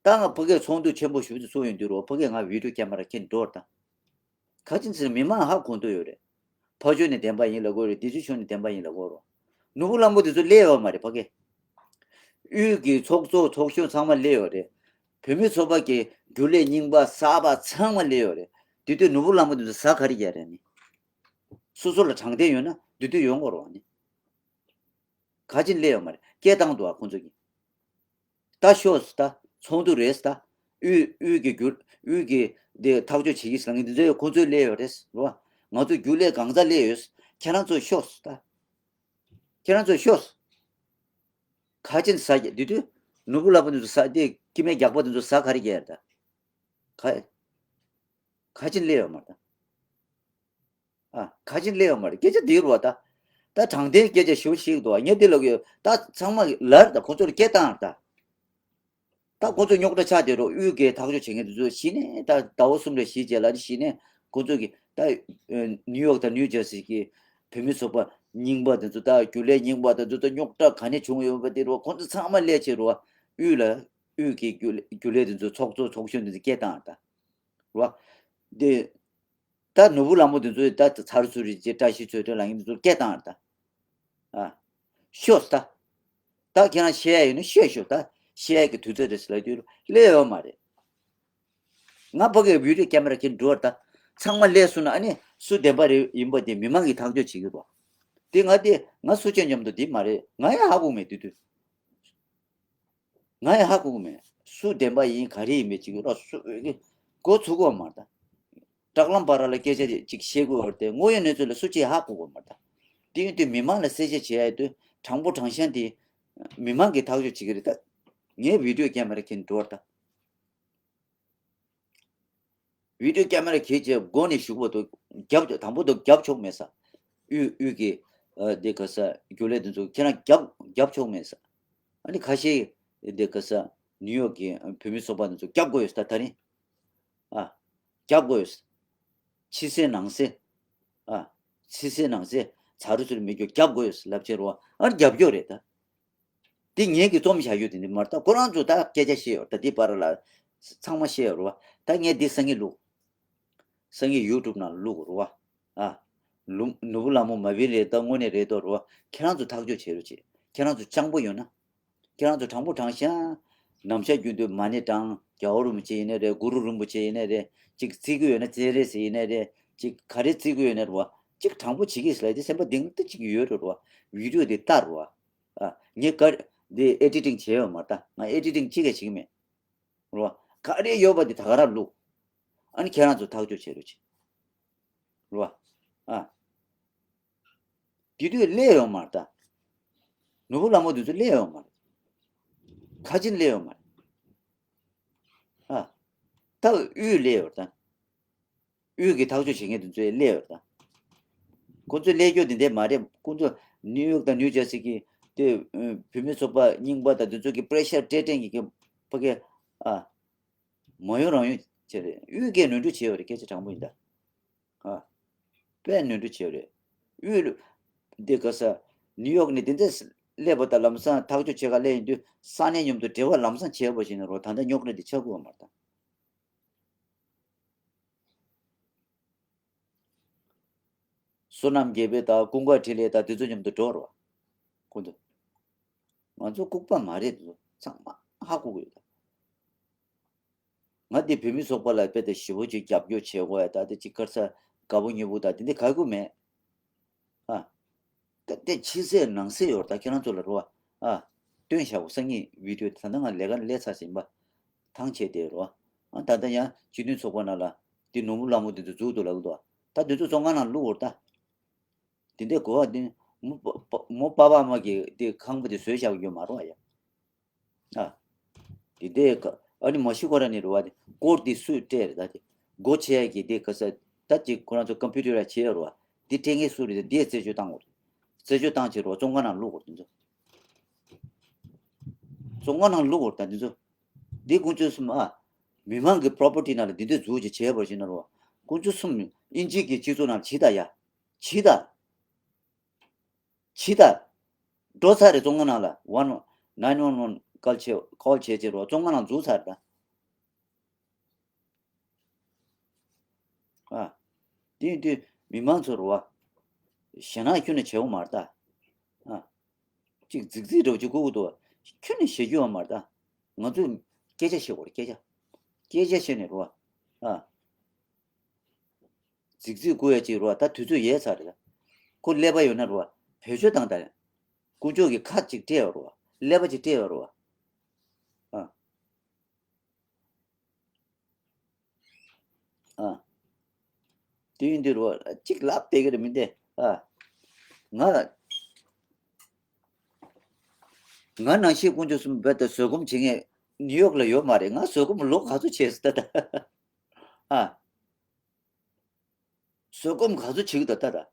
ད་ང་ཕ་གིའི་ཚོགས་འདུ་ཆེན་པོ་ཞིག་ཚུགས་ཡོང་དུས་རུ་བ་ཕ་གིས་ང་བི་ཌི་ཡོ་ཀེ་མ་ར་འཁྱེར་འགྲོ་རེད་ད། ག་ཅི་ཟེར་མི་མང་ཧ་གོ་འདོད་ཡོད་རེད། ཕ་ཕྱོགས་ནས་བདེན་པ་ཡིན་ལབ་ཀྱི་ཡོད་རེད། སྡེ་སྲིད་ཕྱོགས་ནས་བདེན་པ་ཡིན་ལབ་ཀྱི་ཡོད་རེད། ནོར་བུ་གླང་པོ་དེ་ཚོ་སླེབས་ཡོད་མ་རེད་ཕ་གི། དབུས་ཀྱི་ཚོགས་གཙོ་ཚོགས་གཞོན་ཚང་མ་སླེབས་ཡོད་རེད། བོད་མི་ཚོགས་པ་གི་རྒྱུན་ལས་རྙིང་པ་གསར་པ་ཚང་མ་སླེབས་ཡོད་རེད། དེ་དུས་ནོར་བུ་གླང་པོ་དེ་ཚོ་ཟ་ག་རེ་རྒྱག་རེད་ནི། སོ་སོ་ལ་དྲང་བདེན་ཡོད་ན་དེ་དུས་ཡོང་དགོས་རེད་བ་ནི། ག་ཅི་སླེབས་ཡོད་མ་རེད། སྐད་བཏང་འདུག་ཨ་ཁོང་ཚོ་གིས། ད་ཤོག་ཟེར། ད་ཚོགས་འདུ་རེད་ཟེར། ད་དབུས་དབུས་ཀྱི་རྒྱུ་དབུས་ཀྱི་འདི་ཐག་གཅོད་བྱེད་ཀྱི་ཟེར་མཁན་འདི་ཚོ་ཁོང་ཚོས་སླེབས་ཡོད་རེད་ཟེར་བ། ང་ཚོ་རྒྱུགས་ལས་གང་ཚ་སླེབས་ཡོད་ཟེར། ཁྱེད་རང་ཚོ་ཤོག་ཟེར། ད་ཁྱེད་རང་ཚོ་ཤོག་ཟེར། ཁ་ཆེན་ཟ་རྒྱ་འདི་དུས་ནོར་བུ་ལྷ་མོ་འདི་ཚོ་ཟ། དེ་སྐྱེ་དམན་རྒྱགས་པ་འདི་ཚོ་ཟ་ག་རེ་རྒྱག་ཡ་རེད། ད་ཁ་ཁ་ཆེན་སླེབས་ཡོད་མ་རེད། ད་ཨ་ཁ་ཆེན་སླེབས་ཡོད་མ་རེད། སྐད་ཆ་འདི་རུ་བ། ད་ད་དྲང་བདེན་སྐད་ཆ་ཞུ་ཤེས་འདུག་བ། ངས་འདི་ལབ་ཡོད། ད་ཚང་མ་ལར་ད་ཁོ་ཚོར་སྐད་བཏང་ད། ད་ཁོ་ཚོ་རྙོག་དྲ་ཆགས་བསྡད་རོགས། དབུས་ཀྱི་ཐག་གཅོད་བྱེད་མཁན་དེ་ཚོ་གཞི་ནས་ད་ཟླ་བ་གསུམ་རེ་བཞི་རྗེས་ལ་གཞི་ནས་ཁོ་ཚོ་གི་ད་ཨ་ནིའུ་ཡོག་དང་ནིའུ་ཇར་སི་གི་བུད་མེད་ཚོགས་པ་རྙིང་པ་དེ་ཚོ། ད་རྒྱུན་ལས་རྙིང་པ་དེ་ཚོ་ད་རྙོག་དྲ་ག་ནས་བྱུང་ཡོད་པ་དེ་རོ། ཁོ་ཚོ་ཚང་མ་སླེབས་བྱས་རོ། དབུས་ལ་དབུས་ཀྱི་རྒྱུན་རྒྱུན་ལས་དེ་ཚོ་ཚོགས་གཙོ་ཚོགས་གཞོན་དེ་ཚོ་སྐད་བཏང་ད་རོ། དེ་ད་ནོར་བུ་ལྷ་མོ་དེ་ཚོས་ད་ཚར་ཚུར་རེ་བྱས། བཀྲ་ཤིས་མཚོ་སྟོན་ལ་ཡིན་དེ་ཚོ་སྐད་བཏང་ད། ཨ། ཤོག་ད། ད་ཁྱེད་རང་བཤད་ཡ་ཡོད་ན་བཤད་ཤོག། ད་བཤད་ཡ་གི་དུས་ཚོད་རེད་ཟེར་ལབ་དུས་སླེབས་ཡོད་མ་རེད། ང་ཕ་གིའི་བི་ཌིའོ་ཀེ་མ་ར་ཁྱེར་འགྲོ་བར་ད། ཚང་མ་སླེབས་སོང་ན་ཨ་ནི་སུ་བདེན་པ་རེད་ཡིན་པ་དེ་མི་མང་གིས་ཐག་གཅོད་བྱེད་ཀྱི་རོ། དེ་ང་དེ་ང་སུ་ཆེ་མཉམ་དུ་དེ་མ་རེད། ང་ཡང་ཧ་གོ་མེད་དུས་དུས། ང་ཡང་ཧ་གོ་གི་མེད། སུ་བདེན་པ་ཡིན་ག་རེ་ཡིན་མེད་ཅིག་རོ། སུ་གི་མགོ་ཚུགས་གོ་མ་རེད་ད། བྲག་ལམ་བར་ལ་སྐད་ཆ་ཅིག་བཤད་དགོས་བར་དེ་དངོས་ཡོད་གནས་ཚུལ་ལ་སུ་གཅིག་ཧ་གོ་གོ་མ་རེད་ད། དེ་ཡིན་དུས་མི་མང་ལ་གསལ་བཤད་བྱེད་ཡ་ཡོད་དུས་དྲང་པོ་དྲང་བཞག་དེ་མི་མང་གིས་ཐག་གཅོད་བྱེད་ཀྱི་རེད་ད། ངའི་བི་ཌིའོ་ཀེ་མ་ར་ཁྱེར་འགྲོ་བར་ད། བི་ཌིའོ་ཀེ་མ་ར་ཁྱེར་བྱས་སྒོ་ནས་བཞུགས་པ་དུ་རྒྱབ་དང་པོ་དུ་རྒྱབ་ཆོག་མེད་ས། དབུས་དབུས་ཀྱི་ཨ་དེ་ག་ས་རྒྱུན་ལས་དེ་ཚོ་ཁྱེད་རང་རྒྱབ་རྒྱབ་ཆོག་མེད་ས། ཨ་ནི་ཁ་ཤས་དེ་ག་ས་ནིའུ་ཡོག་གི་བུད་མེད་ཚོགས་པ་དེ་ཚོ་རྒྱབ་དགོས་ཡོད་ས། ད་ད་རིང་ཨ་རྒྱབ་དགོས་ཡོད་ས། ཕྱི་གསལ་ནང་གསལ། ཨ་ཕྱི་གསལ་ནང་གསལ། ཚ་རུ་ཚུར་མི་རྒྱུ་རྒྱབ་དགོས་ཡོད་ས་ལབ་བྱས་རོ། ཨ་རྒྱབ་སྐྱོར་རེད་ད། འདི་ངེད་ཀྱིས་རྩོམ་བཞག་ཡོད་དེ་འདི་མ་རེད་ད། ཁོ་རང་ཚོ་ད་སྐད་ཆ་བཤད་ཡོད་ད། འདི་བར་ལ་ཚང་མ་བཤད་ཡོད་རེད་བ། ད་ངས་འདི་སང་ཉིན་བླུག་སང་ཉིན་ཡུ་ཊུབ་ནང་བླུག་རེད་བ། ཨ། ལུ་ནོར་བུ་ལྷ་མོ་མ་བིན་རེད་ད། དངོས་གནས་རེད་དོ་རེད་བ། ཁྱེད་རང་ཚོ་ཐག་གཅོད་བྱེད་རོགས་བྱེད། ཁྱེད་རང་ཚོ་སྤྱང་པོ་ཡོད་ན། ཁྱེད་རང་ཚོ་དྲང་པོ་དྲང་བཞག་ནམ་ཞག་རྒྱུན་དུ་མ་ཎི་བགྲང་། རྒྱལ་བ་རིན་པོ་ཆེ་ཡིན་ནའི་རེད། གུ་རུ་རིན་པོ་ཆེ་ཡིན་ནའི་རེད། ཅིག་བརྩི་གི་ཡོད་ན་སྤྱན་རས་གཟིགས་ཡིན་ནའི་རེད། ཅིག་ག་རེ་བརྩི་གི་ཡོད་ན་རེད་བ། ཅིག་དྲང་པོ་བྱེད་ཀྱི་ཟེར་ལ་དེ་སེམས་པ་གཏིང་ཏི་ཅིག་ཡོད་རེད་བ། བི་ཌིའོ་དེ་ལྟ་རེད་བ། ཨ། ངས་ག་འདི་ཨེ་ཌི་ཊིང་བྱས་ཡོད་མ་རེད་ད། ང་ཨེ་ཌི་ཊིང་ཅི་ག་བྱེད་ཀྱི་མེད། རེད་བ། ག་རེ་ཡོད་པ་དེ་ད་ག་རང་བླུག་ཨ་ནི་ཁྱེད་རང་ཚོ་ཐག་གཅོད་བྱེད་རོགས་བྱེད། རེད་བ། ཨ། དེ་དུས་སླེབས་ཡོད་མ་རེད་ད། ནོར་བུ་ལྷ་མོ་དེ་ཚོ་སླེབས་ཡོད་མ་རེད། ཁ་ཆེན་སླེབས་ཡོད་མ་རེད། ཨ། ད་དབུས་སླེབས་ཡོད་རེད་ད། དབུས་ཀྱི་ཐག་གཅོད་བྱེད་མཁན་དེ་ཚོས་སླེབས་ཡོད་རེད་ད། ཁོ་ཚོས་སླེབས་རྒྱུ་དེ་འདྲས་མ་རེད། ཁོ་ཚོ་ནིའུ་ཡོག་དང་ནིའུ་ཇར་སི་གི་དེ་བུད་མེད་ཚོགས་པ་རྙིང་པ་དང་དེ་ཚོ་གི་པེ་རེ་ཤར་སྤྲད་སྤྲད་གི་གི་ཕ་གི་ཨ། མ་ཡོང་རང་ཡོང་བྱས་རེད། དབུས་ཀས་ནོར་འཁྲུལ་བྱས་ཡོད་རེད། སྐད་ཆ་དྲང་པོ་ཡིན་ད། ཨ། དཔེ་ནོར་འཁྲུལ་བྱས་རེད། དབུས་ལུ་འདི་ག་ས་ནིའུ་ཡོག་ནས་དེ་འདྲ་སླེབས་པ་དང་ལམ་སང་ཐག་གཅོད་བྱེད་ག་སླེབས་ཡིན་དུས་ས་གནས་མཉམ་དུ་འབྲེལ་བ་ལམ་སང་བྱས་པ་ཞིག་ན་རོ། ད་ལྟ་རྙོག་དྲ་འདི་ཆགས་དགོས་པ་མ་རེད་ད། བསོད་ནམས་རྒྱས་པའི་ད་ཀུན་དགའ་འཕྲིན་ལས་ད་དེ་ཚོ་མཉམ་དུ་འགྲོ་རོ། ཁོང་ཚོ་ང་ཚོ་ལྐུགས་པ་མ་རེད། དེ་ཚོ་ཚང་མ་ཧ་གོ་གི་ཡོད་ད། ང་འདི་བོད་མི་ཚོགས་པ་ལ་དཔེ་དེ་ཞེ་པོ་ཅིག་རྒྱབ་སྐྱོར་བྱེད་དགོས་ཡ་ད་དེ་ཅིག་ག་རེ་ཟ་དགའ་པོ་ཉེ་པོ་ད་དེ་འདྲ་ག་གི་མེད། ཨ། ད་དེ་ཕྱི་གསལ་ནང་གསལ་ཡོད་ད། ཁྱེད་རང་ཚོ་ལ་རོ། ཨ། སྟོན་བཞག་གོ་སང་ཉིན་བི་ཌིའོ་ད་ལྟ་ང་ལས་ཀ་ལས་ཚར་ཟིན་པ་ཐང་ཆད་དེ་རོ། ཨ་ད་ལྟ་ཡང་སྤྱི་མཐུན་ཚོགས་པ་ནང་ལ་དེ་ནོར་བུ་ལྷ་མོ་དེ་ཚོ་འཛུགས་འདུག་ལབ་འདུག་ད་དེ་ཚོ་བཙོན་ཁང་ནང་བླུག་གོ་ད། དེ་འདྲའི་གོ་བ་དེ་མོ་པ་པ་མོ་པ་པ་མ་གི་དེ་ཁང་པ་དེ་བཟོས་བཞག་ཡོད་མ་རེད་ཡ། ཨ། དེ་འདྲའི་ཀ་ཨ་ནི་མ་ཤི་ཁོ་ར་ནི་རེད་བ། དེ་སྐོར་དེ་སུས་སྤྲད་རེད་ད། དེ་སྒོ་ཕྱེ་ཡ་གི་དེ་ག་ས་ད་ཅིག་ཁོ་རང་ཚོ་ཀམ་པུ་ཊར་ལ་བྱེད་ཡ་རེད་བ། དེ་སྤྲད་མཁན་སུ་རེད། དེ་རྩད་གཅོད་བཏང་དགོས་རེད། རྩད་གཅོད་བཏང་བྱས་རེད་བ། བཙོན་ཁང་ནང་བླུག་དགོས་རེད་དེ་ཚོ། བཙོན་ཁང་ནང་བླུག་དགོས་རེད་ད་དེ་ཚོ། འདི་དཀོན་མཆོག་གསུམ་ཨ། མི་མང་གི་པོ་རོ་པར་ཊི་ནང་ལ་འདི་འདྲ་འཛུགས་ཀྱི་བྱས་པར་ཞིག་ན་རོ། དཀོན་མཆོག་གསུམ་དབྱིན་ཇི་གི་སྤྱི་ཚོགས་ནང་བྱིས་ད་ཡ། བྱིས་ད། བྱིས་ད། འགྲོ་ཚར་རེད་བཙོན་ཁང་ནང་ལ། ཝན་ནའིན་ཝན་ཝན་ཀོལ་བྱེད་ཀོལ་བྱེད་བྱེད་རོ། བཙོན་ཁང་ནང་འཛུལ་ཚར་རེད་ད། ཨ། དེ་ཡིན་དུས་མི་མང་ཚོ་རུ་བ། ཞེད་སྣང་ཁྱོན་ནས་བྱེད་འོང་མ་རེད་ད། ཨ། ཅིག་རྫིག་རྫིག་འདྲ་བོ་ཅིག་དགོས་ཀྱི་འདུག་བ། ཁྱོན་ནས་བྱེད་རྒྱུ་ཡོད་མ་རེད་ད། ང་ཚོས་སྐད་ཆ་བཤད་དགོས་རེད། སྐད་ཆ། སྐད་ཆ་བཤད་ནས་རུ་བ། ཨ། རྫིག་རྫིག་དགོས་ཡ་ཅིག་རུ་བ། ད་དུས་ཚོད་ཡལ་ཚར་རེད་ད། ཁོ་ཀླད་པ་ཡོད་ན་རུ་བ། བེད་སྤྱོད་བཏང་ད། དཀོན་མཆོག་གིས་ཁ་ཅིག་སྤྲད་ཡོད་རུ་བ། ཀླད་པ་ཅིག་སྤྲད་ཡོད་རུ་བ། ཨ། དེ་ཡིན་དུས་རོ་གཅིག་ལབ་བསྡད་ཀྱི་རེད་མི་འདི། ཨ། ང་ང་ནང་བཞིན་དཀོན་མཆོག་གསུམ་རྦད་དེ་བཟོད་སྒོམ་བྱེད་མཁན་ནིའུ་ཡོག་ལ་ཡོད་མ་རེད། ང་བཟོད་སྒོམ་ལོ་ག་ཚོད་བྱས་སོང་ད་ད། ཨ། བཟོད་སྒོམ་ག་ཚོད་བྱེད་ཀྱི་འདུག་ད་ད།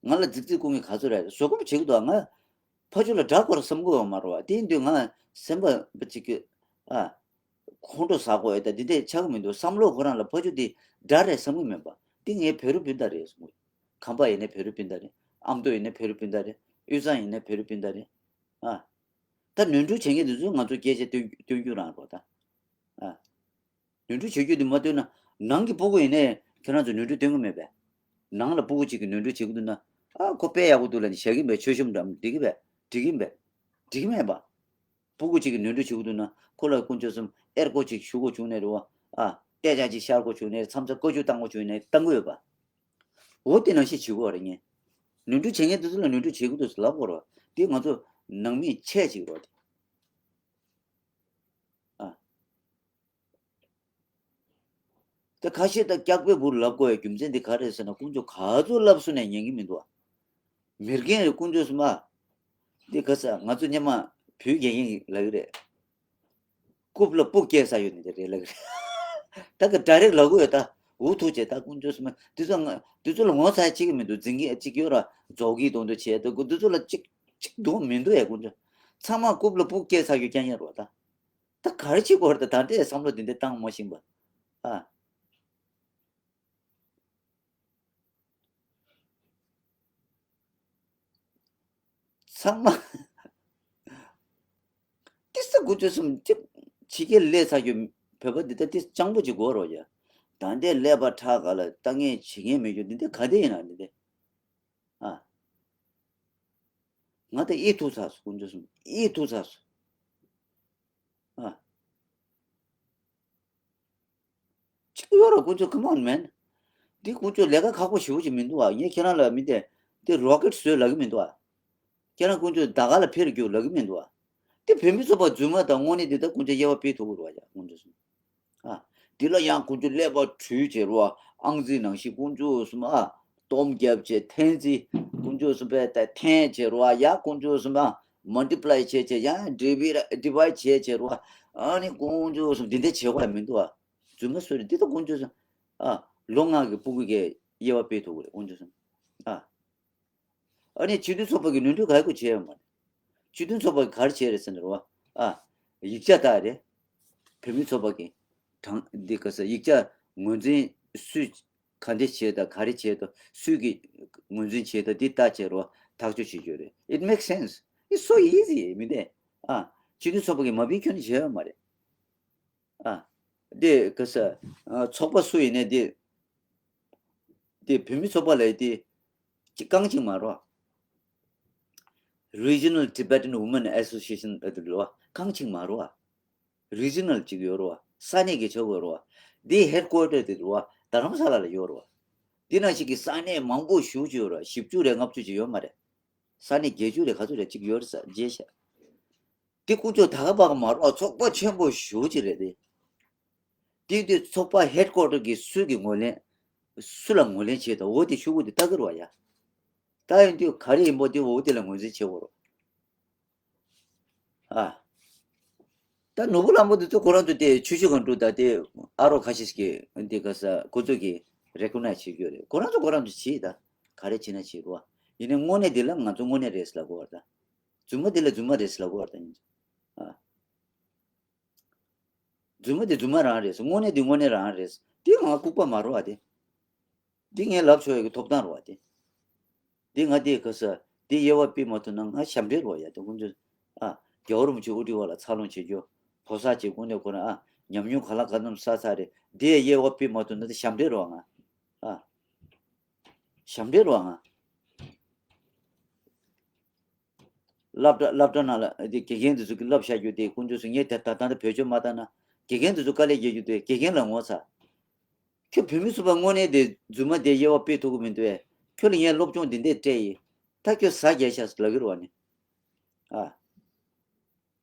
ང་ལ་རྫིག་རྫིག་སྐུ་ངལ་ག་ཚོད་རེད། བཟོད་སྒོམ་བྱེད་ཀྱི་འདུག་ང་ཕ་ཆོས་ལ་དགྲ་དགོས་ར་བསམ་གྱི་ཡོད་མ་རེད་བ། དེ་ཡིན་དུས་ང་སེམས་པ་པ་ཅིག་གི་ཨ་ཁོང་ཁྲོ་ཟ་དགོས་ཡོད་ད། འདི་འདྲས་ཆགས་ཀྱི་མི་འདུག་བསམ་བློ་ཁོ་རང་ལ་ཕ་ཆོས་འདི་དགྲ་རེད་བསམ་གྱི་མེད་པ། འདི་ངའི་བེ་རུ་སྤུན་ཟླ་རེད་གསུངས། ཁམས་པ་ཡིན་ནའི་བེ་རུ་སྤུན་ཟླ་རེད། ཨ་མདོ་ཡིན་ནའི་བེ་རུ་སྤུན་ཟླ་རེད། དབུས་གཙང་ཡིན་ནའི་བེ་རུ་སྤུན་ཟླ་རེད། ཨ། ད་ནོར་འཁྲུལ་བྱེད་མཁན་དེ་ཚོས་ང་ཚོ་སྐད་ཆ་སྟོན་སྟོན་རྒྱུ་རང་རེད་ད། ཨ། ནོར་འཁྲུལ་བྱེད་རྒྱུ་དེ་མ་སྟོན་ན། ནང་གི་སྤུ་གུ་ཡིན་ནའི་ཁྱེད་རང་ཚོ་ནོར་འཁྲུལ་སྟོན་གི་མེད་པས། ནང་ལ་སྤུ་གུ་གཅིག་གིས་ནོར་འཁྲུལ་བྱེད་ཀྱི་འདུག་ན། ཨ་ཁོ་དཔེ་ཡག་པོ་འདུག་ལབ་ནས་བཞག་གི་མེད། མཆོད་གཤོམ་འདྲ་འགྲིག་གི་མེད། འགྲིག་གི་མེད། འགྲིག་གི་མེད་པ། སྤུ་གུ་གཅིག་གིས་ནོར་འཁྲུལ་བྱེད་ཀྱི་འདུག་ན་ཁོ་ལ་དཀོན་མཆོག་གསུམ་ཨེར་ཀོ་གཅིག་ཞུ་དགོས་བྱུང་ནའི་རེད་བ། ཨ་ཏེ་ཅག་གཅིག་ཤར་དགོས་བྱུང་ནའི་མཚམས་མཚམས་བཀའ་བཀྱོན་བཏང་དགོས་བྱུང་ནའི་བཏང་གི་ཡོད་པ། འོ་དེ་ནང་བཞིན་བྱེད་དགོས་རེད་ངས། ནོར་འཁྲུལ་བྱེད་མཁན་དེ་ཚོ་ལ་ནོར་འཁྲུལ་བྱེད་ཀྱི་འདུག་ཟེར་ལབ་དགོས་རེད་བ། དེ་ང་ཚོ་ནང་མིའི་ཆས་གཅིག་རེད་བ་དེ། ཨ། ད་ཁ་ཤས་ད་སྐྱག་པའི་བུར་ལབ་དགོས་ཡ་རྒྱུ་མཚན་འདི་ག་རེད་ཟེར་ན། དཀོན་མཆོག་ག་ཚོད་ལབ་སོང་ནས་ཉན་གི་མི་འདུག་ཨ། མི་རྒན་རེད་དཀོན་མཆོག་གསུམ་ཨ། འདི་ག་ས་ང་ཚོ་སྔོན་མ་བོད་རྒན་རྒན་ལབ་གི་རེད། རྐུབ་ལ་སྤུ་སྐྱེས་ས་ཡོད་ནི་དེ་རེད་ལབ་གི་རེད། ད་གི་ཌའི་རེག་ལབ་གི་ཡོད་ད། འུ་ཐུག་བྱས་ད་དཀོན་མཆོག་གསུམ་འདི་ཚོ་ང་འདི་ཚོ་ལ་ངོ་ཚ་བྱེད་ཀྱི་མི་འདུག་འཛིང་གི་གཅིག་ཡོད་ར་རྫོགས་ཀྱི་གདོང་དུ་བྱས་ད་འདི་ཚོ་ལ་གཅིག་གཅིག་འདུག་མི་འདུག་ཡ་དཀོན་མཆོག་ཚང་མ་རྐུབ་ལ་སྤུ་སྐྱེས་ས་ཡོད་རྐྱང་རྐྱང་རེད་བ་ད། ད་ག་རེ་བྱེད་དགོས་རེད་ད། ད་ལྟའི་བསམ་བློ་དེ་འདྲ་བཏང་མ་ཤེས་པ། ཨ། ཚང་མ་ཏི་ས་དཀོན་མཆོག་གསུམ་ཅིག་ཕྱི་རྒྱལ་སླེབས་ཚར་རྒྱུ་བོད་པ་འདི་ལྟ་ཏི་སྤྱང་པོ་ཅིག་དགོས་རོགས་ཡ། ད་ལྟའི་ཀླད་པ་ཁྲག་ག་ལ་ལྟ་ངན་བྱེད་མཁན་མེད་རྒྱུ་འདི་འདྲ་ག་འདྲ་ཡིན་ན་འདི་འདྲ། ཨ། ང་ད་ཨི་ཐུག་ཚར་སོང་དཀོན་མཆོག་གསུམ་ཨི་ཐུག་ཚར་སོང་། ཨ། གཅིག་ཡོད་ར་དཀོན་མཆོག come on man། འདི་དཀོན་མཆོག་ལས་ཀ་ཁག་པོ་ཞེ་པོ་ཅིག་མི་འདུག་ཨ། ངས་ཁྱེད་རང་ལ་མི་དེ་འདི་རོ་ཀེཊ་བཟོས་ལབ་གི་མི་འདུག་ཨ། ཁྱེད་རང་དཀོན་མཆོག་ཟླ་ག་ལ་ཕེབས་རྒྱུ་ལབ་གི་མི་འདུག་ཨ། འདི་བོད་མི་ཚོགས་པ་རྫུན་མ་དང་དངོས་གནས་འདི་ད་དཀོན་མཆོག་དབྱེ་བ་སྤེལ་ཐུབ་ཀྱི་རེད་བ་ཡ་དཀོན་མཆོག་གསུམ། ཨ། འདི་ལ་ཡང་དཀོན་མཆོག་ཀླད་པ་བྲུས་བྱས་རོ། ཨང་རྩིས་ནང་བཞིན་དཀོན་མཆོག་གསུམ་ཨ། སྟོང་བརྒྱབ་བྱས་ཐེངས་རྩིས་དཀོན་མཆོག་གསུམ་པས་ད་ཐེངས་བྱས་རོ། ཡ་དཀོན་མཆོག་གསུམ་ཨ། མལ་ཊི་པ་ལའི་བྱས་བྱས་ཡང་ཌི་བི་ཌི་བའི་ཌི་བའི་ཌི་བྱས་བྱས་རོ། ཨ་ནི་དཀོན་མཆོག་གསུམ་འདི་འདྲ་བྱེད་དགོས་ཡ་མི་འདུག་ཨ། རྫུན་མ་བཟོས་རེད་འདི་ད་དཀོན་མཆོག་གསུམ། ཨ། ལོ་ལྔ་གི་སྤུ་གུ་གས་དབྱེ་བ་སྤེལ་ཐུབ་ཀྱི་རེད་དཀོན་མཆོག་གསུམ། ཨ། ཨ་ནི་སྤྱི་མཐུན་ཚོགས་པ་གིས་ནོར་འཁྲུལ་ག་ཡི་གུ་བྱས་ཡོད་མ་རེད། སྤྱི་མཐུན་ཚོགས་པ་གིས་ག་རེ་བྱས་རེད་ཟེར་ན་རེད་བ། ཨ། ཡིག་ཆ་ལྟ་རེད། བོད་མི་ཚོགས་པ་གིས། དྲང་འདི་ག་ས་ཡིག་ཆ་ངོས་འཛིན་སུས་ག་འདྲས་བྱས་དང་ག་རེ་བྱས་དང་སུས་ཀྱིས་ངོས་འཛིན་བྱས་དང་འདི་ལྟ་བྱས་རེད་བ་ཐག་གཅོད་བྱེད་རྒྱུ་རེད། It makes sense. It's so easy མི་འདས། ཨ། སྤྱི་མཐུན་ཚོགས་པ་གིས་མ་ཕིག་ཁྱོན་ནས་བྱས་ཡོད་མ་རེད། ཨ། འདི་ག་ས། ཨ། ཚོགས་པ་སུ་ཡིན་ནའི་འདི། འདི་བོད་མི་ཚོགས་པ་ལབ་ཡ་འདི། ཅི་རྐང་གཅིག་མ་རེད་བ། Regional Tibetan Women Association ལབ་དུས་ལ་བ་རྐང་གཅིག་མ་རེད་བ། Regional ཅིག་ཡོད་རེད་བ། ས་གནས་ཀྱི་ཆགས་ཡོད་རེད་བ། འདི་ཧེཌ་ཀོ་ཊར་དེ་རེད་བ་རྡ་རམ་ས་ལ་ལ་ཡོད་རེད་བ། འདི་ནང་བཞིན་གྱི་ས་གནས་མང་པོ་ཞེ་ཅིག་ཡོད་རེད་བ། བཞི་བཅུ་རེ་ལྔ་བཅུ་ཅིག་ཡོད་མ་རེད། ས་གནས་བརྒྱད་ཅུ་རེ་ག་ཚོད་རེ་ཅིག་ཡོད་རེད་ས་བརྗེད་ཤག་འདི་དཀོན་མཆོག་ད་ག་པ་ག་མ་རེད་བ། ཚོགས་པ་ཆེན་པོ་ཞེ་ཅིག་རེད་དེ། དེ་དུས་ཚོགས་པ་ཧེཌ་ཀོ་ཊར་གྱིས་སུ་གིས་ངོས་ལེན། སུ་ལ་ངོས་ལེན་བྱེད་དང་འོ་དེ་ཤོག་གུ་དེ་ལྟ་གི་རེད་བ་ཡ། ད་ཡིན་དུས་ག་རེ་ཡིན་པོ་དེ་འོ་དེ་ལ་ངོས་འཛིན་བྱེད་དགོས་རེད། ཨ། ད་ནོར་བུ་གླང་པོ་དེ་ཚོ་ཁོ་རང་ཚོ་དེ་ཆུ་བཞི་སྒང་དྲུག་དང་དེ་ཨ་རོགས་ཁ་ཤས་ཀྱིས་འདི་ག་ས་ཁོ་ཚོ་གིས་རེ་ཀོ་ནའི་ཛི་བྱེད་རྒྱུ་རེད། ཁོ་རང་ཚོ་ཁོ་རང་ཚོ་བྱེད་ད། ག་རེ་བྱེད་ན་བྱེད་རོ། ཡིན་ནའི་དངོས་གནས་དེ་ལ་ང་ཚོ་དངོས་གནས་རེད་ཟེར་ལབ་དགོས་བ་ད། རྫུན་མ་དེ་ལ་རྫུན་མ་རེད་ཟེར་ལབ་དགོས་བ་ད་ཡིན། ཨ། རྫུན་མ་དེ་རྫུན་མ་རང་རེད། དངོས་གནས་དེ་དངོས་གནས་རང་རེད། དེ་ང་ལྐུགས་པ་མ་རེད་བ་དེ། འདི་ངས་ལབ་ཆོག་ཡག་གི་ཐོབ་ཐང་རེད་བ་དེ། འདི་ང་དེ་ག་ས་འདི་དབྱེ་བ་སྤེལ་མ་ཐུབ་ན་ང་ཞབས་འདྲེན་རེད་བ་ཡ་དེ་ཁོང་ཚོས། ཨ། རྒྱལ་བ་རིན་པོ་ཆེ་དབུ་ཁྲིད་བ་ལ་འཚར་ལོངས་བྱེད་རྒྱུ། ཕོ་གསར་གྱི་དངོས་གནས་ཁོ་རང་ཨ་ཉམས་མྱོང་ག་ལ་ག་ཙམ་བསགས་ཚར་རེད། འདི་དབྱེ་བ་སྤེལ་མ་ཐུབ་ན་དེ་ཞབས་འདྲེན་རེད་བ་ང་། ཨ། ཞབས་འདྲེན་རེད་བ་ང་། སློབ་གྲྭ་སློབ་གྲྭ་ནང་ལ་དེ་དགེ་རྒན་དེ་ཚོ་གི་བསླབ་བྱ་རྒྱུ་དེ་དཀོན་མཆོག་གསུམ་ངས་དེ་ད་ལྟ་འདི་བེད་སྤྱོད་མ་བཏང་ན་དགེ་རྒན་དེ་ཚོ་དཀའ་ལས་རྒྱག་རྒྱུ་དེ་དགེ་རྒན་ལ་ངོ་ཚ། ཁྱོད་བོད་མི་ཚོགས་པ་དངོས་གནས་དེ་རྫུན་མ་དེ་དབྱེ་བ་སྤེལ་ཐུབ་ཀྱི་མི་འདུག་ཨེ། ཁྱོད་ལ་ངས་སློབ་སྦྱོང་འདི་འདྲས་སྤྲད་ཡིན། ད་ཁྱོད་ཟ་རྒྱལ་ཤག་ལབ་ཀྱི་རེད་བ་ནི། ཨ།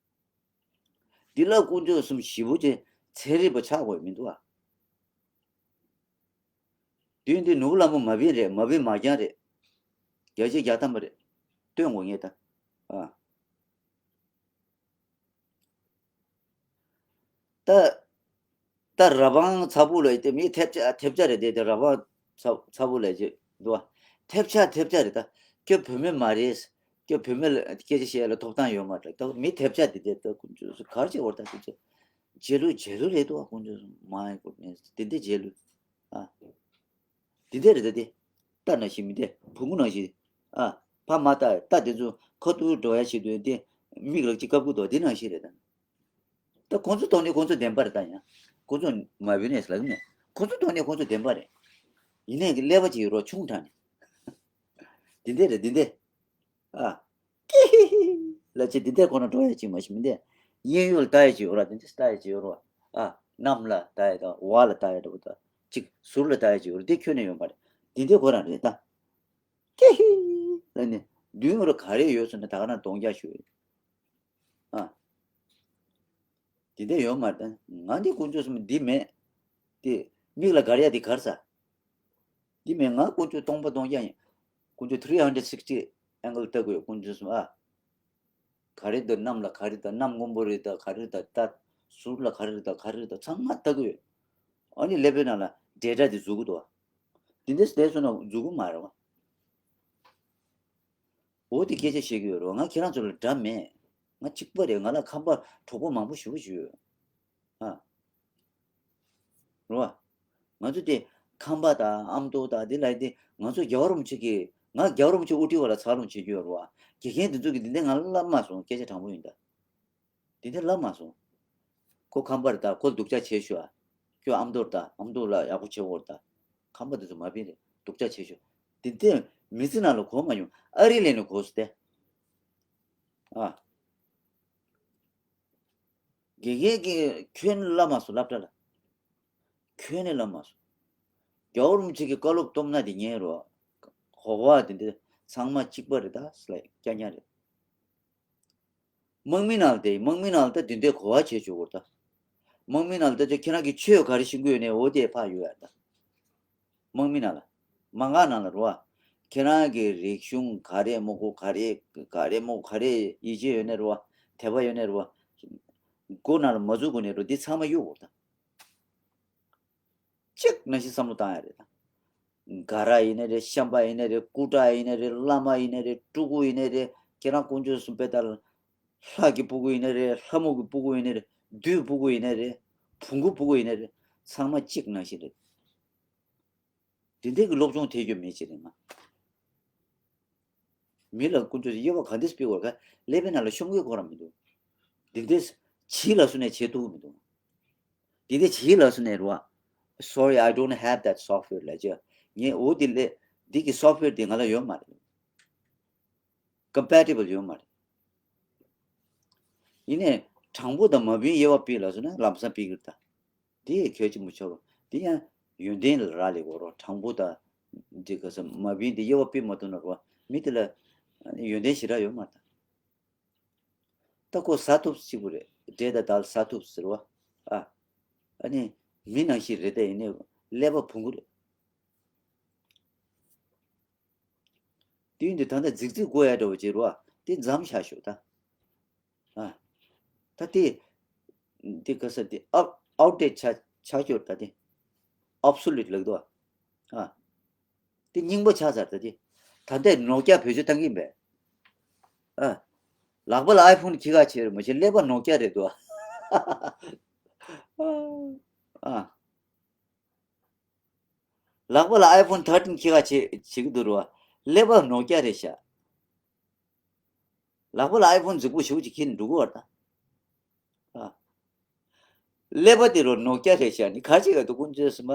འདི་ལ་དཀོན་མཆོག་གསུམ་ཞེ་པོ་ཅིག་ཚན་རིག་པ་ཆགས་དགོས་མི་འདུག་ཨ། དུས་འདི་ནོར་བུ་ལྷ་མོ་མ་བིན་རེད། མ་བིན་མ་རྒྱང་རེད། བརྒྱ་ཆ་བརྒྱ་ཐམ་པ་རེད། སྟོན་དགོས་ངེས་ད། ཨ། ད། ད་ར་བང་ཚ་བུ་ལ་དེ་མི་ཐེབས་ཆག་ཐེབས་ཆག་རེད་དེ། དེ་ར་བང་ཚ་ཚ་བུ་ལ་ཅེ་འདུག་བ། ཐེབས་ཆག་ཐེབས་ཆག་རེད་ད། ཁྱོད་བུད་མེད་མ་རེད། ཁྱོད་བུད་མེད་ལ་སྐད་ཆ་བཤད་ཡ་ལ་ཐོབ་ཐང་ཡོད་མ་རེད། ད་མི་ཐེབས་ཆག་དེ་དེ་ད་ཀུན་སྤྱོད་ག་རེ་བྱེད་བར་ད་དེ་ཚོ། རྗེས་ལུས་རྗེས་ལུས་རེད་འདུག་བ། ཀུན་སྤྱོད་མ་ཡིན་ཀུན་ནས་དེ་འདྲ་རྗེས་ལུས། ཨ། འདི་འདྲ་རེད་ད་དེ། རྟ་ནང་བཞིན་མི་འདྲ། བོང་གུ་ནང་བཞིན། ཨ། ཕ་མ་རྟ་རྟ་དེ་ཚོ་ཁ་ཐུག་འགྲོ་ཡ་བྱེད་དུས་དེ་མིག་ལག་གཅིག་བཀབ་ཀྱི་འདུག་འདི་ནང་བཞིན་རེད་ད། ད་ཁོང་ཚོ་ཐོག་ནས་ཁོང་ཚོ་བདེན་པ་རེད་ད། ཡང་ཁོང་ཚོ་མ་བུད་ནས་ལབ་ནས་ཁོང་ཚོ་ཐོག་ནས་ཁོང་ཚོ་བདེན་པ་རེད། ཡིན་ནའི་གི་ཀླད་པ་ཅིག་ཡོད་རོགས་ཆུང་དྲགས་ནས། འདི་འདྲ་རེད་འདི་འདྲ། ཨ། ཀི་ཧི་ཧི། ལབ་བྱས་འདི་འདྲ་ཁོ་ན་འགྲོ་ཡ་ཅིག་མ་གཞི་མི་འདྲ། གཡས་གཡོན་ལ་ལྟ་ཡ་ཅིག་ཡོད་ར། འདི་འདྲ་ལྟ་ཡ་ཅིག་ཡོད་ར། ཨ། གནམ་ལ་ལྟ་ཡ་དང་འོག་ལ་ལྟ་ཡ་འདྲ་པོ་དང་། གཅིག་ཟུར་ལ་ལྟ་ཡ་ཅིག་ཡོད་ར། འདི་ཁྱོན་ནས་ཡོད་མ་རེད། འདི་འདྲ་ཁོ་རང་རེད་ད། ཀི་ཧི། ལབ་ནས་མདུན་ལ་ག་རེ་ཡོད་ཟེར་ན་ད་ག་རང་གདོང་རྒྱག་ཞུ་ཡོད། ཨ། འདི་འདྲ་ཡོད་མ་རེད། ང་འདི་དཀོན་མཆོག་གསུམ་འདི་མེད། དེ་མིག་ལ་དགར་ཡ་འདི་གར་ས། འདི་མེད། ང་དཀོན་མཆོག་སྟོང་པ་སྟོང་རྐྱང་ཡིན། དཀོན་མཆོག་three hundred sixty angle ལྟ་དགོས་ཡོད་དཀོན་མཆོག་གསུམ། ཨ། ག་རེ་འདུག་གནམ་ལ་ག་རེ་འདུག་གནམ་སྔོན་པོ་རེད་ད་ག་རེ་འདུག་ད་ཟུར་ལ་ག་རེ་འདུག་ག་རེ་འདུག་ཚང་མ་ལྟ་དགོས་ཡོད། ཨ་ནི་ཀླད་པའི་ནང་ལ་data འདི་འཛུལ་གི་འདུག་འདི་འདྲ་བསྡད་སོང་ན་འཛུལ་གི་མ་རེད་བ། འོ་དེ་སྐད་ཆ་བཤད་ཀྱི་ཡོད་རེད་བ། ང་ཁྱེད་རང་ཚོ་ལ་འདྲ་མེད། ང་གཅིག་པ་རེད། ང་ལ་ཁམས་པ་གྲོགས་པོ་མང་པོ་ཞེ་པོ་ཅིག་ཡོད། ཨ། རེད་བ། ང་ཚོ་དེ་ཁམས་པ་དང་ཨ་མདོ་དང་དེ་ལ་དེ་ང་ཚོ་རྒྱལ་བ་རིན་པོ་ཆེ་གི་ང་རྒྱལ་བ་རིན་པོ་ཆེ་དབུ་ཁྲིད་པ་ལ་འཚར་ལོངས་བྱེད་ཀྱི་ཡོད་རེད་བ། དགེ་རྒན་དེ་ཚོ་གིས་འདི་འདྲ་ང་ལ་ལབ་མ་སོང་། སྐད་ཆ་དྲང་པོ་ཡིན་ད། དེ་འདྲ་ལབ་མ་སོང་། ཁོ་ཁམས་པ་རེད་ད། ཁོ་སྡུག་ཅག་བྱེད་ཤོག་ཨ། ཁྱོད་ཨ་མདོ་རེད་ད། ཨ་མདོ་ལ་ཡག་པོ་བྱེད་དགོས་རེད་ད། ཁམས་པ་དེ་ཚོ་མ་ཕན་རེད། སྡུག་ཅག་བྱེད་ཤོག་དེ་འདྲ་མི་ཚེ་ནང་ལ་གོ་མ་མྱོང་། ཨ་རི་ལ་ནི་གོ་སོང་སྟེ། ཨ། དགེ་རྒན་གྱིས་ཁྱོན་ནས་ལབ་མ་སོང་། སློབ་གྲྭ་ལ་ཁྱོན་ནས་ལབ་མ་སོང་། རྒྱལ་བ་རིན་པོ་ཆེ་གི་བཀའ་སློབ་སྟོབས་ན་དེ་ཉན་རོགས། གོ་བ་དེ་འདྲ་ཚང་མ་གཅིག་པ་རེད་ད་ཟེར་ལབ་རྐྱང་རྐྱང་རེད། དམག་མི་ནང་ལ་བསྡད། དམག་མི་ནང་ལ་ད་དེ་འདྲའི་གོ་བ་བྱེད་ཆོག་གོ་ད། དམག་མི་ནང་ལ་ད་ཁྱེད་རང་གི་ཆོས་ག་རེ་ཤེས་ཀྱི་ཡོད་ནའི་འོ་དེ་ཕར་ཡོད་ཡ་ད། དམག་མི་ནང་ལ། མ་འགག་ནང་ལ་རེད་བ། ཁྱེད་རང་གི་རིག་གཞུང་ག་རེ་མོ་གོ་ག་རེ་ག་རེ་མོ་ག་རེ་ཡིད་ཆེས་ཡོད་ནའི་རེད་བ། དད་པ་ཡོད་ནའི་རེད་བ། མགོ་ནང་ལ་མ་འཛུགས་གོ་ནའི་རེད་བ། འདི་ཚང་མ་གཡུག་གོ་ད། གཅིག་ནང་བཞིན་བསམ་བློ་བཏང་ཡ་རེད་ད། ག་ར་ཡིན་ནའི་རེད། ཤམ་པ་ཡིན་ནའི་རེད། སྐུ་དྲག་ཡིན་ནའི་རེད། བླ་མ་ཡིན་ནའི་རེད། སྤྲུལ་སྐུ་ཡིན་ནའི་རེད། ཁྱེད་རང་དཀོན་མཆོག་གསུམ་པའི་ལྟར་ལྷ་གི་སྤུ་གུ་ཡིན་ནའི་རེད། ལྷ་མོ་གི་སྤུ་གུ་ཡིན་ནའི་རེད། བདུད་སྤུ་གུ་ཡིན་ནའི་རེད། བོང་གུ་སྤུ་གུ་ཡིན་ནའི་རེད། ཚང་མ་གཅིག་ནང་བཞིན་རེད། དེ་འདྲའི་གི་སློབ་སྦྱོང་ཐེབས་རྒྱུ་མེད་ཅེས་རེད་ང་། མི་ལ་ཀུན་སྤྱོད་དབྱེ་བ་ག་འདྲས་སྤེལ་དགོས་ག་ཀླད་པའི་ནང་ལ་ཤོང་གི་ཁོ་རང་མི་འདུག་འདི་འདྲས་བྱིས་ལ་སུ་ནས་བྱེད་ཐུབ་མི་འདུག་འདི་འདྲས་བྱིས་ལ་སུ་ནས་རུ་བ། Sorry, I don't have that software ལབ་ཅེས། ངས་འོ་འདི་ལས་འདི་གི་software འདི་ང་ལ་ཡོད་མ་རེད། Compatible ཡོད་མ་རེད། ཡིན་ནའི་དྲང་པོ་དང་མ་བུན་དབྱེ་བ་སྤེལ་ལ་སོང་ན་ལམ་སང་སྤེལ་གི་རེད་ད། དེ་ཡང་གལ་ཆེན་པོ་ཆགས་རོགས། དེ་ཡང་ཡོན་ཏན་ལ་རག་ལས་དགོས་རོགས། དྲང་པོ་དང་འདི་ག་ས་མ་བུན་དེ་དབྱེ་བ་སྤེལ་མ་ཐུབ་ན་རོགས། མི་དེ་ལ་ཡོན་ཏན་ཞེ་དྲག་ཡོད་མ་རེད་ད། ད་ཁོ་ཟ་ཐུབ་གཅིག་པུ་རེད། འབྲས་དང་དལ་ཟ་ཐུབ་ཟེར་བ། ཨ། ཨ་ནི་མི་ནང་བཞིན་རེད་ད། ཡིན་ནའི་ཀླད་པ་བོང་གུ་རེད། དུས་འདི་ད་ལྟ་རྫིག་རྫིག་གོ་ཡ་འདྲ་བོ་ཅིག་རོ། དེ་མཚམས་བཞག་ཤོག་ད། ཨ། ད་དེ། འདི་ག་ས་དེ་out- outdated ཆགས་ཆགས་ཤོག་ད་དེ། obsolete ལབ་འདུག་ཨ། དེ་རྙིང་པ་ཆགས་ཚར་ད་དེ། ད་ལྟའི་ནོ་ཀྱ་བེད་སྤྱོད་བཏང་གིན་པས། ཨ། ལག་པ་ལ་ཨའི་ཕོན་འཁྱེར་ག་བྱེད་རེད་མ་གཞི་ཀླད་པ་ནོ་ཀྱ་རེད་འདུག་ཨ། ཨ། ལག་པ་ལ་ཨའི་ཕོན་ཐར་ཊིན་འཁྱེར་ག་བྱེད་བྱེད་ཀྱི་འདུག་རོ། ཀླད་པ་ནོ་ཀྱ་རེད་ཤག་ལག་པ་ལ་ཨའི་ཕོན་རྫིག་པོ་ཞེ་པོ་ཅིག་འཁྱེར་ནས་འགྲོ་གི་བར་ད། ཨ། ཀླད་པ་དེ་རོ་ནོ་ཀྱ་རེད་ཤག་ནི་ག་ཅིག་ག་འདུག་ཀུན་སྤྱོད་སུ་མ།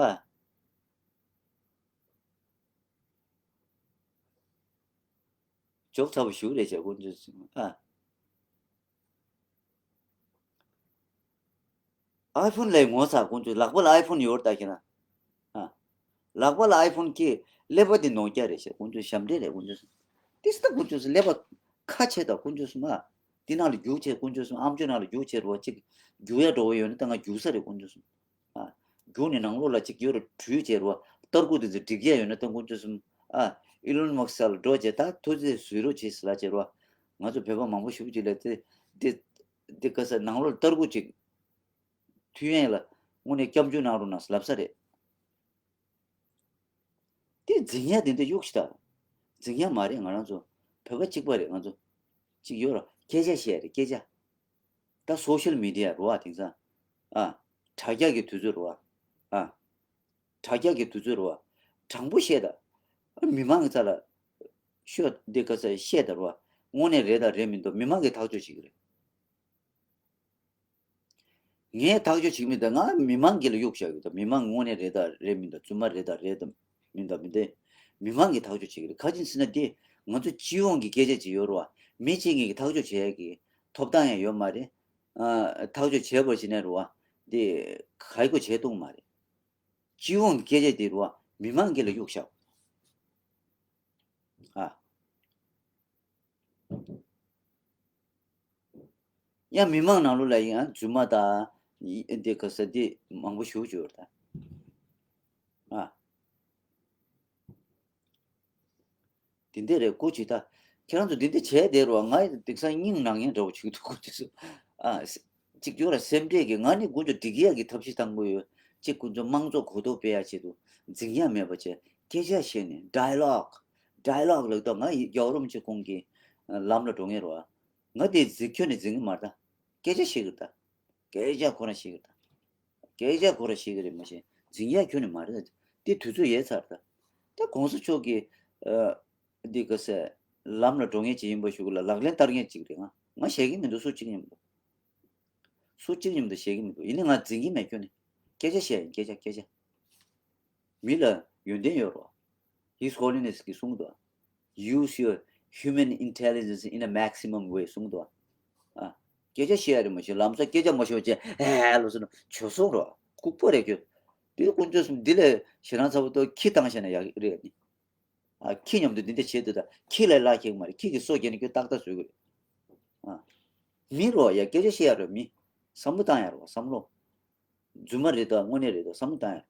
ཅོག་ཚ་པོ་ཞུ་རེད་ཤག་ཀུན་སྤྱོད་སུ་མ། ཨ། ཨའི་ཕོན་ལས་ངོ་ཚ་ཀུན་སྤྱོད་ལག་པ་ལ་ཨའི་ཕོན་ཡོད་ད་ཁྱེད་རང་། ཨ། ལག་པ་ལ་ཨའི་ཕོན་ཁྱེར་ཀླད་པ་དེ་ནོ་ཀྱ་རེད་ཤག་ཀུན་སྤྱོད་ཞབས་འདྲེན་རེད་ཀུན་སྤྱོད་སུ། ཏིས་ད་ཀུན་སྤྱོད་སུ་ཀླད་པ་ཁ་ཕྱེ་ད་ཀུན་སྤྱོད་སུ་མ། དེ་ནང་ལ་རྒྱུག་བྱས་ཀུན་སྤྱོད་སུ་ཨམ་ཅོག་ནང་ལ་རྒྱུག་བྱས་རོ་གཅིག་རྒྱུག་ཡ་འགྲོ་བ་ཡོད་ན་ད་ང་རྒྱུག་ས་རེད་ཀུན་སྤྱོད་སུ། ཨ། རྒྱུག་ནས་ནང་ལོགས་ལ་གཅིག་ཡོད་རུ་བྲུས་བྱས་རོ། ལྟར་སྐུལ་དེ་ཚོ་སྒྲིག་ཡས་ཡོད་ན་ད་ཁོང་ཚོ་གསུམ་ཨ་ཨི་ལོན་མཱ་སི་ལ་འགྲོ་བྱས་ད་ཐུགས་རྗེ་བཟོས་རོགས་བྱེད་ཟེར་ལབ་བྱས་རོ། ང་ཚོ་བོད་པ་མང་པོ་ཞེ་པོ་ཅིག་ལ་དེ་དེ་དེ་ག་ས་ནང་ལོགས་ལྟར་སྐུལ་ཅིག་མཐུན་ཡས་ལ་དངོས་གནས་སྐྱབས་འཇུག་གནང་རོགས་གནང་ཟེར་ལབ་ས་རེད། དེ་འཛིང་ཡ་དེ་འདྲ་གཡུག་ཞིག་ད། འཛིང་ཡ་མ་རེད། ང་རང་ཚོ་བོད་པ་གཅིག་པ་རེད། ང་ཚོ་གཅིག་ཡོད་ར་སྐད་ཆ་བཤད་རེད་སྐད་ཆ། ད་སོ་ཤལ་མི་ཌི་ཡ་རུ་བ་དེང་སང་ཨ་དྲ་རྒྱ་གི་དུས་ཚོད་རུ་བ་ཨ་དྲ་རྒྱ་གི་དུས་ཚོད་རུ་བ་དྲང་པོ་བཤད་ད། ཨ་མི་མང་གི་རྩ་ལ་ཤོད་འདི་ག་ས་བཤད་ད་རུ་བ་དངོས་གནས་རེད་དང་རེད་མི་འདུག་མི་མང་གིས་ཐག་གཅོད་བྱེད་ཀྱི་རེད། ངས་ཐག་གཅོད་བྱེད་མི་འདུག་ང་མི་མང་གི་ལ་གཡུག་བཞག་ཡོད་ད། མི་མང་དངོས་གནས་རེད་དང་རེད་མི་འདུག་རྫུན་མ་རེད་དང་རེད་དང་མི་འདུག་མི་འདུག་མི་མང་གིས་ཐག་གཅོད་བྱེད་ཀྱི་རེད། ག་ཅི་ཟེར་ན་དེ་ང་ཚོ་སྤྱི་ཡོངས་ཀྱི་སྐད་ཆ་ཅིག་ཡོད་རེད་བ། མི་གཅིག་གཉིས་ཀྱིས་ཐག་གཅོད་བྱེད་ཡག་གི་ཐོབ་ཐང་ཡང་ཡོད་མ་རེད། ཨ་ཐག་གཅོད་བྱས་པ་ཞིག་ནས་རེད་བ། དེ་ག་ཡི་གོ་བྱས་གཏོང་མ་རེད། སྤྱི་ཡོངས་ཀྱི་སྐད་ཆ་དེ་རེད་བ། མི་མང་གི་ལ་གཡུག་བཞག་ཨ། ཡང་མི་མང་ནང་ལོགས་ལ་ཡང་རྫུན་མ་དང་འདི་ག་ས་འདི་མང་པོ་ཞུ་བཅུག་ད། ཨ། འདི་འདི་རེད་སྐུ་མཁྱེན་ད། ཁྱེད་རང་ཚོ་འདི་འདི་བྱས་བསྡད་རོགས། ང་དེང་སང་སྙིང་ནག་ཉེན་འདྲ་བོ་བྱུང་འདུག་སྐུ་མཁྱེན། ཨ། གཅིག་ཡོད་ར་སེམས་ཁྲལ་གྱི་ང་ནི་དཀོན་མཆོག་འགྲིག་ཡག་གི་ཐབས་ཤེས་བཏང་དགོས་ཡོད། གཅིག་དཀོན་མཆོག་དམངས་གཙོ་གོ་རྟོགས་སྤེལ་ཡག་ཆེད་དུ་འཛིང་ཡག་མེད་པ་བྱས་སྐད་ཆ་བཤད་ནས་ཌའི་ལོག་ཌའི་ལོག་ལབ་ད་ང་ཡི་རྒྱལ་བ་རིན་པོ་ཆེ་ཁོང་གི་ལམ་ལ་འགྲོ་ངེས་རེད་བ། ང་དེ་འཛིང་ཁྱོན་ནས་འཛིང་གི་མ་རེད་ད། སྐད་ཆ་བཤད་གི་རེད་ད། སྐད་ཆ་ཁོ་རང་བཤད་གི་རེད་ད། སྐད་ཆ་ཁོ་རང་བཤད་གི་རེད་མ་གཞི་འཛིང་ཡག་ཁྱོན་ནས་མ་རེད་ད། དེ་དུས་ཚོད་ཡལ་ཚར་ད། ད་གོང་ས་མཆོག་གི་འདི་ག་ས་ལམ་ལ་འགྲོ་མཁན་ཅིག་ཡིན་པ་ཞུ་གི་ལ་ལག་ལེན་བསྟར་མཁན་ཅིག་རེད། ང་ང་བཤད་གི་མི་འདུག་སུ་གཅིག་ཡིན་པ། སུ་གཅིག་མཉམ་དུ་བཤད་ཀྱི་མི་འདུག་ཡིན་ནའི་ང་འཛིང་གི་མེད་ཁྱོན་ནས། སྐད་ཆ་བཤད་ཡིན་སྐད་ཆ་སྐད་ཆ། མི་ལ་ཡོན་ཏན་ཡོད་རོགས། His Holiness གིས་གསུངས་འདུག Use your human intelligence in a maximum way གསུངས་འདུག་ཨ། སྐད་ཆ་བཤད་ཡ་རེད་མ་གཞི་ལམ་སང་སྐད་ཆ་མ་ཤོད་བྱས་ཨེ་ལོ་སོང་ན་བྱོལ་སོང་རོགས་ལྐུགས་པ་རེད་ཁྱོད། དེ་དཀོན་མཆོག་གསུམ་འདི་ལས་ཞེ་སྡང་ཚ་པོ་ཏོ་ཁྱི་བཏང་བྱས་ན་ཡག་རེད་ནི། ཨ་ཁྱི་མཉམ་དུ་འདི་འདྲ་བྱེད་འདུག་ད་ཁྱི་ལས་སླ་ཁྱེག་མ་རེད། ཁྱི་གི་སོ་རྒྱན་ནི་ཁྱོད་ཏག་ཏག་བཟོས་གི་རེད། ཨ། མི་རོ་ཡ་སྐད་ཆ་བཤད་ཡ་རོ་མི། བསམ་བློ་བཏང་ཡ་རོ་བསམ་བློ། རྫུན་མ་རེད་དོ་དངོས་གནས་རེད་དོ་བསམ་བློ་བཏང་ཡ།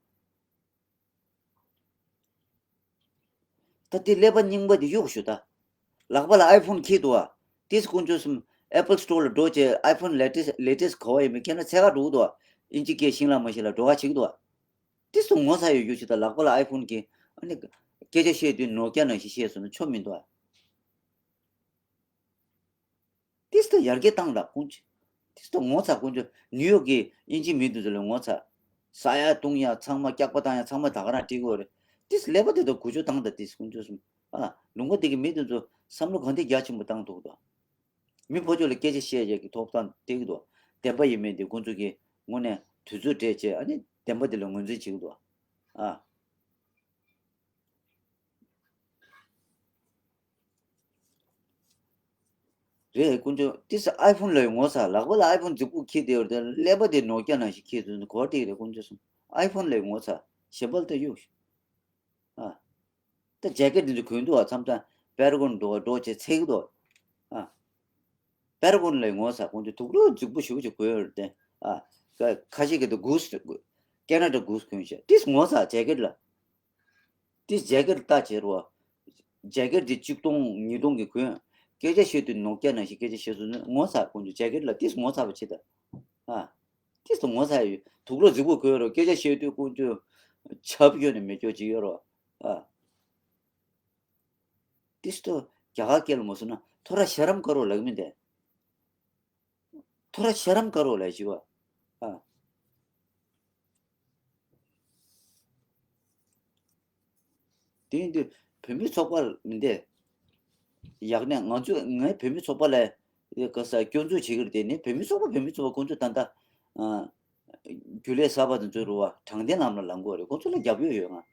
ད་དེ་ཀླད་པ་རྙིང་པ་དེ་གཡུག་ཞུ་ད། ལག་པ་ལ་ཨའི་ཕོན་འཁྱེར་འདུག་ཨ། ཏིས་དཀོན་མཆོག་གསུམ་Apple Store ལ་འགྲོ་བྱས་ཨའི་ཕོན་latest latest ག་བ་ཡིན་མིན་ཁྱེད་རང་འཚོལ་ག་འགྲོ་གི་འདུག་ཨ། ཨིན་ཇི་སྐད་ཤེས་ལ་མ་ཤེས་ལ་འགྲོ་ག་བྱེད་ཀྱི་འདུག་ཨ། ཏིས་དུ་ངོ་ཚ་ཡོད་རྒྱུ་ཞིག་ད་ལག་པ་ལ་ཨའི་ཕོན་གྱིས་ཨ་ནི་སྐད་ཆ་བཤད་དུས་ནོ་ཀྱ་ནང་བཞིན་བཤད་སོང་ན་ཆོ་མི་འདུག་ཨ། ཏིས་ད་ཡར་རྒྱས་བཏང་ད་དཀོན་མཆོག་ཏིས་ད་ངོ་ཚ་དཀོན་མཆོག་ནིའུ་ཡོག་གི་ཨིན་ཇི་མི་དེ་ཚོ་ལ་ངོ་ཚ། ཟ་ཡ་བཏུང་ཡ་ཚང་མ་སྐྱག་པ་བཏང་ཡ་ཚང་མ་ད་ག་རང་བྲིས་དགོས་རེད། ཏིས་ཀླད་པ་དེ་ད་འགུལ་སྐྱོད་བཏང་ད་ཏིས་དཀོན་མཆོག་གསུམ། ཨ་ལུང་པ་དེ་གི་མི་དེ་ཚོ་བསམ་བློ་གང་དེ་རྒྱ་ཆེན་པོ་བཏང་འདུག་ད། མི་ཕོ་ཅོག་ལ་སྐད་ཆ་བཤད་ཡས་ཀྱི་ཐོབ་ཐང་སྟེར་གི་འདུག་བདེན་པ་ཡིན་མིན་དེ་ཁོང་ཚོ་གིས་དངོས་གནས་དུས་ཚོད་སྤྲད་བྱས་ཨ་ནི་བདེན་པ་དེ་ལ་ངོས་འཛིན་བྱེད་ཀྱི་འདུག་ཨ། རེད་དཀོན་མཆོག་ཏིས་ཨའི་ཕོན་ལ་ཡང་ངོ་ཚ། ལག་པ་ལ་ཨའི་ཕོན་རྫིག་པོ་འཁྱེར་བསྡད་ཡོད་རེད་དེ་ཀླད་པ་དེ་ནོ་ཀྱ་ནང་བཞིན་འཁྱེར་ཚུལ་གོ་བ་སྟེར་གི་རེད་དཀོན་མཆོག་གསུམ། ཨའི་ཕོན་ལ་ཡང་ངོ་ཚ། ཞེ་པོ་ལྟ་གཡུག་ཞུ། ཨ། ད་ཇེ་ཀེ་ཊི་འདི་ཚོ་གོན་འདུག་ཨ། མཚམས་མཚམས་པེ་ར་གོན་འགྲོ་འགྲོ་བྱས་ཚེག་འདུག་ཨ། པེ་ར་གོན་ལ་ངོ་ཚ་དཀོན་མཆོག་དུག་སློག་རྫིག་པོ་ཞེ་པོ་ཅིག་གོན་ཡོད་རེད་དེ། ཨ། ཁ་ཁ་ཤས་ཀྱིས་ད་གུ་སི་ཀེ་ན་ཌ་གུ་སི་གོན་བྱས་ཏིས་ངོ་ཚ་ཇེ་ཀེ་ཊི་ལ། ཏིས་ཇེ་ཀེ་ཊི་ལྟ་བྱས་རོ། ཇེ་ཀེ་ཊི་འདི་གཅིག་སྟོང་ཉིས་སྟོང་གི་གོན། སྐད་ཆ་བཤད་དུས་ནོ་ཀྱ་ནང་བཞིན་སྐད་ཆ་བཤད་སོང་ན་ངོ་ཚ་དཀོན་མཆོག་ཇེ་ཀེ་ཊི་ལ་ཏིས་ངོ་ཚ་བ་བྱེད་ད། ཨ། ཏིས་ད་ངོ་ཚ་ཡོད་དུག་སློག་རྫིག་པོ་གོན་རོ་སྐད་ཆ་བཤད་དུས་དཀོན་མཆོག་ཆབ་ཡོད་ནས་མེད་སྐྱོ་ཅིག་ཡོད་རོ། ཨ། ཏིས་ཏོ་རྒྱ་གར་སྐད་ལ་མ་སོང་ན་ཐོ་ར་ཤ་རམ་ཀ་རོ་ལབ་མི་འདས། ཐོ་ར་ཤ་རམ་ཀ་རོ་ལབ་ཞི་བ། ཨ། དེ་ཡིན་དུས་བོད་མི་ཚོགས་པ་མི་འདས། ཡག་ནས་ང་ཚོས་ངའི་བོད་མི་ཚོགས་པ་ལ་ག་ས་སྐྱོན་འཛུགས་བྱེད་ཀྱི་རེད་དེ་ནི་བོད་མི་ཚོགས་པ་བོད་མི་ཚོགས་པ་ཁོང་ཚོས་ད་ལྟ་ཨ། རྒྱུན་ལས་གསར་པ་དང་ཚོས་རུ་བ་དྲང་བདེན་ལམ་ལ་ལངས་དགོས་རེད། ཁོང་ཚོ་ལ་རྒྱབ་སྐྱོར་ཡོད་ང་།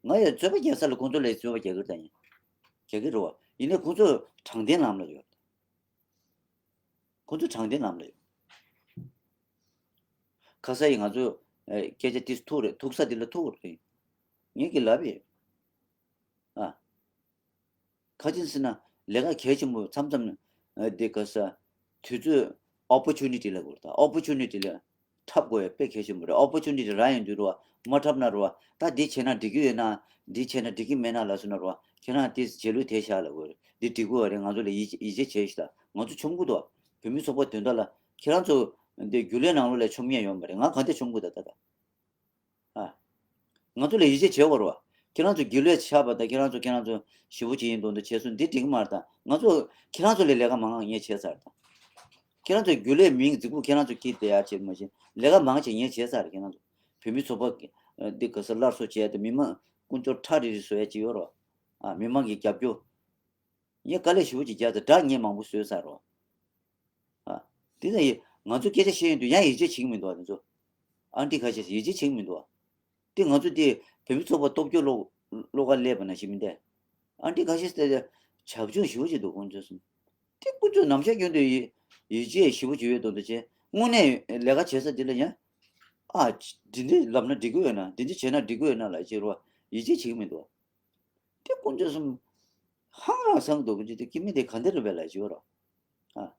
ང་ཡང་རྩོད་པ་རྒྱག་ས་ལ་ཁོང་ཚོ་ལ་རྩོད་པ་རྒྱག་གི་རེད་ད་ཡིན། རྒྱག་གི་རེད་བ། ཡིན་ནའི་ཁོང་ཚོ་དྲང་བདེན་ལམ་ལ་ཡོད། ཁོང་ཚོ་དྲང་བདེན་ལམ་ལ་ཡོད། ཁ་ས་ཡིས་ང་ཚོ་ཨེ་སྐད་ཆ་ཏིས་ཐུག་རེད། ཐུག་ས་འདི་ལ་ཐུག་རེད། ངས་ཀྱི་ལབ་ཡིན། ཨ། ཁ་ཅིན་ཟེར་ན་ལས་ཀ་གལ་ཆེན་པོ་མཚམས་མཚམས་ཨ་འདི་ག་ས་དུས་ཚོད་ཨོ་པོར་ཅུ་ནི་ཊི་ལ་གོ་ད་ཨོ་པོར་ཅུ་ནི་ཊི་ལ་ཊི་ འཁྲབ་དགོས་ཡ་དཔེ་གལ་ཆེན་པོ་རེད། ཨོ་པོར་ཅུ་ནི་ཊི་རག་ཡོང་དུས་རེད་བ། མ་འཁྲབ་ན་རེད་བ། ད་འདི་བྱས་ན་འགྲིག་གི་ཡོད་ན། འདི་བྱས་ན་འགྲིག་གི་མེད་ན་ལབ་སོང་ན་རེད་བ། ཁྱེད་རང་དེ་རྗེས་ལུས་དེ་བཞག་ལབ་དགོས་རེད། འདི་འགྲིག་གི་ཡོད་རེད། ང་ཚོ་ལ་ཡིད་ཡིད་ཆེས་བྱེད་ཤིག་ད་ང་ཚོ་མཆོང་གི་འདུག་བ། བོད་མི་ཚོགས་པ་དོན་དག་ལ་ཁྱེད་རང་ཚོ་འདི་རྒྱུན་ལས་ནང་ལོགས་ལ་མཆོང་མཁན་ཡོད་མ་རེད། ང་ག་འདྲ་མཆོང་གི་ད་ད་ད། ཨ། ང་ཚོ་ལ་ཡིད་ཆེས་བྱེད་དགོས་རེད་བ། ཁྱེད་རང་ཚོ་རྒྱུན་ལས་ཆགས་པ་དང་ཁྱེད་རང་ཚོ་ཁྱེད་རང་ཚོ་ཞེ་པོ་ཅིག་ཡིན་མདོག་མདོག་བྱས་སོང་འདི་འགྲིག་གི་མ་རེད་ད། ང་ཚོ་ཁྱེད་རང་ཚོ་ལས་ལས་ཀ་མང་ང་ངས་བྱས་ཚར་ད། ཁྱེད་རང་ཚོ་རྒྱུན་ལས་མིང་རྫིག་པོ་ཁྱེད་རང་ཚོ་སྐྱིད་བསྡད་ཡ་བྱེད་མ་ཤེས་ལས་ཀ་མང་ཆེ་ངས་བྱས་ཚར། ཁྱེད་རང་ཚོ་བོད་མི་ཚོགས་པ་འདི་ག་ས་སླར་གསོ་བྱས་ཏེ་མི་མང་ཀུན་སྤྱོད་ཁྲ་རིལ་རིལ་བཟོ་ཡ་ཅིག་ཡོད་རེད་བ། ཨ། མི་མང་གི་རྒྱབ་སྐྱོར། ངས་དཀའ་ལས་ཞེ་པོ་ཅིག་བརྒྱབ་ཚར། སྒྲ་ངས་མང་པོ་བཟོས་ཚར་རོ། ཨ། དེ་ལ་ཡི་ང་ཚོ་སྐད་ཆ་བཤད་ཡོང་དུས་ཡང་ཡིད་ཆེས་བྱེད་ཀྱི་མི་འདུག་བ། དེ་ཚོ་ཨ་འདི་ཁ་ཤས་ཡིད་ཆེས་བྱེད་ཀྱི་མི་འདུག་བ། དེ་ང་ཚོ་དེ་བོད་མི་ཚོགས་པ་སྟོབས་སྐྱོར་བློ་བློ་ཁ་སླེབས་པ་ནང་བཞིན་མི་འདུག་ཨ་འདི་ཁ་ཤས་དེ་བྱབ་ཆུང་ཞེ་པོ་ཅིག་འདུག་ཁོང་ཚོ་གསུམ། དེ་ཁོང་ཚོ་ནམ་ཞག་རྒྱུན་དུ་ཡིད་ཡིད་ཆེས་ཞེ་པོ་ཅིག་ཡོད་མདོག་མདོག་བྱས། དངོས་གནས་ལས་ཀ་བྱེད་ས་དེ་ལ་ཡང་ཨ་འདི་འདྲ་ལབ་ན་འགྲིག་གི་ཡོད་ན། འདི་འདྲ་བྱས་ན་འགྲིག་གི་ཡོད་ན་ལབ་བྱས་རོ། ཡིད་ཆེས་བྱེད་ཀྱི་མི་འདུག་དེ་དཀོན་མཆོག་གསུམ་ཧང་རང་སང་འདུག་གི་དེ་ཀི་མི་དེ་ག་འདི་རུ་བས་ལ་ཞུ་རོགས། ཨ།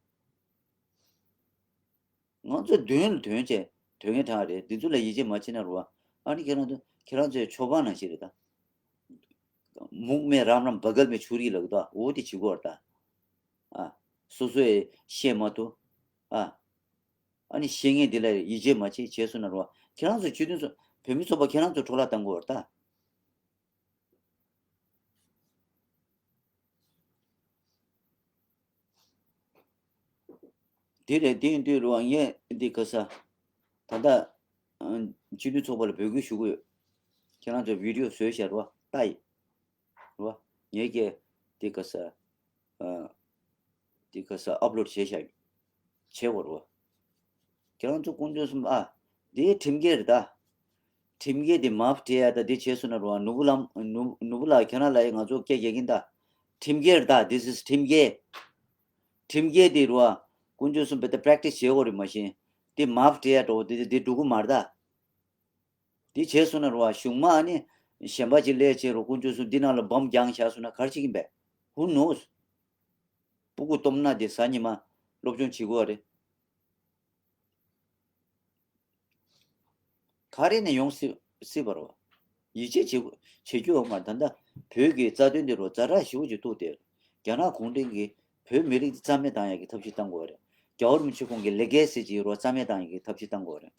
ང་ཚོ་དོན་ལ་དོན་བྱས་དོན་ངན་དྲག་རེད། འདི་ཚོ་ལ་ཡིད་ཆེས་མ་བྱེད་ན་རུ་བ། ཨ་ནི་ཁྱེད་རང་ཚོ་ཁྱེད་རང་ཚོའི་ཆོ་ག་ནང་བཞིན་རེད་ད། མུག་མེད་རམ་རམ་བ་གལ་མེད་ཆུ་རིས་ལ་གི་ད་འོ་དེ་བྱེད་དགོས་རེད་ད། ཨ། སོ་སོས་བཤད་མ་ཐུབ། ཨ། ཨ་ནི་བཤད་མཁན་དེ་ལ་ཡིད་ཆེས་མ་བྱེད་བྱས་སོང་ན་རུ་བ། ཁྱེད་རང་ཚོ་སྤྱི་མཐུན་ཚོ་བོད་མི་ཚོགས་པ་ཁྱེད་རང་ཚོ་འཕྲོ་བརླག་བཏང་དགོས་རེད་ད། དེ་རེད། དེ་ཡིན་དུས་རུ་བ་ངས་འདི་ག་ས་ད་ལྟ་སྤྱི་མཐུན་ཚོགས་པ་ལ་འབོད་སྐུལ་ཞུ་གི་ཡོད། ཁྱེད་རང་ཚོ་བི་ཌི་ཡོ་བཟོས་བཞག་རུ་བ་ལྟ་ཡི། རུ་བ་ངས་ཀྱི་འདི་ག་ས་འདི་ག་ས་ཨབ་ལོཌ་བྱས་བཞག་ཡོད། བྱེད་དགོས་རེད་བ། ཁྱེད་རང་ཚོ་དཀོན་མཆོག་གསུམ་ཨ། འདི་ཁྲིམས་འགལ་རེད་ད། ཁྲིམས་འགལ་འདི་མཱཕ་སྤྲད་ཡ་ད་འདི་བྱས་སོང་ན་རུ་བ། ནོར་བུ་ལགས། ནོར་ནོར་བུ་ལགས་ཁྱེད་རང་ལ་ཡ་ང་ཚོ་སྐད་རྒྱག་གིན་ད། ཁྲིམས་འགལ་རེད་ད། This is ཁྲིམས་འགལ། ཁྲིམས་འགལ་འདི་རུ་བ། དཀོན་མཆོག་གསུམ་བེ་ད་པེ་རེག་ཊི་སི་བྱེད་དགོས་རེད། མ་གཞི་འདི་མཱཕ་སྤྲད་ཡ་འགྲོ་འདི་འདི་འགྲོ་གི་མ་རེད་ད། དེ་བྱས་སོང་ན་རུ་བ་གཞུང་མ་ཨ་ནི་གཞན་པ་ཅིག་སླེབས་བྱས་རུ་དཀོན་མཆོག་གསུམ་འདི་ནང་ལ་བམ་རྒྱང་བཞག་སོང་ན་ག་རེ་བྱེད་ཀྱིན་པས། Who knows། སྤུ་གུ་སྟོབས་ན་དེ་གཟའ་ཉི་མ་སློབ་སྦྱོང་བྱེད་དགོས་པ་རེད། ག་རེ་ནས་ཡོང་སྲིད་སྲིད་པ་རེད་བ། ཡིད་ཆེས་བྱེད་བྱེད་རྒྱུ་ཡོད་མ་རེད། ད་ལྟ་བོད་ཀྱི་རྩ་དོན་དེ་རུ་ཛ་དྲག་ཞེ་པོ་ཅིག་ཐུག་སྟེ། རྒྱ་ནག་གུང་ཁྲན་གྱིས་བོད་མི་རིགས་འདི་རྩ་མེད་བཏང་ཡག་གི་ཐབས་ཤེས་བཏང་དགོས་པ་རེད། རྒྱལ་བ་རིན་པོ་ཆེ་ཁོང་གི་ལེ་གེ་སི་ཅིག་རུ་རྩ་མེད་བཏང་ཡག་གི་ཐབས་ཤེས་བཏང་དགོས་པ་རེད།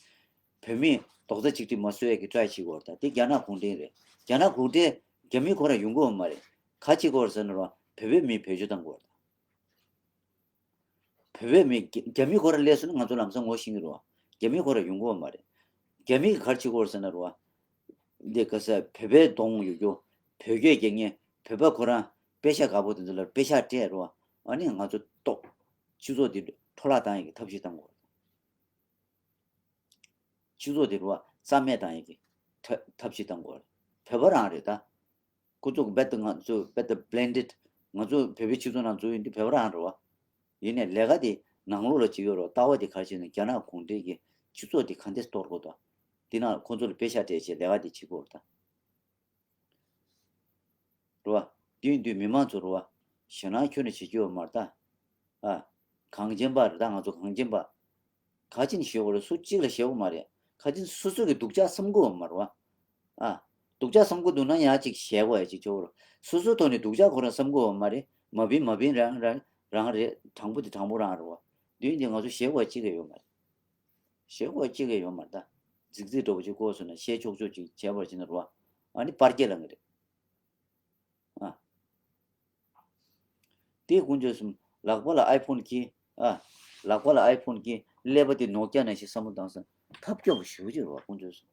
བོད་མི་རྡོག་རྩ་གཅིག་སྒྲིལ་མ་བཟོ་ཡག་གི་ཊ་རའི་བྱེད་དགོས་རེད། ད་དེ་རྒྱ་ནག་གུང་ཁྲན་རེད། རྒྱ་ནག་གུང་ཁྲན་རྒྱ་མི་ཁོ་རང་ཡོང་གི་ཡོད་མ་རེད། ག་བྱེད་དགོས་རེད་ཟེར་ན་རུ་བོད་པའི་མི་བེད་སྤྱོད་བཏང་དགོས་རེད། བོད་པའི་མི་རྒྱ་རྒྱ་མི་ཁོ་རང་སླེབས་སོང་ན་ང་ཚོ་ལམ་སང་ངོ་ཤེས་ཀྱི་རེད་བ། རྒྱ་མི་ཁོ་རང་ཡོང་གི་ཡོད་མ་རེད། རྒྱ་མི་གིས་ག་རེ་བྱེད་ཀྱི་ཡོད་རེད་ཟེར་ན་རེད་བ། འདི་ག་ས་བོད་པའི་གདོང་ཡོད་རྒྱུ། བོད་སྐད་རྒྱག་མཁན་བོད་པ་ཁོ་རང་པེ་ཤ་དཀར་པོ་དེ་ཚོ་ལ་པེ་ཤ་སྤྲད་རེད་བ། ཨ་ནི་ང་ཚོ་ཏོག་སྤྱི་ཚོགས་འདི་འཕྲོ་བརླག་བཏང་ཡག་གི་ཐབས་ཤེས་བཏང་དགོས་རེད། སྤྱི་ཚོགས་དེ་རུ་བ་རྩ་མེད་བཏང་ཡག་གི་ཐབས་ཐབས་ཤེས་བཏང་དགོས་རེད། བོད་པ་རང་རེད་ད། ཁོ་ཚོ་རྦད་དེ་ང་ཚོ་རྦད་དེ་བྷི་ལེན་ཌེཌ། ང་ཚོ་བོད་པའི་སྤྱི་ཚོགས་ནང་འཛུལ་ཡོང་དུས་བོད་པ་རང་རེད་བ། ཡིན་ནའི་ལས་ཀ་དེ་ནང་ལོགས་ལ་བྱེད་ཡོད་རེད་བ། ལྟ་བ་དེ་ག་རེ་བྱས་ན་རྒྱ་ནག་གུང་ཁྲན་གྱི་སྤྱི་ཚོགས་དེ་ག་འདྲས་གཏོར་དགོས་དང་། དེ་ནང་ཁོ་ཚོ་ལ་པེ་ཤ་སྤྲད་བྱས་ལས་ཀ་དེ་བྱེད་དགོས་རེད་ད། རེད་བ། དེ་ཡིན་དུས་མི་མང་ཚོ་རེད་བ། ཞེད་སྣང་ཁྱོན་ནས་བྱེད་རྒྱུ་ཡོད་མ་རེད་ད། ཨ། གངས་ཅན་པ་རེད་ད། ང་ཚོ་གངས་ཅན་པ། ག་ཅིན་ཞེད་དགོས་རེད། སུ་གཅིག་ལ་ཞེད་དགོས་མ་རེད། ག་ཅིན་སོ་སོ་གི་སྡུག་ཅག་བསམ་གི་ཡོད་མ་རེད་བ། ཨ། སྡུག་ཅག་བསམ་གི་འདུག་ན་ཡང་ཅིག་ཞེད་དགོས་ཡ་ཅིག་ཆོག་རེད། སོ་སོའི་ཐོག་ནས་སྡུག་ཅག་ཁོ་རང་བསམ་གི་ཡོད་མ་རེད། མ་བིན་མ་བིན་རང་རང་རང་རེད། དྲང་པོ་དེ་དྲང་པོ་རང་རེད་བ། དེ་ཡིན་དུས་ང་ཚོ་ཞེད་དགོས་ཡ་གཅིག་ཀྱང་ཡོད་མ་རེད། ཞེད་དགོས་ཅིག་ཡང་ཡོད་མ་རེད་ད། རྫིག་རྫིག་འདྲ་བོ་ཅིག་བཀོད་སོང་ན་བཤད་ཆོག་ཆོག་ཅིག་བྱས་པར་བྱས་ན་རེད་བ། ཨ་ནི་པར་སྐྱེལ་ལངས་གི་རེད། ཨ། དེ་དཀོན་མཆོག་གསུམ་ལག་པ་ལ་ཨའི་ཕོན་གྱིས། ཨ། ལག་པ་ལ་ཨའི་ཕོན་གྱིས་ཀླད་པ་དེ་ནོ་ཀྱ་ནང་བཞིན་བསམ་བློ་བཏང་སོང་། ཐབས་སྐྱོ་པོ་ཞེ་པོ་ཅིག་རེད་བ་དཀོན་མཆོག་གསུམ།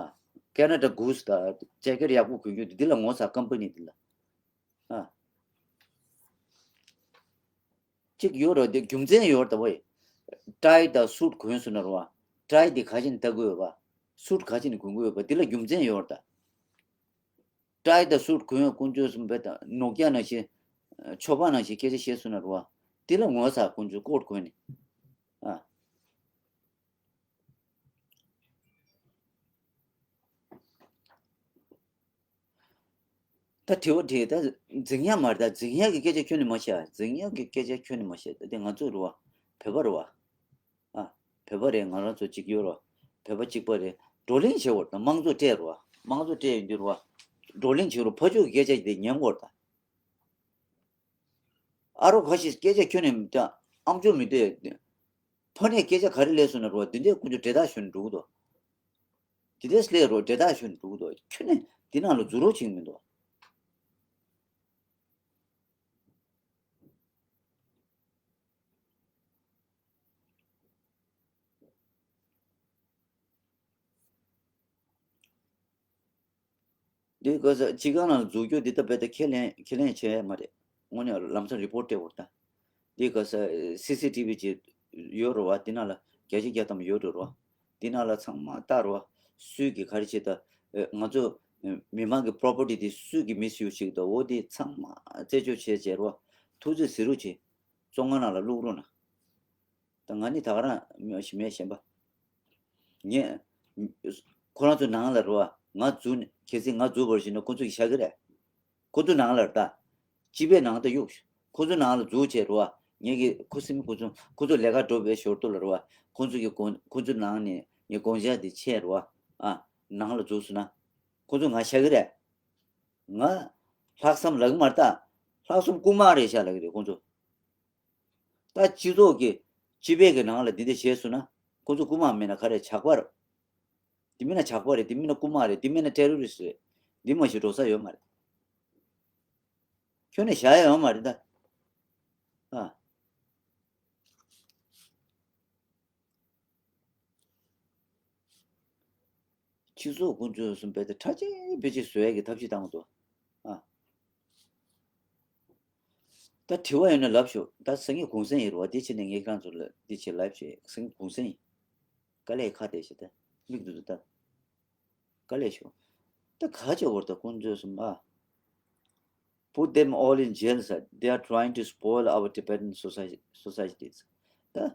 ཨ། ཀེ་ན་ཌ་གུ་སི་དང་ཇེ་ཀེ་ཊི་ཡག་པོ་གོན་རྒྱུ་དེ་འདི་ལ་ངོ་ཚ། ཀམ་པ་ནི་འདི་ལ། ཨ། གཅིག་ཡོད་རེད་དེ་རྒྱུ་མཚན་ཡོད་རེད་ད་བོ། ཊའི་དང་སུཊ་གོན་སོང་ན་རེད་བ། ཊའི་དེ་ག་ཅིན་ལྟ་གི་ཡོད་པ། སུཊ་ག་ཅིན་གོན་གི་ཡོད་པ་དེ་ལ་རྒྱུ་མཚན་ཡོད་རེད་ད། ཊའི་དང་སུཊ་གོན་དཀོན་མཆོག་གསུམ་བེ་ད་ནོ་ཀྱ་ནང་བཞིན། ཆོས་པ་ནང་བཞིན་སྐད་ཆ་བཤད་སོང་ན་རེད་བ། དེ་ལ་ངོ་ཚ། དཀོན་མཆོག་ཀོཊ་གོན་ནས། ཨ། ད་དྲི་བ་དྲིས། ད་འཛིང་ཡག་མ་རེད། ད་འཛིང་ཡག་གི་སྐད་ཆ་ཁྱོན་ནས་མ་བཤད། འཛིང་ཡག་གི་སྐད་ཆ་ཁྱོན་ནས་མ་བཤད། ད་དེ་ང་ཚོ་རེད་བ། བོད་པ་རེད་བ། ཨ། བོད་པ་རེད། ང་རང་ཚོ་གཅིག་ཡོད་རོ། བོད་པ་གཅིག་པ་རེད། བགྲོ་གླེང་བྱེད་དགོས་རེད་ད། དམངས་གཙོ་སྤྲད་རོ། དམངས་གཙོ་སྤྲད་ཡོང་དུས་རོ། བགྲོ་གླེང་བྱེད་རོ། ཕར་ཕྱོགས་ཀྱི་སྐད་ཆ་དེ་ཉན་དགོས་རེད་ད། ཨ་རོ་ཁ་ཤས་སྐད་ཆ་ཁྱོན་ནས་མི་ལྟ། ཨམ་ཅོག་མི་ལྟོས། ཕར་ནས་སྐད་ཆ་ག་རེ་སླེབས་སོང་ན་རོ། འདི་འདྲས་ཀུན་སྤྱོད་འདྲེ་ཐག་ཞུ་ནས་འགྲོ་གི་འདུག་འདི་འདྲས་སླེབས་རོ། འདྲེ་ཐག་ཞུ་ནས་འགྲོ་གི་འདུག་ཁྱོན་ནས་འདི་ནང་ལ་འཛུལ་རོགས་བྱེད་ཀྱི་མི་འདུག་འདི་ག་ས་སྤྱི་ཁང་ནང་འཛུལ་རྒྱུ་འདི་ལྟ་བས་ད་ཁས་ལེན་ཁས་ལེན་བྱས་མ་རེད། དངོས་གནས་ལམ་སང་རི་པོར་ཊ་སྤྲད་འོར་ད། འདི་ག་ས་སི་སི་ཊི་བི་ཅིག་ཡོད་རོ་བ། འདི་ནང་ལ་བརྒྱ་ཆ་བརྒྱ་ཐམ་ཡོད་འགྲོ་རོ། འདི་ནང་ལ་ཚང་མ་ལྟ་རོ་བ། སུས་ཀྱི་ག་རེ་བྱེད་ད། ང་ཚོ་མི་མང་གི་པོ་རོ་པར་ཊི་འདི་སུས་ཀྱི་མིས་ཡུ་སི་བྱེད་ཀྱི་འདུག་འོ་འདི་ཚང་མ་རྩད་གཅོད་བྱས་བྱས་རོ་བ། ཐུགས་རྗེ་གཟིགས་རོགས་བྱེད། བཙོན་ཁང་ནང་ལ་བླུག་རོགས་གནང་། ད་ང་ནི་ད་ག་རང་མི་ཞིག་མེད་གཞན་པ། ངས་ཁོ་རང་ཚོ་ནང་ལ་རོ་བ། ང་འཛུལ་ནས་གལ་སྲིད་ང་འཛུལ་བར་ཞིག་ན་ཁོ་ཚོ་གིས་བཞག་གི་རེད། ཁོ་ཚོ་ནང་ལ་རེད་ད། སྤྱི་པའི་ནང་ད་གཡུག་ཁོ་ཚོ་ནང་ལ་འཛུལ་བྱས་རོ་བ། ངས་ཀྱི་ཁོ་སེམས་ཁོ་ཚོ་ཁོ་ཚོ་ལས་ཀ་འགྲོ་བའི་ཞོར་དུ་ལ་རོ་བ། ཁོ་ཚོ་གི་དགོང་ཁོ་ཚོ་ནང་ནས་ངས་དགོང་ཞག་དེ་ཆད་རོ་བ། ཨ། ནང་ལ་འཛུལ་སོང་ན། ཁོ་ཚོ་ང་བཞག་གི་རེད། ང་ལྷག་བསམ་ལབ་གི་མ་རེད་ད། ལྷག་བསམ་རྐུན་མ་རེད་ཤག་ལབ་གི་རེད་ཁོ་ཚོ། ད་སྤྱི་ཚོགས་ཀྱི་སྤྱི་པའི་གི་ནང་ལ་འདི་འདྲ་བྱས་སོང་ན། ཁོ་ཚོ་རྐུན་མ་མིན་ན་ག་རེ་ཇག་པ་རེད། འདི་མིན་ན་ཇག་པ་རེད། འདི་མིན་ན་རྐུན་མ་རེད། འདི་མིན་ན་ཊེ་རོ་རི་སི་རེད། འདི་མ་གཞི་འགྲོ་ས་ཡོད་མ་རེད། ཁྱོན་ནས་བཞག་ཡ་ཡོད་མ་རེད་ད། ཨ། སྤྱི་ཚོགས་ཀུན་སྤྱོད་གསུམ་པའི་དེ་ཁྲ་ཆེ་བེ་ཆེ་བཟོ་ཡ་གི་ཐབས་ཤེས་བཏང་གི་འདུག་ཨ། ད་དྲི་བ་ཡོད་ན་ལབ་ཤོག་ད་སང་ཉིན་གུང་སེང་ཡིན་རེད་བ། དེ་བྱས་ནས་ངས་ཁྱེད་རང་ཚོ་ལ་འདི་བྱས་ལབ་བྱས་སང་ཉིན་གུང་སེང་ཡིན། དཀའ་ལས་ཁག་བསྡད་ཤག་ད་མིག་ཏུ་ཏུ་ལྟ། དཀའ་ལས་ཤོག་ད་ག་བྱེད་བར་ད་ཀུན་སྤྱོད་གསུམ་ཨ། Put them all in jail, sir. They are trying to spoil our Tibetan society, societies. ད་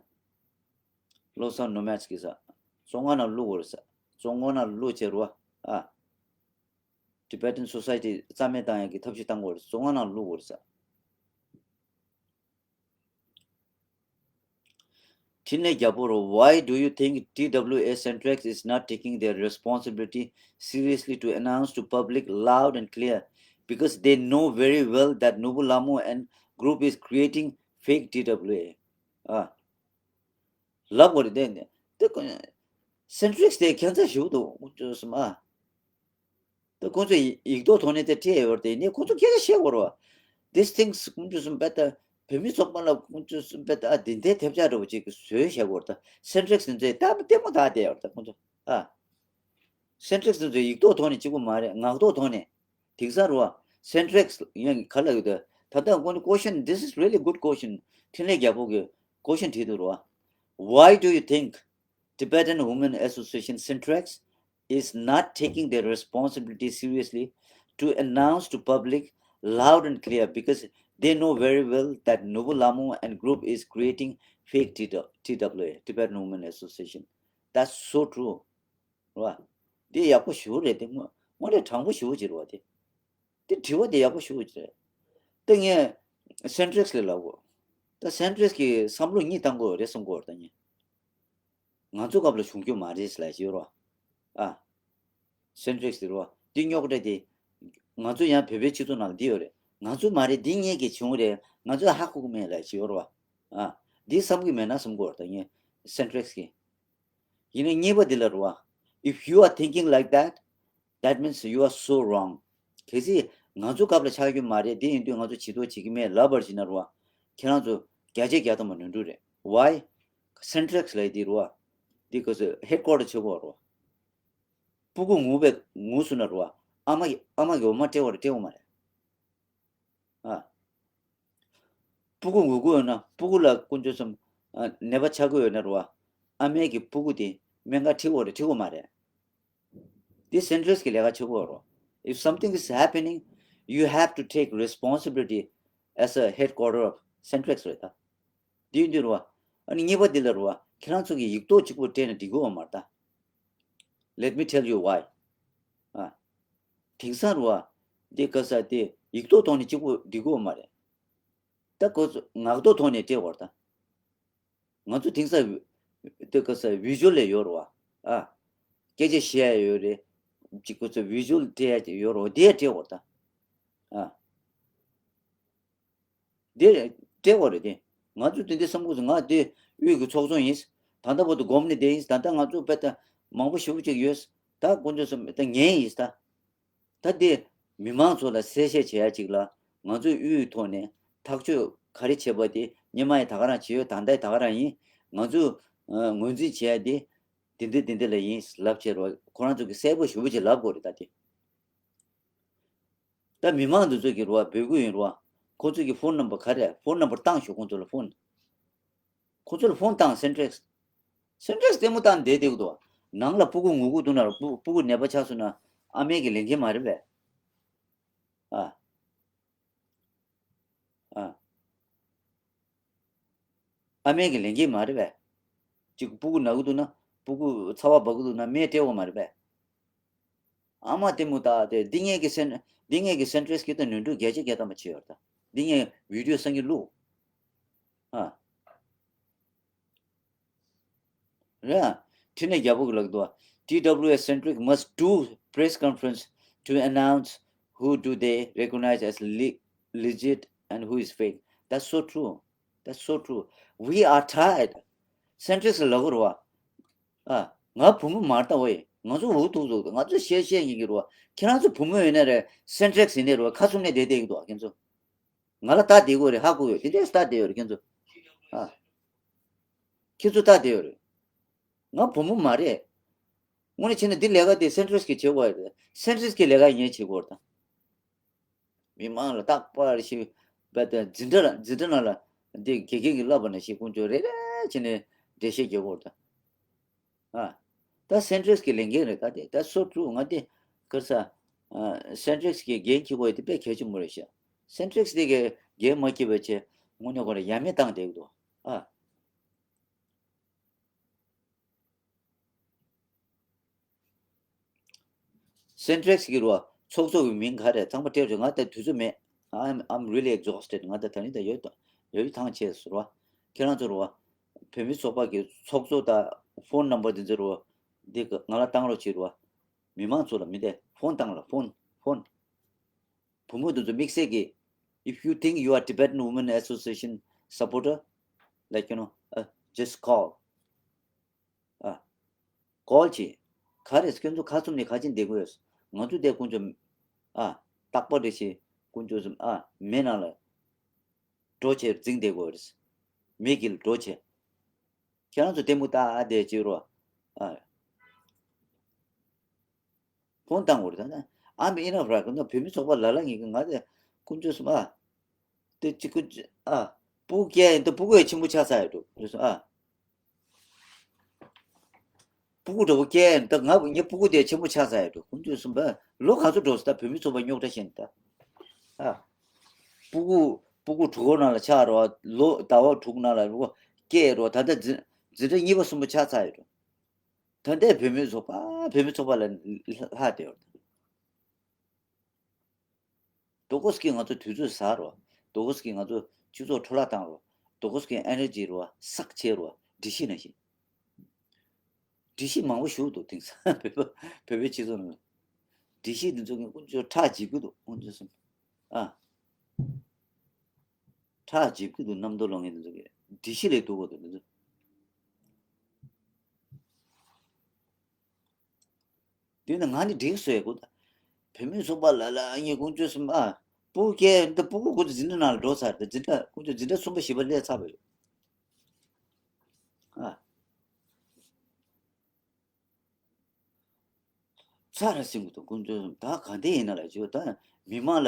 བློ་བཟང་ནོ་མེད་ཀྱིས་ས། བཙོན་ཁང་ནང་བླུག་དགོས་རེད་ས། བཙོན་ཁང་ནང་བླུག་བྱས་རོ་ཨ། Tibetan society རྩ་མེད་བཏང་ཡག་གི་ཐབས་ཤེས་བཏང་དགོས་རེད། བཙོན་ཁང་ནང་བླུག་དགོས་རེད་ས། འཕྲིན་ལས་རྒྱལ་པོ་རོ། Why do you think T W A Centrex is not taking their responsibility seriously to announce to public loud and clear? Because they know very well that Nubu Lamu and group is creating fake T W A. ཨ། ལབ་དགོས་རེད་དེ། དེ་ཀོ་Centrex དེ་ཁྱད་མཚར་ཞིག་འདུག་ཨུ་ཅོ་སི་མ། ད་ཁོང་ཚོས་ཡིག་ཐོག་ཐོག་ནས་དེ་སྤྲད་ཡོད་རེད་དེ། ཡིན་ནའི་ཁོང་ཚོ་སྐད་ཆ་བཤད་དགོས་རེད་བ། These things ཁོང་ཚོས་སུམ་པ་ད་བོད་མི་ཚོགས་པ་ལ་ཁོང་ཚོས་སུམ་པ་ད་ཨ་དེ་འདྲའི་ཐེབས་ཆག་འདྲ་བོ་ཅིག་གི་བཟོས་བཞག་དགོས་རེད་ད། Centrex དེ་ཚོས་ད་ལྟད་མོ་ལྟ་བསྡད་ཡོད་རེད་ད་ཁོང་ཚོ། ཨ། Centrex དེ་ཚོས་ཡིག་ཐོག་ཐོག་ནས་གཅིག་པུ་མ་རེད། ངག་ཐོག་ཐོག་ནས། དེང་སང་རེད་བ། Centrex ཡང་ག་ལ་ཡོད་དེ། ད་ལྟ་ཁོང་ཚོ་question, this is really good question. འཕྲིན་ལས་རྒྱལ་པོ་གི་question དྲིས་འདུག་རེད་བ། Why do you think Tibetan Women Association, Centrex, is not taking their responsibility seriously to announce to public loud and clear? Because they know very well that Nubu Lamu and group is creating fake T W A, Tibetan Women Association. That's so true. རེད་བ། འདི་ཡག་པོ་ཞེ་པོ་རེད་དེ། དངོས་དངོས་གནས་དྲང་པོ་ཞེ་པོ་ཅིག་རེད་བ་དེ། དེ་དྲི་བ་དེ་ཡག་པོ་ཞེ་པོ་ཅིག་རེད། དེ་ངས་Centrex ལ་ལབ་གོ། ད་Centrex གིས་བསམ་བློ་གཉིས་བཏང་དགོས་རེད་བསམ་གོ་ད་ངས། ང་ཚོ་སྐབས་ལ་བྱུང་རྒྱུ་མ་རེད་ལབ་ཀྱི་ཡོད་རེད་བ། ཨ། Centrex དེ་རེད་བ། འདི་རྙོག་དྲ་དེ། ང་ཚོ་ཡང་བོད་པའི་སྤྱི་ཚོགས་ནང་ལ་འདི་ཡོད་རེད། ང་ཚོ་མ་རེད། འདི་ངེད་ཀྱིས་བྱུང་རེད། ང་ཚོས་ཧ་གོ་གི་མེད་ལབ་ཀྱི་ཡོད་རེད་བ། ཨ། འདི་བསམ་གི་མེད་ན་བསམ་གོ་ད་ངས་Centrex གིས། ཡིན་ནའི་གཉིས་པ་འདི་ལ་རེད་བ། If you are thinking like that, that means you are so wrong. གལ་སྲིད་ང་ཚོ་སྐབས་ལ་ཆགས་རྒྱུ་མ་རེད། འདི་ཡིན་དུས་ང་ཚོ་བྱེད་དོ་བྱེད་ཀྱི་མེད་ལབ་པར་བྱེད་ན་རེད་བ། ཁྱེད་རང་ཚོ་བརྒྱ་ཆ་བརྒྱ་ཐམ་པ་ནོར་འཁྲུལ་རེད། Why? Centrex ལབ་ཡ་འདི་རེད་བ། འདི་ག་ཚོད་headquarter ཆེ་གོ་རེད་བ། སྤུ་གུ་ངུ་བའི་ངུ་སོང་ན་རེད་བ། ཨ་མ་གི་ཨ་མ་གི་འོ་མ་སྤྲད་པ་རེད་སྤྲད་དགོས་མ་རེད། ཨ། སྤུ་གུ་ངུ་གི་ཡོད་ན། སྤུ་གུ་ལ་དཀོན་མཆོག་གསུམ། ཨ། ནད་པ་ཆགས་ཀྱི་ཡོད་ན་རེད་བ། ཨ་མའི་གི་སྤུ་གུ་དེ་སྨན་ཁང་ཁྲིད་དགོས་རེད་ཁྲིད་དགོས་མ་རེད། འདི་Centrex གི་ལས་ཀ་ཆེ་གོ་རེད། If something is happening, you have to take responsibility as a headquarter of Centrex རེད་ད། འདི་ཡིན་དུས་རེད་བ། ཨ་ནི་གཉིས་པ་འདི་ལ་རེད་བ། ཁྱེད་རང་ཚོ་གིས་ཡིག་ཐོག་གཅིག་པུ་སྤྲད་ན་འགྲིག་གི་ཡོད་མ་རེད་ད། Let me tell you why. ཨ། དེང་སང་རེད་བ། འདི་ག་ས་དེ་ཡིག་ཐོག་ཐོག་ནས་གཅིག་པུ་འགྲིག་གི་ཡོད་མ་རེད། ད་ཁོ་ཚོ་ངག་ཐོག་ཐོག་ནས་སྤྲད་དགོས་རེད་ད། ང་ཚོ་དེང་སང་བི་ དེ་ག་ས་བི་ཇུ་ལ་ཡོད་རེད་བ། ཨ། སྐད་ཆ་བཤད་ཡ་ཡོད་རེད། གཅིག་ག་ས་བི་ཇུ་ལ་སྤྲད་ཡ་ཡོད་རེད་བ། དེ་སྤྲད་དགོས་ད། ཨ། དེ་སྤྲད་དགོས་རེད་དེ། ང་ཚོ་དེ་འདྲའི་བསམ་དགོས་སོ། ང་དེ་དབུས་ཀྱི་ཚོགས་ཆུང་ཡིན། ད་ལྟ་བར་དུ་སྒོམ་ནས་བསྡད་ཡིན། ད་ལྟ་ང་ཚོ་དཔེ་ད་མང་པོ་ཞེ་པོ་ཅིག་ཡོད། ད་དཀོན་མཆོག་གསུམ་ད་ངན་ཡིན་ད། ད་དེ་མི་མང་ཚོ་ལ་གསལ་བཤད་བྱེད་ཡ་ཅིག་ལ། ང་ཚོས་དབུས་ཐོག་ནས་ཐག་གཅོད་ག་རེ་བྱེད་པ་དེ་སྔོན་མ་ཡི་ད་ག་རང་བྱེད་ཡོད། ད་ལྟ་ཡི་ད་ག་རང་ཡིན། ང་ཚོས་ངོས་འཛིན་བྱེད་ཡ་དེ་དེ་འདི་དེ་འདི་ལ་ཡིན་ལབ་བྱས་རོགས། ཁོ་རང་ཚོ་གི་གསལ་པོ་ཞེ་པོ་ཅིག་ལབ་དགོས་རེད་ད་དེ། ད་མི་མང་འདི་ཚོ་གི་རོགས་འབོད་སྐུལ་ཡིན་རོགས། ཁོ་ཚོ་གི་ཕོན་ནམ་བར་ག་རེ། ཕོན་ནམ་བར་བཏང་ཤོག་ཁོ་ཚོ་ལ་ཕོན། ཁོ་ཚོ་ལ་ཕོན་བཏང་། སེན་ཊེག་སི། སེན་ཊེག་སི་ལྟད་མོ་བཏང་བསྡད་བསྡད་ཀྱི་འདུག་ནང་ལ་སྤུ་གུ་ངུ་གི་འདུག་ན། སྤུ་སྤུ་གུ་ནད་པ་ཆགས་སོང་ན་ཨ་མས་ཀྱི་ལེན་གྱི་མ་རེད་པས། ཨ། ཨ། ཨ་མས་ཀྱི་ལེན་གྱི་མ་རེད་པས། གཅིག་སྤུ་གུ་ན་གི་འདུག་ན། སྤུ་གུ་ཚ་བ་འབར་གི་འདུག་ན་མས་སྤྲད་དགོས་མ་རེད་པས། ཨ་མ་ལྟད་མོ་ལྟ་སྟེ་འདི་ངས་ཀྱི་སེན་འདི་ངས་ཀྱི་སེན་ཊེག་སི་གི་ད་ནོར་འཁྲུལ་བརྒྱ་ཆ་བརྒྱ་ཐམ་པ་བྱས་ཡོད་ད། འདི་ངས་བི་ཌིའོ་སང་གི་བླུགས། ཨ། རེད། འཕྲིན་ལས་རྒྱལ་པོ་གི་ལག་ཏུ། T W S Centric must do press conference to announce who do they recognize as le- legit and who is fake. That's so true. That's so true. We are tired. སེན་ཊེག་སི་ལ་གོ་རུ་བ། ཨ། ང་བུ་མོ་མ་རེད་ད་ཝེ། ང་ཚོ་འུ་ཐུག་ཐུག་ང་ཚོ་བཤད་བཤད་ཡིན་གྱི་རུ་བ། ཁྱེད་རང་ཚོ་བུ་མོ་ཡོད་ན་རེད། སེན་ཊེག་སི་ཡིན་ནའི་རུ་བ། ཁ་བཙུམ་ནས་བསྡད་བསྡད་ཀྱི་འདུག་ཁྱེད་ཚོ། ང་ལ་ལྟ་བསྡད་ཀྱི་ཡོད་རེད། ཧ་གོ་ཡོད། དེ་འདྲས་ལྟ་བསྡད་ཡོད་རེད་ཁྱེད་ཚོ། ཨ། ཁྱེད་ཚོ་ལྟ་བསྡད་ཡོད་རེད། ང་བུ་མོ་མ་རེད། དངོས་གནས་བྱས་ན་འདི་ལས་ཀ་དེ་སེན་ཊེག་སི་གིས་བྱེད་དགོས་རེད། སེན་ཊེག་སི་གི་ལས་ཀ་ངས་བྱེད་དགོས་རེད་ད། མི་མང་ལ་རྟག་པར་ཞིག་བས་ཏེ་འཛིན་གྲྭ་ལ་འཛིན་གྲྭ་ནང་ལ་འདི་དགེ་རྒན་གྱིས་བསླབས་པ་ནང་བཞིན་ཁོང་ཚོས་རེ་རེ་བྱས་ནས་འགྲེལ་བཤད་རྒྱག་དགོས་རེད་ད། ཨ། ད་སེན་ཊེག་སི་གི་ལས་འགན་རེད་ད་དེ། ད་སོ་ཊུ་ང་དེ་ག་རེ་ཟ། ཨ། སེན་ཊེག་སི་གི་འགན་འཁྱེར་དགོས་དེ་དཔེ་གལ་ཆེན་པོ་རེད་ཤག་སེན་ཊེག་སི་དེ་གི་འགན་མ་འཁྱེར་བའི་ཆེད་དངོས་གནས་ཁོ་རང་ཡ་མེད་བཏང་བསྡད་ཀྱི་འདུག་ཨ། སེན་ཊེག་སི་གི་རུ་བ་ཚོགས་གཙོ་གི་མིང་ག་རེ། ཚང་མ་སྤྲད་རེད། ང་ད་དུས་ཚོད་མེད། I'm I'm really exhausted. ང་ད་ད་ནི་ད་ཡོད་ཡོད་ཐང་ཆད་ཟེར་བ། ཁྱེད་རང་ཚོ་རུ་བ་བོད་མི་ཚོགས་པ་གི་ཚོགས་གཙོ་དང་ཕོན་ནམ་བར་འདི་ཚོ་རུ་བ་འདི་ང་ལ་བཏང་རོགས་བྱེད་རུ་བ། མི་མང་ཚོ་ལ་མི་དེ་ཕོན་བཏང་ལ་ཕོན་ཕོན། བུ་མོ་དེ་ཚོ་དམིགས་བསལ་གྱིས། If you think you are Tibetan Women Association supporter, like, you know, uh, just call. ཨ། ཀོལ་བྱེད། ག་རེ། ཁྱོད་ཚོ་ཁ་བཙུམ་ནས་ག་ཅི་བསྡད་དགོས་ཡོད། ང་ཚོ་དེ་དཀོན་མཆོག་ཨ། རྟག་པར་རེ་བྱེད། དཀོན་མཆོག་གསུམ་ཨ། མེ་ནང་ལ་འགྲོ་བྱེད་འཛིང་བསྡད་དགོས་རེད། མེ་གིལ་འགྲོ་བྱེད། ཁྱེད་རང་ཚོ་ལྟད་མོ་ལྟ་བསྡད་བྱེད་རོགས་ཨ། ཕོན་བཏང་དགོས་རེད་ད། ཨ་མི་ཨི་ན་བ་ར་གི་ན་བོད་མི་ཚོགས་པ་ལ་ལ་ངེས་ཀྱི་ང་དེ་དཀོན་མཆོག་གསུམ་ཨ། དེ་གཅིག་གུ་ཨ། སྤུ་གུ་སྐྱེ་ཡིན་ད་སྤུ་གུ་ཡ་ཆེན་པོ་ཆགས་ཚར་ཡོད་འགྲོ་ཨ། སྤུ་གུ་འདྲ་པོ་སྐྱེ་ཡིན་ད་ང་ངའི་སྤུ་གུ་དེ་ཆེན་པོ་ཆགས་ཚར་ཡོད་འགྲོ། དཀོན་མཆོག་གསུམ་པ་ལོ་ག་ཚོད་འགྲོ་སོང་ད་བོད་མི་ཚོགས་པ་རྙོག་དྲ་བཤད་ནས་ད། ཨ། སྤུ་གུ་སྤུ་གུ་དྲུག་སྒོ་ནང་ལ་ཆགས་རོགས། ལོ་ཟླ་བ་དྲུག་ནང་ལ་རོགས་སྐྱེ་རོགས། ད་ལྟ་འཛིན་འཛིན་གྲྭ་གཉིས་པ་གསུམ་པ་ཆགས་ཚར་ཡོད་འགྲོ། ད་ལྟའི་བོད་མི་ཚོགས་པ་བོད་མི་ཚོགས་པ་ལ་ལྷག་བསྡད་ཡོད། དོ་ཀོས་ཀྱིས་ང་ཚོ་དུས་ཚོད་ཟ་རོགས། དོ་ཀོས་ཀྱིས་ང་ཚོ་སྤྱི་ཚོགས་འཕྲོ་བརླག་བཏང་རོགས། དོ་ཀོས་ཀྱིས་ཨེ་ནར་ཇི་རོགས་སག་བྱས་རོགས། སྒྲིག་གཞི་ནང་བཞིན། སྒྲིག་གཞི་མང་པོ་ཞིག་འདུག་དེང་སང་བོད་པ་བོད་པའི་སྤྱི་ཚོགས་ནང་ལ། སྒྲིག་གཞི་འདི་ཚོ་གིས་དཀོན་མཆོག་ཁྲག་འཇིབ་ཀྱི་འདུག་དཀོན་མཆོག་གསུམ། ཨ། ཁྲག་འཇིབ་ཀྱི་འདུག་རྣམ་རྟོག་ལངས་མཁན་འདི་ཚོ་གིས་སྒྲིག་གཞི་ལས་སྡུག་གོ་འདུག་འདི་ཚོ། དེ་ནི་ང་ནི་འགྲིག་སོ་ཡ་གོ་ད། བོད་མི་ཚོགས་པ་ལ་ལ་ངས་དཀོན་མཆོག་གསུམ་ཨ། སྤུ་གུ་སྐྱེ་འདི་སྤུ་གུ་ཁོ་ཚོ་འཛིན་གྲྭ་ནང་ལ་འགྲོ་ཚར་ཏེ་འཛིན་གྲྭ་དཀོན་མཆོག་འཛིན་གྲྭ་གསུམ་པ་བཞི་པ་སླེབས་ཚར་བ་རེད། ཨ། ཚར་ར་ཟིན་གི་འདུག་དཀོན་མཆོག་གསུམ་ད་ག་འདྲ་ཡིན་ན་ལ་ཅིག་ད་མི་མང་ལ།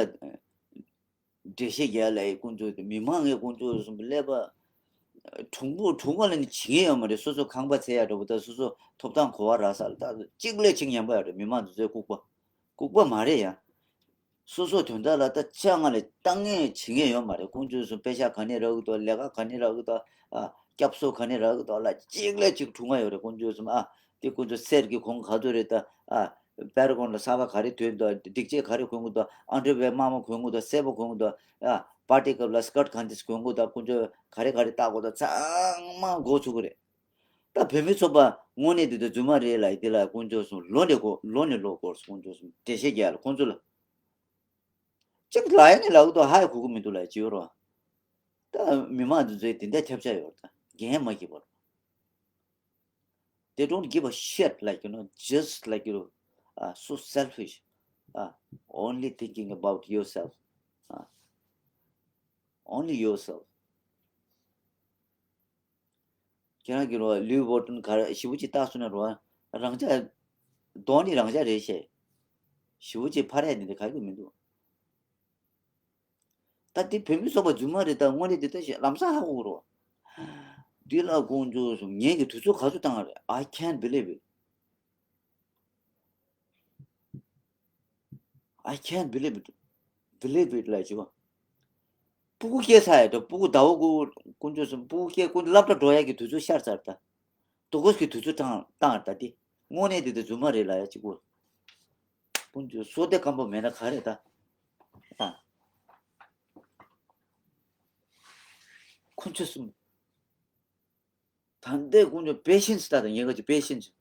འགྲེལ་བཤད་རྒྱག་ལ་ཡི་དཀོན་མཆོག་མི་མང་ངའི་དཀོན་མཆོག་གསུམ་ཀླད་པ། གྲུང་པོ་གྲུང་བ་ལ་ནི་བྱེད་ངེས་ཡོད་མ་རེད། སོ་སོ་ཁང་པ་བཙལ་ཡ་འགྲོ་བ་དང་སོ་སོ་ཐོབ་ཐང་གོ་བ་རག་ས་ལ་ད་གཅིག་ལས་གཅིག་ཉམས་པ་ཡོད་རེད། མི་མང་དེ་ཚོའི་ལྐུགས་པ། ལྐུགས་པ་མ་རེད་ཡ། སོ་སོ་དོན་དག་ལ་ད་ཆ་ང་ལས་ལྟ་ངེས་བྱེད་ངེས་ཡོད་མ་རེད། དཀོན་མཆོག་གསུམ་པེ་ཤག་ག་ནས་རག་གི་འདུག་ལས་ཀ་ག་ནས་རག་གི་འདུག་ཨ། སྐྱབས་གསོ་ག་ནས་རག་གི་འདུག་ལ་གཅིག་ལས་གཅིག་གྲུང་བ་ཡོད་རེད། དཀོན་མཆོག་གསུམ་ཨ། དེ་དཀོན་མཆོག་གསེར་གྱི་གོང་ག་ཚོད་རེད་ད། ཨ། པེ་ར་གོན་ལ་གསར་པ་ག་རེ་ཐོན་འདུག་སྒྲིག་ཆས་ག་རེ་གོན་གི་འདུག་ཨན་ཌར་ཝེར་དམར་དམར་གོན་གི་འདུག་སེར་པོ་གོན་གི་འདུག་ཨ། པར་ཊི་སྐབས་ལ་སི་ཀར་ཊི་གང་དེ་གོན་གི་འདུག་དཀོན་མཆོག་ག་རེ་ག་རེ་བལྟ་དགོས་འདུག་ཚང་མ་མགོ་ཚོས་གི་རེད། ད་བོད་མི་ཚོགས་པ་དངོས་གནས་དེ་ཚོ་རྫུན་མ་རེད་ལབ་ཡ་དེ་ལ་དཀོན་མཆོག་གསུམ་ལོ་ནས་གོ་ལོ་ནས་ལོ་འགོར་སོང་། དཀོན་མཆོག་གསུམ་འགྲེལ་བཤད་རྒྱག་ལ་ཁོང་ཚོ་ལ་གཅིག་ལབ་ཡ་ནས་ལབ་གི་འདུག་ཧ་ཡ་གོ་གི་མི་འདུག་ལབ་ཡ་ཅིག་ཡོད་རེད་བ། ད་མི་མང་དེ་ཚོའི་དེ་འདྲ་ཁྱབ་ཆ་ཡོད་རེད། ད་འགན་མ་འཁྱེར་བར། They don't give a shit, like, you know, just like, you know, uh, so selfish. Uh, only thinking about yourself. Uh, only yourself. ཁྱེད་རང་གི་རོ་ལུའི་ཝོ་ཏོན་ག་རེ་ཞེ་པོ་ཅིག་བཏགས་སོང་ན་རོ། རང་ཅག་གདོང་ནི་རང་ཅག་རེད་ཤེས། ཞེ་པོ་ཅིག་ཕར་ཡ་འདི་འདྲ་ག་གི་མི་འདུག་ད་དེ་བོད་མི་ཚོགས་པ་རྫུན་མ་རེད། ད་དངོས་གནས་འདི་ལྟ་ཞིག་ལམ་སང་ཧ་གོ་གི་རོ། འདི་ལ་དཀོན་མཆོག་གསུམ་ངེད་ཀྱི་དུས་ཚོད་ག་ཚོད་བཏང་བ་རེད། I can't believe it. I can't believe it. Believe it ལབ་བྱས་པ། སྤུ་གུ་སྐྱེས་ཚར་ཡ་འདྲ། སྤུ་གུ་ཟླ་བ་དགུ་དཀོན་མཆོག་གསུམ། སྤུ་གུ་སྐྱེས་དཀོན་མཆོག་སློབ་གྲྭ་འགྲོ་ཡ་གི་དུས་ཚོད་ཤར་ཚར་ད། དོ་དགོས་ཀྱི་དུས་ཚོད་བཏང་བཏང་ད་དེ། དངོས་གནས་དེ་དེ་རྫུན་མ་རེད་ལབ་ཡ་གཅིག་པོ། དཀོན་མཆོག་བསོད་བདེ་སྐམ་པོ་མེད་ན་ག་རེ་ད། ཨ། དཀོན་མཆོག་གསུམ། ད་ལྟའི་དཀོན་མཆོག་པེ་ཤེན་སི་ད་ད་ཉེན་ཁ་ཅིག་པེ་ཤེན་སི།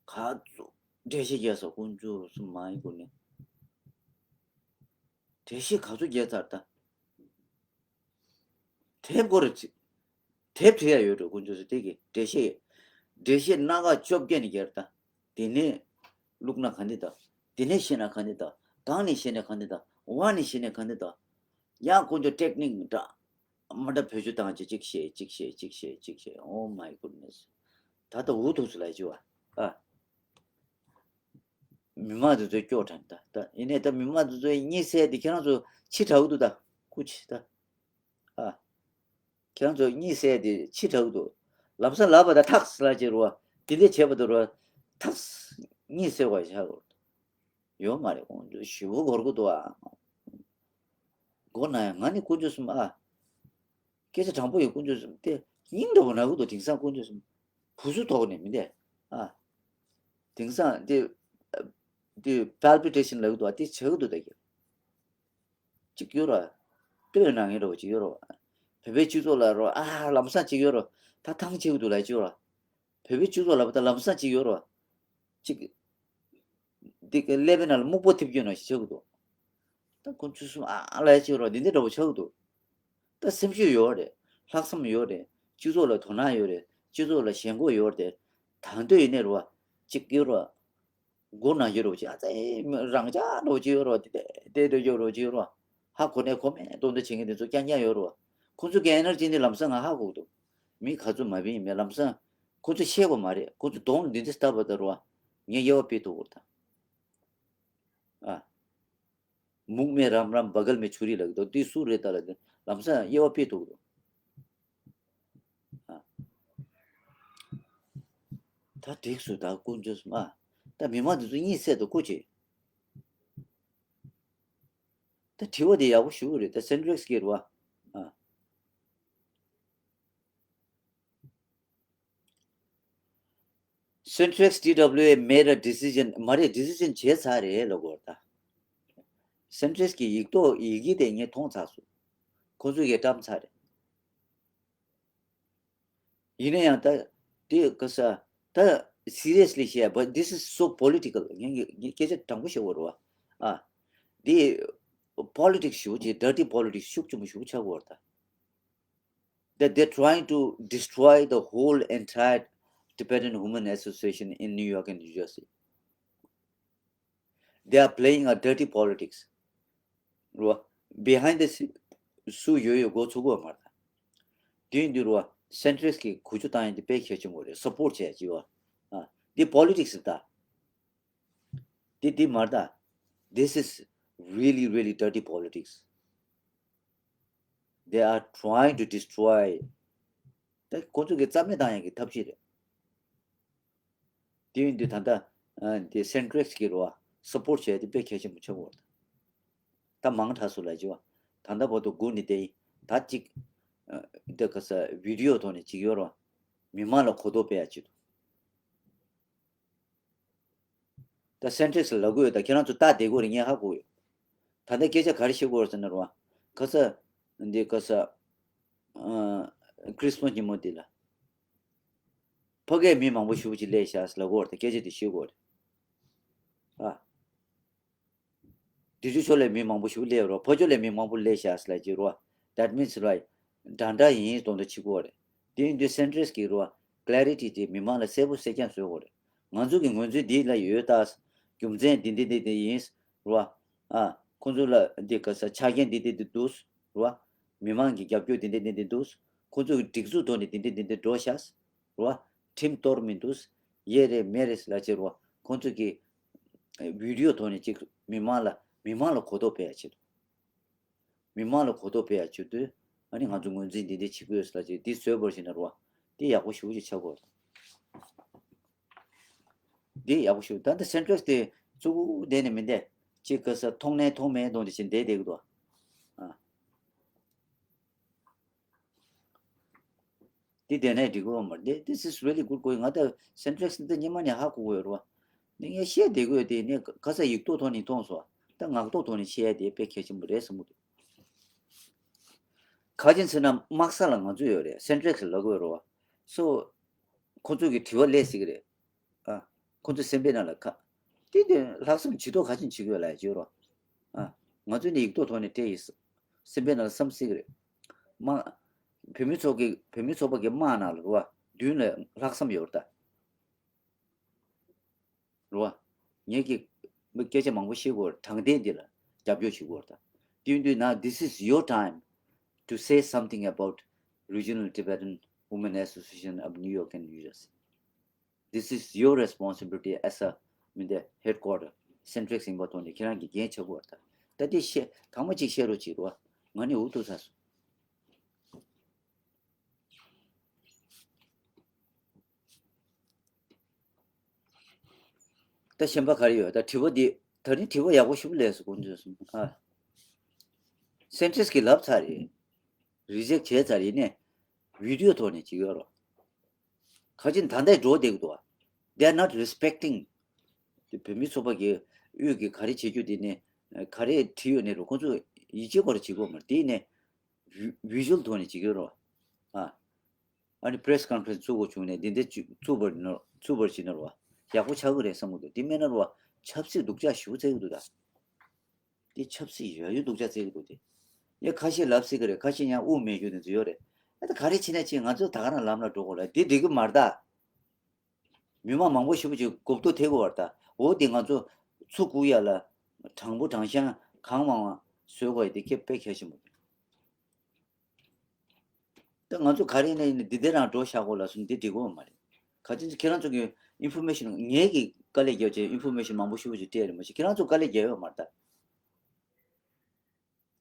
ག་ཚོད་འགྲེལ་བཤད་རྒྱག་ས་དཀོན་མཆོག་གསུམ་མ་ཡིན་དགོས་ནས། འགྲེལ་བཤད་ག་ཚོད་རྒྱག་ཚར་ད། དེབ་སྐོར་རེ་ཚིག་དེབ་བྲིས་ཡ་ཡོད་འགྲོ། དཀོན་མཆོག་གསུམ་དེ་གི་འགྲེལ་བཤད། འགྲེལ་བཤད་སྣ་ཁ་བཅོ་བརྒྱད་ནས་རྒྱག་ད། དེ་ནས་བླུགས་ན་ག་འདི་ད། དེ་ནས་བཤད་ན་ག་འདི་ད། གང་ནས་བཤད་ན་ག་འདི་ད། ཝ་ནས་བཤད་ན་ག་འདི་ད། ཡང་དཀོན་མཆོག་ཊེག་ནིག་འདྲ། མ་འདྲ་བེད་སྤྱོད་བཏང་བྱས་གཅིག་བཤད་གཅིག་བཤད་གཅིག་བཤད་གཅིག་བཤད། Oh my goodness. ད་ལྟ་འུ་ཐུག་སུ་ལ་བྱི་བ། ཨ། མི་མང་དེ་ཚོའི་སྐྱོ་དྲན་ད། ད་ཡིན་ནའི་ད་མི་མང་དེ་ཚོའི་གཉིད་སད་དེ་ཁྱེད་རང་ཚོ་ཕྱི་དྲགས་འདུག་ད་སྐུ་ཕྱི་ད། ཨ། ཁྱེད་རང་ཚོ་གཉིད་སད་དེ་ཕྱི་དྲགས་འདུག་ལམ་སང་ལབ་པ་ད་ཐག་སི་ལ་བྱེད་རོ། དེ་འདྲས་བྱས་པ་དུ་རོ། ཐག་སི་གཉིད་སད་པ་བྱ་རོ། ཡོད་མ་རེད། ཁོང་ཚོ་ཞེ་པོ་འགོར་གི་འདུག་ཨ། མགོ་ན་ཡང་ང་ནི་དཀོན་མཆོག་གསུམ་ཨ། སྐད་ཆ་དྲང་པོ་ཡོད། དཀོན་མཆོག་གསུམ་དེ་སྙིང་འདྲ་བོ་ན་གི་འདུག་དེང་སང་དཀོན་མཆོག་གསུམ་བུ་སུ་ཐོག་ནས་མི་འདས་ཨ། དེང་སང་དེ་དེ་པལ་པི་ཊེ་ཤན་ལབ་གི་འདུག་ཨ། དེ་ཆགས་གི་འདུག་ད་གི་གཅིག་ཡོད་ར། ལྟོས་ན་ངེས་འདྲ་བོ་གཅིག་ཡོད་ར། བོད་པའི་སྤྱི་ཚོགས་ལ་རོ་ཨ་ལམ་སང་གཅིག་ཡོད་ར། ད་ཐང་ཆད་གི་འདུག་ལབ་གཅིག་ཡོད་ར། བོད་པའི་སྤྱི་ཚོགས་ལ་བ་ད་ལམ་སང་གཅིག་ཡོད་ར། གཅིག་འདི་གི་ཀླད་པའི་ནང་ལ་སྨུག་པ་ཐིབས་རྒྱུ་ནང་བཞིན་ཆགས་ཀྱི་འདུག་ད་དཀོན་མཆོག་གསུམ་ཨ་ཨ་ལ་ཡ་ཆེ་རོ་འདི་འདྲ་འདྲ་པོ་ཆགས་ཀྱི་འདུག་ད་སེམས་ཤུགས་ཡོད་རེད། ལྷག་བསམ་ཡོད་རེད། སྤྱི་ཚོགས་ལ་དོ་སྣང་ཡོད་རེད། སྤྱི་ཚོགས་ལ་ཞེན་ཁོག་ཡོད་རེད། ད་འདོད་ཡིན་ནའི་རོ་གཅིག་གི་རོ་མགོ་ན་ཡོད་རོ་ཅིག་ཨ་ཙེ་རང་ཅག་འདྲ་པོ་ཅིག་ཡོད་རོ། དེ་དེ་འདྲ་ཡོད་རོ་ཅིག་ཡོད་རོ། ཧ་གོ་ནས་གོ་མེད་གཏོང་འདོད་བྱེད་མཁན་དེ་ཚོ་རྐྱང་རྐྱང་ཡོད་རོ། ཁོང་ཚོ་གི་ཨེ་ནར་ཇི་འདི་ལམ་སང་ང་ཧ་གོ་གི་འདུག་མི་ག་ཚོད་མ་བིན་ཡིན་མེད་ལམ་སང་ཁོ་ཚོ་ཤེས་པ་མ་རེད། ཁོ་ཚོ་གདོང་འདི་འདྲ་ལྟ་བ་ལྟར་བ་ངས་དབྱེ་བ་དཔེ་ཐུབ་པར་དང་། ཨ། མུག་མེད་རམ་རམ་བ་གལ་མེད་ཆུ་རི་ལ་གི་འདུག་འདི་སུ་རེད་ལྟ་ལ་འདི་ལམ་སང་དབྱེ་བ་དཔེ་ཐུབ་འདུག་ཨ། ད་འགྲིག་སུ་ད་དཀོན་མཆོག་གསུམ་ཨ། ད་མི་མང་འདི་ཚོ་གཉིད་སད་དུ་སྐུ་མཁྱེན། ད་དྲི་བ་འདི་ཡག་པོ་ཞུ་གི་རེད། ད་སེན་ཊྲེག་སི་གི་རེད་བ། ཨ། Centrex T W A made a decision. མ་རེད། ཌི་སི་ཤན་བྱས་ཚར་རེད་ལབ་དགོས་རེད་ད། སེན་ཊྲེག་སི་གི་ཡིག་ཐོག་ཡི་གེ་དེ་ངས་མཐོང་ཚར་སོང་། ཁོ་ཚོ་གིས་བཀྲམ་ཚར་རེད། ཡིན་ན་ཡང་ད་དེ་ག་ས་ད་སི་རི་ཡས་ལི་བཤད། But this is so political. ངས་ངས་སྐད་ཆ་དྲང་པོ་བཤད་དགོས་རེད་བ། ཨ། དེ་པོ་ལི་ཊིག་སི་ཞེ་པོ་ཅིག་ཌར་ཊི་པོ་ལི་ཊིག་སི་ཤུགས་ཆེན་པོ་ཞེ་པོ་ཆགས་ཀྱི་ཡོད་རེད་ད། That they're trying to destroy the whole entire Tibetan Women Association in New York and New Jersey. They are playing a dirty politics. རོ། བི་ཧའིན་ཌི་སི་སུ་ཡོད་ཡོད་མགོ་ཚོད་དགོས་མ་རེད། དེ་ཡིན་དུས་རོ། སེན་ཊྲེག་སི་གིས་འགུལ་སྐྱོད་བཏང་ཡ་དེ་དཔེ་གལ་ཆེན་པོ་རེད། སབ་པོར་ཊི་བྱས་ཀྱི་ཡོད། ཨ། འདི་པོ་ལི་ཊིག་སི་རེད་ད། འདི་འདི་མ་རེད་ད། This is really, really dirty politics. They are trying to destroy. ད་ཁོ་ཚོ་གི་རྩ་མེད་བཏང་ཡག་གི་ཐབས་ཤེས་རེད། དེ་ཡིན་དུས་ད་ལྟ་ཨ་དེ་སེན་ཊྲེག་སི་གི་རོ་སབ་པོར་ཊི་བྱས་ཏེ་དཔེ་གལ་ཆེན་པོ་ཆགས་ཀྱི་ཡོད་རེད། ད་མང་དྲགས་སོང་ལབ་ཀྱི་ཡོད། ད་ལྟ་བར་དུ་སྒུག་ནས་བསྡད་ཡིན། ད་ཅིག་ཨ་འདི་ག་ས་བི་ཌི་ཡོ་ཐོག་ནས་ཅིག་ཡོད་རོ། མི་མང་ལ་གོ་རྟོགས་སྤེལ་ཡག་ཆེད་དུ། ད་སེན་ཊྲེག་སི་ལ་ལབ་དགོས་ཡོད། ད་ཁྱེད་རང་ཚོ་ལྟ་བསྡད་དགོས་རེད། ངས་ཧ་གོ་ཡོད། ད་ལྟ་སྐད་ཆ་ག་རེ་བཤད་དགོས་རེད་ཟེར་ན་རོ། ག་ས་འདི་ག་ས་ཨ་ཁྲི་སི་མ་སི་ཉིན་མོ་འདི་ལ། ཕ་གིར་མི་མང་པོ་ཞེ་པོ་ཅིག་སླེབས་ཤག་ཟེར་ལབ་དགོས་རེད། སྐད་ཆ་དེ་ཤོད་དགོས་རེད། ཨ། འབྲི་ཆུ་ཕྱོགས་ལ་མི་མང་པོ་ཞེ་པོ་སླེབས་རོ། ཕ་ཕྱོགས་ལ་མི་མང་པོ་སླེབས་ཤག་ཟེར་ལབ་ཀྱི་རོ། That means, right, འདྲ་འདྲ་ཡིན་མདོག་མདོག་བྱེད་དགོས་རེད། དེ་ཡིན་དུས་Centrix་གི་རོ། Clarity་དེ་མི་མང་ལ་གསལ་པོ་གསལ་རྐྱང་བཟོ་དགོས་རེད། ང་ཚོ་གི་ངོས་འཛིན་འདི་ལ་ཡོད་ད། རྒྱུ་མཚན་འདི་འདི་འདི་འདི་ཡིན་རོ། ཨ། ཁོང་ཚོ་ལ་འདི་ག་ས་ཆ་རྐྱེན་འདི་འདི་འདི་འདུག་རོ། མི་མང་གི་རྒྱབ་སྐྱོར་འདི་འདི་འདི་འདི་འདུག་ཁོང་ཚོ་གི་སྒྲིག་འཛུགས་ཐོག་ནས་འདི་འདི་འདི་འདི་འགྲོ་ཤག་རོ། ཁྲིམས་གཏོར་མི་འདུག་ཡེ་རེད་མེ་རེད་ལབ་བྱས་རོ། ཁོང་ཚོ་གི་བི་ཌི་ཡོ་ཐོག་ནས་ཅིག་མི་མང་ལ་མི་མང་ལ་གོ་རྟོགས་སྤེལ་ཡ་ཆེད་དུ། མི་མང་ལ་གོ་རྟོགས་སྤེལ་ཡ་ཆེད་དུ། ཨ་ནི་ང་ཚོ་ངོས་འཛིན་འདི་འདི་བྱེད་དགོས་ལབ་བྱས་འདི་བཟོས་པར་བྱས་ན་རོ། འདི་ཡག་པོ་ཞེ་པོ་ཅིག་ཆགས་དགོས། འདི་ཡག་པོ་ཞེ་པོ། ད་ལྟ་Centrix་དེ་བཙུགས་བསྡད་ནས་མི་འདས། ཅིག་ག་ས་མཐོང་ནས་མཐོང་མེད་མདོག་འདི་བྱས་བསྡད་བསྡད་ཀྱི་འདུག་ཨ། འདི་བསྡད་ནས་འགྲིག་གི་ཡོད་མ་རེད། འདི་This is really good going. ང་ད་Centrix་འདི་སྔོན་མ་ནས་ཧ་གོ་གི་ཡོད་རེད་བ། ནི་ངས་བཤད་བསྡད་ཀྱི་ཡོད་དེ་ནི་ག་ས་ཡིག་ཐོག་ཐོག་ནས་མཐོང་སོང་། ད་ངག་ཐོག་ཐོག་ནས་བཤད་ཡ་དེ་དཔེ་གལ་ཆེན་པོ་རེད་བསམ་གྱི་འདུག་ག་ཅིག་ཟེར་ན་དམག་ས་ལ་ང་ཚོ་ཡོད་རེད། Centrix་ལབ་ཀྱི་ཡོད་རེད་བ། སོ། ཁོ་ཚོ་གི་དྲི་བ་སླེབས་སྲིད་ཀྱི་རེད། ཨ། ཁོ་ཚོ་སེམས་པའི་ནང་ལ་ཁ། དེ་དེ་ལྷག་བསམ་ཇི་ལྟར་ག་ཅིག་བྱེད་དགོས་ལ་བརྗོད་རོགས། ཨ། ང་ཚོ་ནི་ཡིག་ཐོག་ཐོག་ནས་སྤྲད་ཡིན། སེམས་པའི་ནང་ལ་བསམ་སྲིད་ཀྱི་རེད། དམག་བོད་མི་ཚོགས་ཀྱི་བོད་མི་ཚོགས་པ་གི་དམག་ནང་ལ་རོ། མདུན་ལ་ལྷག་བསམ་ཡོད་རེད་ད། རོ། ངེད་ཀྱིས་སྐད་ཆ་མང་པོ་བཤད་དགོས་རེད། དྲང་བདེན་འདི་ལ་རྒྱབ་སྐྱོར་བྱེད་དགོས་རེད་ད། དེ་ཡིན་དུས་ན། This is your time to say something about Regional Tibetan Women Association of New York and New Jersey. This is your responsibility as a མི་འདི་headquarter Centrix་ཡིན་པ་ཐོག་ནས་ཁྱེད་རང་གིས་འགན་ཆེ་བོ་རེད་ད། ད་དེ་བཤད་དང་པོ་གཅིག་བཤད་རོགས་བྱེད་རོགས། ང་ནི་འུ་ཐུག་ཚར་སོང་། ད་གཞན་པ་ག་རེ་ཡོད། ད་དྲི་བ་འདི་ད་རིང་དྲི་བ་ཡག་པོ་ཞིག་སླེབས་སོང་། དཀོན་མཆོག་གསུམ། ཨ། Centrix་གིས་ལབ་ཚར་རེད། reject་བྱས་ཚར་རེད། ནས་video་ཐོག་ནས་ཅིག་ཡོད་རོགས། ཁ་ཅིག་ད་ལྟའི་འགྲོ་བསྡད་ཀྱི་འདུག་བ། They are not respecting. དེ་བོད་མི་ཚོགས་པ་གི་དབུས་ཀྱི་ག་རེ་བྱེད་རྒྱུ་དེ་ནས་ག་རེ་བྲིས་ཡོད་ནས་རོགས། ཁོང་ཚོ་ཡིད་ཆེས་པར་བྱེད་དགོས་མ་རེད། དེ་ནས་visual་ཐོག་ནས་བྱེད་ཀྱི་རོགས། ཨ། ཨ་ནི་press conference་བཙུགས་དགོས་བྱུང་ནས་འདི་འདྲ་བཙུགས་པར་ནོར་བཙུགས་པར་བྱེད་ན་རོགས། ཡག་པོ་ཆགས་ཀྱི་རེད་བསམ་གྱི་འདུག་དེ་མེད་ན་རོགས། ཆབ་སྲིད་སྡུག་ཅག་ཞེ་པོ་བཙལ་གྱི་འདུག་ད། དེ་ཆབ་སྲིད་ཡོད་ཡོད་སྡུག་ཅག་བཙལ་གྱི་འདུག་དེ། ཡ་ཁ་ཤས་ལབ་སྲིད་ཀྱི་རེད། ཁ་ཤས་ཡང་དབུགས་མེད་རྒྱུ་དེ་ཚོ་ཡོད་རེད། ཨ་ད་ག་རེ་བྱེད་ན་བྱེད། ང་ཚོ་ད་ག་རང་ལམ་ལ་འགྲོ་དགོས་ལ། དེ་འགྲིག་གི་མ་རེད་ད། མི་མང་མང་པོ་ཞེ་པོ་ཅིག་མགོ་སྐོར་ཐེབས་ཀྱི་ཡོད་རེད་ད། འོ་དེ་ང་ཚོ་ཚུར་སྒུག་ཡ་ལ་དྲང་པོ་དྲང་གཞག་གང་མང་མང་བཟོ་དགོས་ཡ་དེ་དཔེ་གལ་ཆེན་པོ་རེད། ད་ང་ཚོ་ག་རེ་ཡིན་ན་ཡིན་ན་འདི་འདི་རང་འགྲོ་བཞག་གོ་ལ་སོང་འདི་འགྲིག་གོ་མ་རེད། ག་ཅི་ཁྱེད་རང་ཚོ་གི་information། ངེད་ཀྱི་དཀའ་ལས་རྒྱབ་བྱས་information་མང་པོ་ཞེ་པོ་ཅིག་སྤྲད་རེད། མ་གཞི་ཁྱེད་རང་ཚོ་དཀའ་ལས་རྒྱབ་ཡོད་མ་རེད་ད།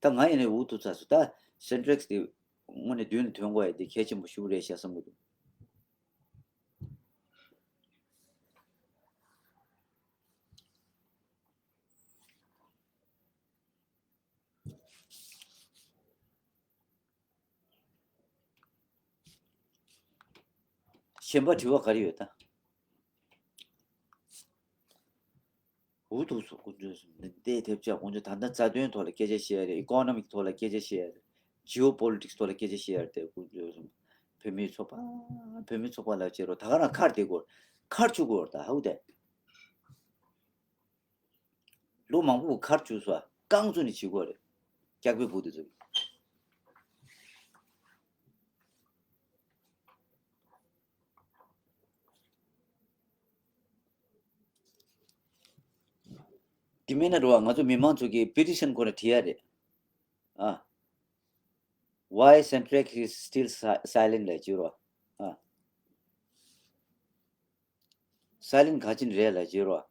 ད་ང་ཡིན་ནའི་འུ་ཐུག་ཚར་སོང་ད། Centrix་དེ་དངོས་གནས་མདུན་ལ་ཐོན་དགོས་ཡ་དེ་གལ་ཆེན་པོ་ཞེ་པོ་རེད་ཤག་བསམ་གྱི་འདུག་གཞན་པ་དྲི་བ་ག་རེ་ཡོད་ད། འུ་ཐུག་སོང་། དཀོན་མཆོག་གསུམ། འདི་ཐེབས་ཆག་དཀོན་མཆོག་ད་ལྟ་རྩ་དོན་ཐོག་ལ་སྐད་ཆ་བཤད་ཡ་རེད། economic་ཐོག་ལ་སྐད་ཆ་བཤད་ཡ་རེད། geopolitics་ཐོག་ལ་སྐད་ཆ་བཤད་ཡ་རེད་དེ། དཀོན་མཆོག་གསུམ། བོད་མིའི་ཚོགས་པ་བོད་མིའི་ཚོགས་པ་ལ་བྱེད་རོགས། ད་ག་རང་ཁར་བསྡད་དགོས། ཁར་བཅུག་དགོས་ད། ཧའུ་དེ། ལོ་མང་པོ་ཁར་བཅུག་སོང་། རྐང་བཙུགས་ནས་བྱེད་དགོས་རེད། སྐྱག་པའི་བུ་དེ་ཚོ། དེ་མིན་ན་རེད་བ། ང་ཚོ་མི་མང་ཚོ་གིས་petition་ཁོ་ན་བྲིས་ཡ་རེད། ཨ། Why Centrix is still si- silent་ལ་བྱེད་རོགས། ཨ། silent་ག་ཅིན་རེད་ལ་བྱེད་རོགས།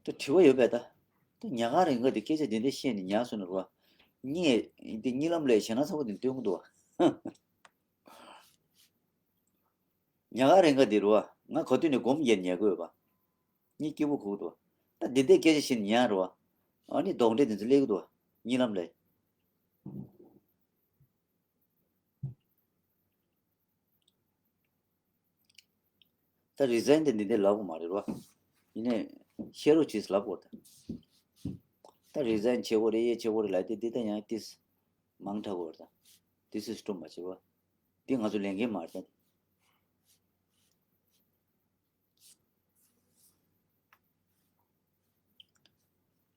ད་དྲི་བ་ཡོད་པས་ད། ད་ཉག་ག་རེ་འགའ་དེ་སྐད་ཆ་དེ་འདྲ་བཤད་ནས་ཉར་སོང་ན་རོ། ངས་འདི་གཉིད་ལམ་ལས་ཞེད་སྣང་ཚ་པོ་དེ་སྟོན་གི་འདུག་བ། ཉག་ག་རེ་འགའ་དེ་རོ། ང་ག་དུས་ནས་སྒོམ་རྒྱག་ཉལ་དགོས་པ། གཉིད་སྐྱིད་པོ་ཁུག་འདུག་ད་འདི་འདྲའི་སྐད་ཆ་བཤད་ནས་ཉར་རོ། ཨ་ནི་རྡོག་འདྲེ་དེ་ཚོ་སླེབས་གི་འདུག་བ། གཉིད་ལམ་ལས། ད་resign་དེ་འདི་འདྲ་ལབ་དགོས་མ་རེད་རོ། ཡིན་ནའི་བཤད་རོགས་གྱིས་ལབ་དགོས་ད། ད་རི་ཛའིན་བྱེད་དགོས་རེད། ཡེ་བྱེད་དགོས་རེད་ལབ་དེ་འདི་ད་ཡང་ཏིས་མང་དྲགས་དགོས་རེད་ད། This is too much རེད་བ། འདི་ང་ཚོ་ལས་འགན་མ་རེད་ད།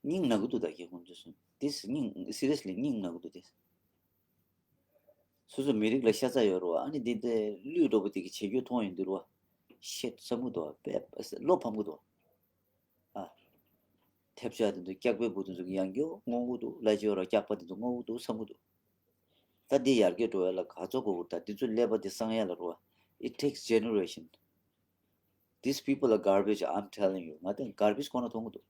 སྙིང་ན་གི་འདུག་ད་ཁྱེད་ཁོང་ཚོ་གསུམ། འདི་སྙིང་seriously སྙིང་ན་གི་འདུག་དེ། སོ་སོ་མི་རིགས་ལ་ཤ་ཚ་ཡོད་རེད་བ། ཨ་ནི་འདི་འདི་ལུས་འགྲོ་བ་དེ་གི་བྱེད་རྒྱུ་མཐོང་ཡོང་དུས་རེད་བ། ཤེད་བསམ་གི་འདུག་བ། དཔེ་བློ་ཕམ་གི་འདུག་བ། ཨ། ཐེབས་ཆག་དེ་ཚོ་སྐྱག་པའི་བུ་དེ་ཚོ་གི་ཡང་སྐྱོ་ངོ་གི་འདུག་ལ་ཅི་ཡོད་ར། སྐྱག་པ་དེ་ཚོ་ངོ་གི་འདུག་བསམ་གི་འདུག་ད་འདི་ཡར་རྒྱས་འགྲོ་ཡ་ལ་ག་ཚོད་དགོས་གི་ད། འདི་ཚོ་ཀླད་པ་འདི་སངས་ཡ་ལ་རེད་བ། It takes generation. These people are garbage, I'm telling you. ང་དེ་garbage ཁོ་ན་མཐོང་གི་འདུག་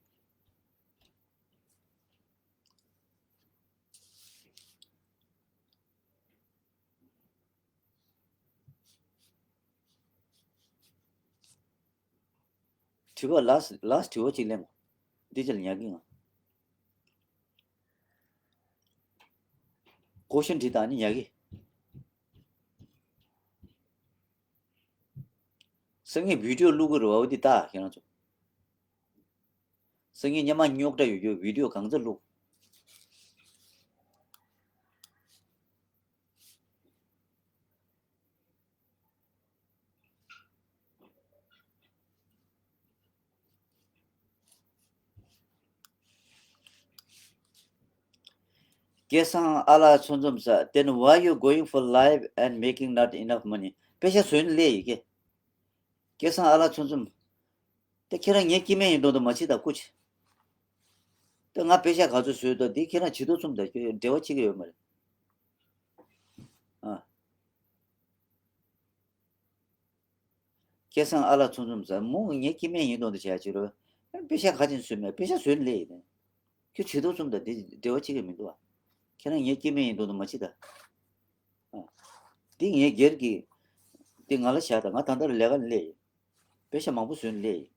དྲི་བ་last last དྲི་བ་གཅིག་ལེན་དགོས། འདི་ཅི་ལ་ཉག་གི་ང་། ཀོ་ཤན་དྲི་དང་ནི་ཉག་གི། སང་ཉིན་བི་ཌི་ཡོ་བླུག་གི་རེད་བ། འོ་འདི་ལྟ་ཁྱེད་རང་ཚོ། སང་ཉིན་སྔོན་མ་རྙོག་དྲ་ཡོད་རྒྱུ་བི་ཌི་ཡོ་གང་ཚ་བླུག་སྐལ་བཟང་ཨ་ལགས་ཚོ་འཛོམས་ས། Then why you going for live and making not enough money? པེ་ཤ་བཟོས་ནས་སླེབས་ཡི་གེ། སྐལ་བཟང་ཨ་ལགས་ཚོ་འཛོམས། ད་ཁྱེད་རང་ངའི་སྐྱེ་དམན་ཡིན་མདོག་མདོག་མ་བྱེད་ད་སྐུ་མཁྱེན། ད་ང་པེ་ཤ་ག་ཚོད་བཟོས་འདུག་འདི་ཁྱེད་རང་བྱེད་དུ་རྩོམ་ད་འབྲེལ་བ་བྱེད་ཀྱི་ཡོད་མ་རེད། ཨ། སྐལ་བཟང་ཨ་ལགས་ཚོ་འཛོམས་ས། མོ་ངའི་སྐྱེ་དམན་ཡིན་མདོག་མདོག་བྱས་བྱེད་རོགས། པེ་ཤ་ག་ཚོད་བཟོས་མེད། པེ་ཤ་བཟོས་ནས་སླེབས་ཡིན། ཁྱོད་བྱེད་དུ་རྩོམ་དང་འདི་འབྲེལ་བ་བྱེད་ཀྱི་མི་འདུག་ཨ། ཁྱེད་རང་ངའི་སྐྱེ་དམན་ཡིན་མདོག་མདོག་མ་བྱེད་ད། ཨ། འདི་ངའི་སྒེར་གྱི། འདི་ང་ལ་བཞག་ད། ང་ད་ལྟ་ལས་ཀ་ནས་སླེབས་ཡིན། པེ་ཤ་མང་པོ་བཟོས་ནས་སླེབས་ཡིན།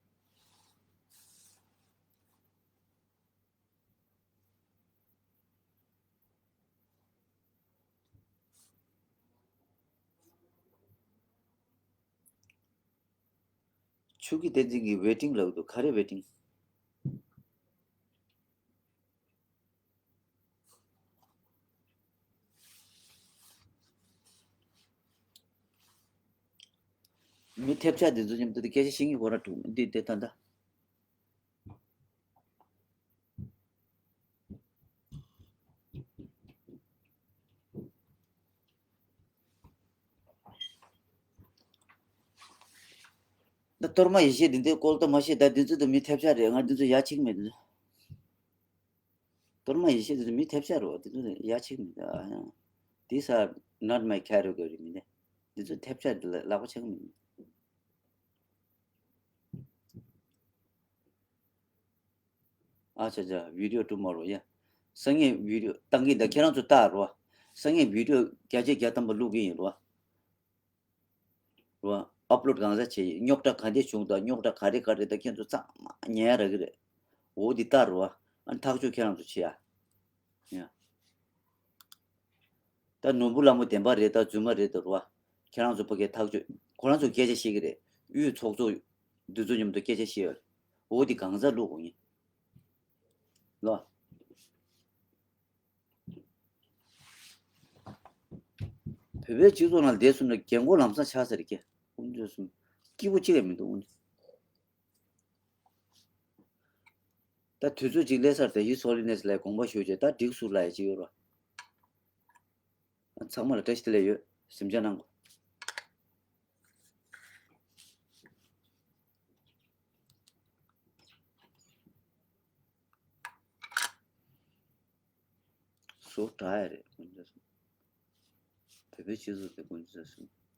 ཆོས་སྐྱིད་བསྟན་འཛིན་གྱིས་ཝེ་ཊིང་ལབ་འདུག་ག་རེ་ཝེ་ཊིང་། མི་ཐེབས་ཆག་འདི་ཚོ་མཉམ་དུ་སྐད་ཆ་བཤད་མཁན་ཁོ་རང་འདུག་འདི་དེ་ད་ལྟ། ད་གཏོར་མ་ཡེ་ཤེས་འདི་འདྲའི་སྐོར་ད་མ་ཤེས། ད་འདི་ཚོ་ད་མི་ཐེབས་ཆག་རེད། ང་འདི་ཚོ་ཡ་གཅིག་མེད་འདི་ཚོ། གཏོར་མ་ཡེ་ཤེས་འདི་ཚོ་མི་ཐེབས་ཆག་རེད་བ། འདི་ཚོ་ཡ་གཅིག་མེད། ཨ། These are not my category མི་འདི། འདི་ཚོ་ཐེབས་ཆག་འདི་ལ་ལག་པ་ཆག་མེད། ཨ་ཅག་ཅག་video tomorrow ཡ། སང་ཉིན་video བཏང་གི་འདུག་ཁྱེད་རང་ཚོ་ལྟ་རོགས། སང་ཉིན་video བརྒྱ་ཆ་བརྒྱ་ཐམ་པ་བླུག་གི་ཡིན་རོགས། རོགས། upload གང་ཟག་བྱས་ཡིན། རྙོག་དྲ་ག་འདྲས་བྱུང་དང་། རྙོག་དྲ་ག་རེ་ག་རེ་དང་། ཁྱེད་ཚོ་ཚང་མ་ཉན་ཡ་རག་གི་རེད། འོ་འདི་ལྟ་རོགས། ཨ་ནི་ཐག་གཅོད་ཁྱེད་རང་ཚོ་བྱེད་ཡ། ཡ། ད་ནོར་བུ་ལྷ་མོ་བདེན་པ་རེད་ད་རྫུན་མ་རེད་ད་རོ། ཁྱེད་རང་ཚོ་ཕ་གིའི་ཐག་གཅོད། ཁོ་རང་ཚོ་སྐད་ཆ་བཤད་ཀྱི་རེད། དབུས་ཚོགས་གཙོ་འདི་ཚོ་མཉམ་དུ་སྐད་ཆ་བཤད་ཡོད་རེད། འོ་འདི་གང་ཟག་བླུག་དགོས་ངེས། ལོ། བོད་པའི་སྤྱི་ཚོགས་ནང་བསྡད་སོང་ན་རྒན་གོག་ལམ་སང་ཆགས་ས་རེད་ཀྱེ། དབུ་མཛད་གསུམ་སྐྱིད་པོ་གཅིག་ཡང་མི་འདུག་དབུ་མཛད། ད་དུས་ཚོད་ཅིག་སླེབས་ཚར་ཏེ། His Holiness ལ་དགོངས་པ་ཞུ་བྱས་ད་འགྲིག་སུ་ལ་ཡ་ཅིག་ཡོད་ར། ཚང་མ་ལ་བཀྲ་ཤིས་བདེ་ལེགས་ཡོད། གཟིམ་འཇག་གནང་དགོས། བཟོ་དྲག་ཡ་རེད་དགོན་ཆ་སོང་། བོད་པའི་སྤྱི་ཚོགས་དེ་དགོན་ཆ་སོང་།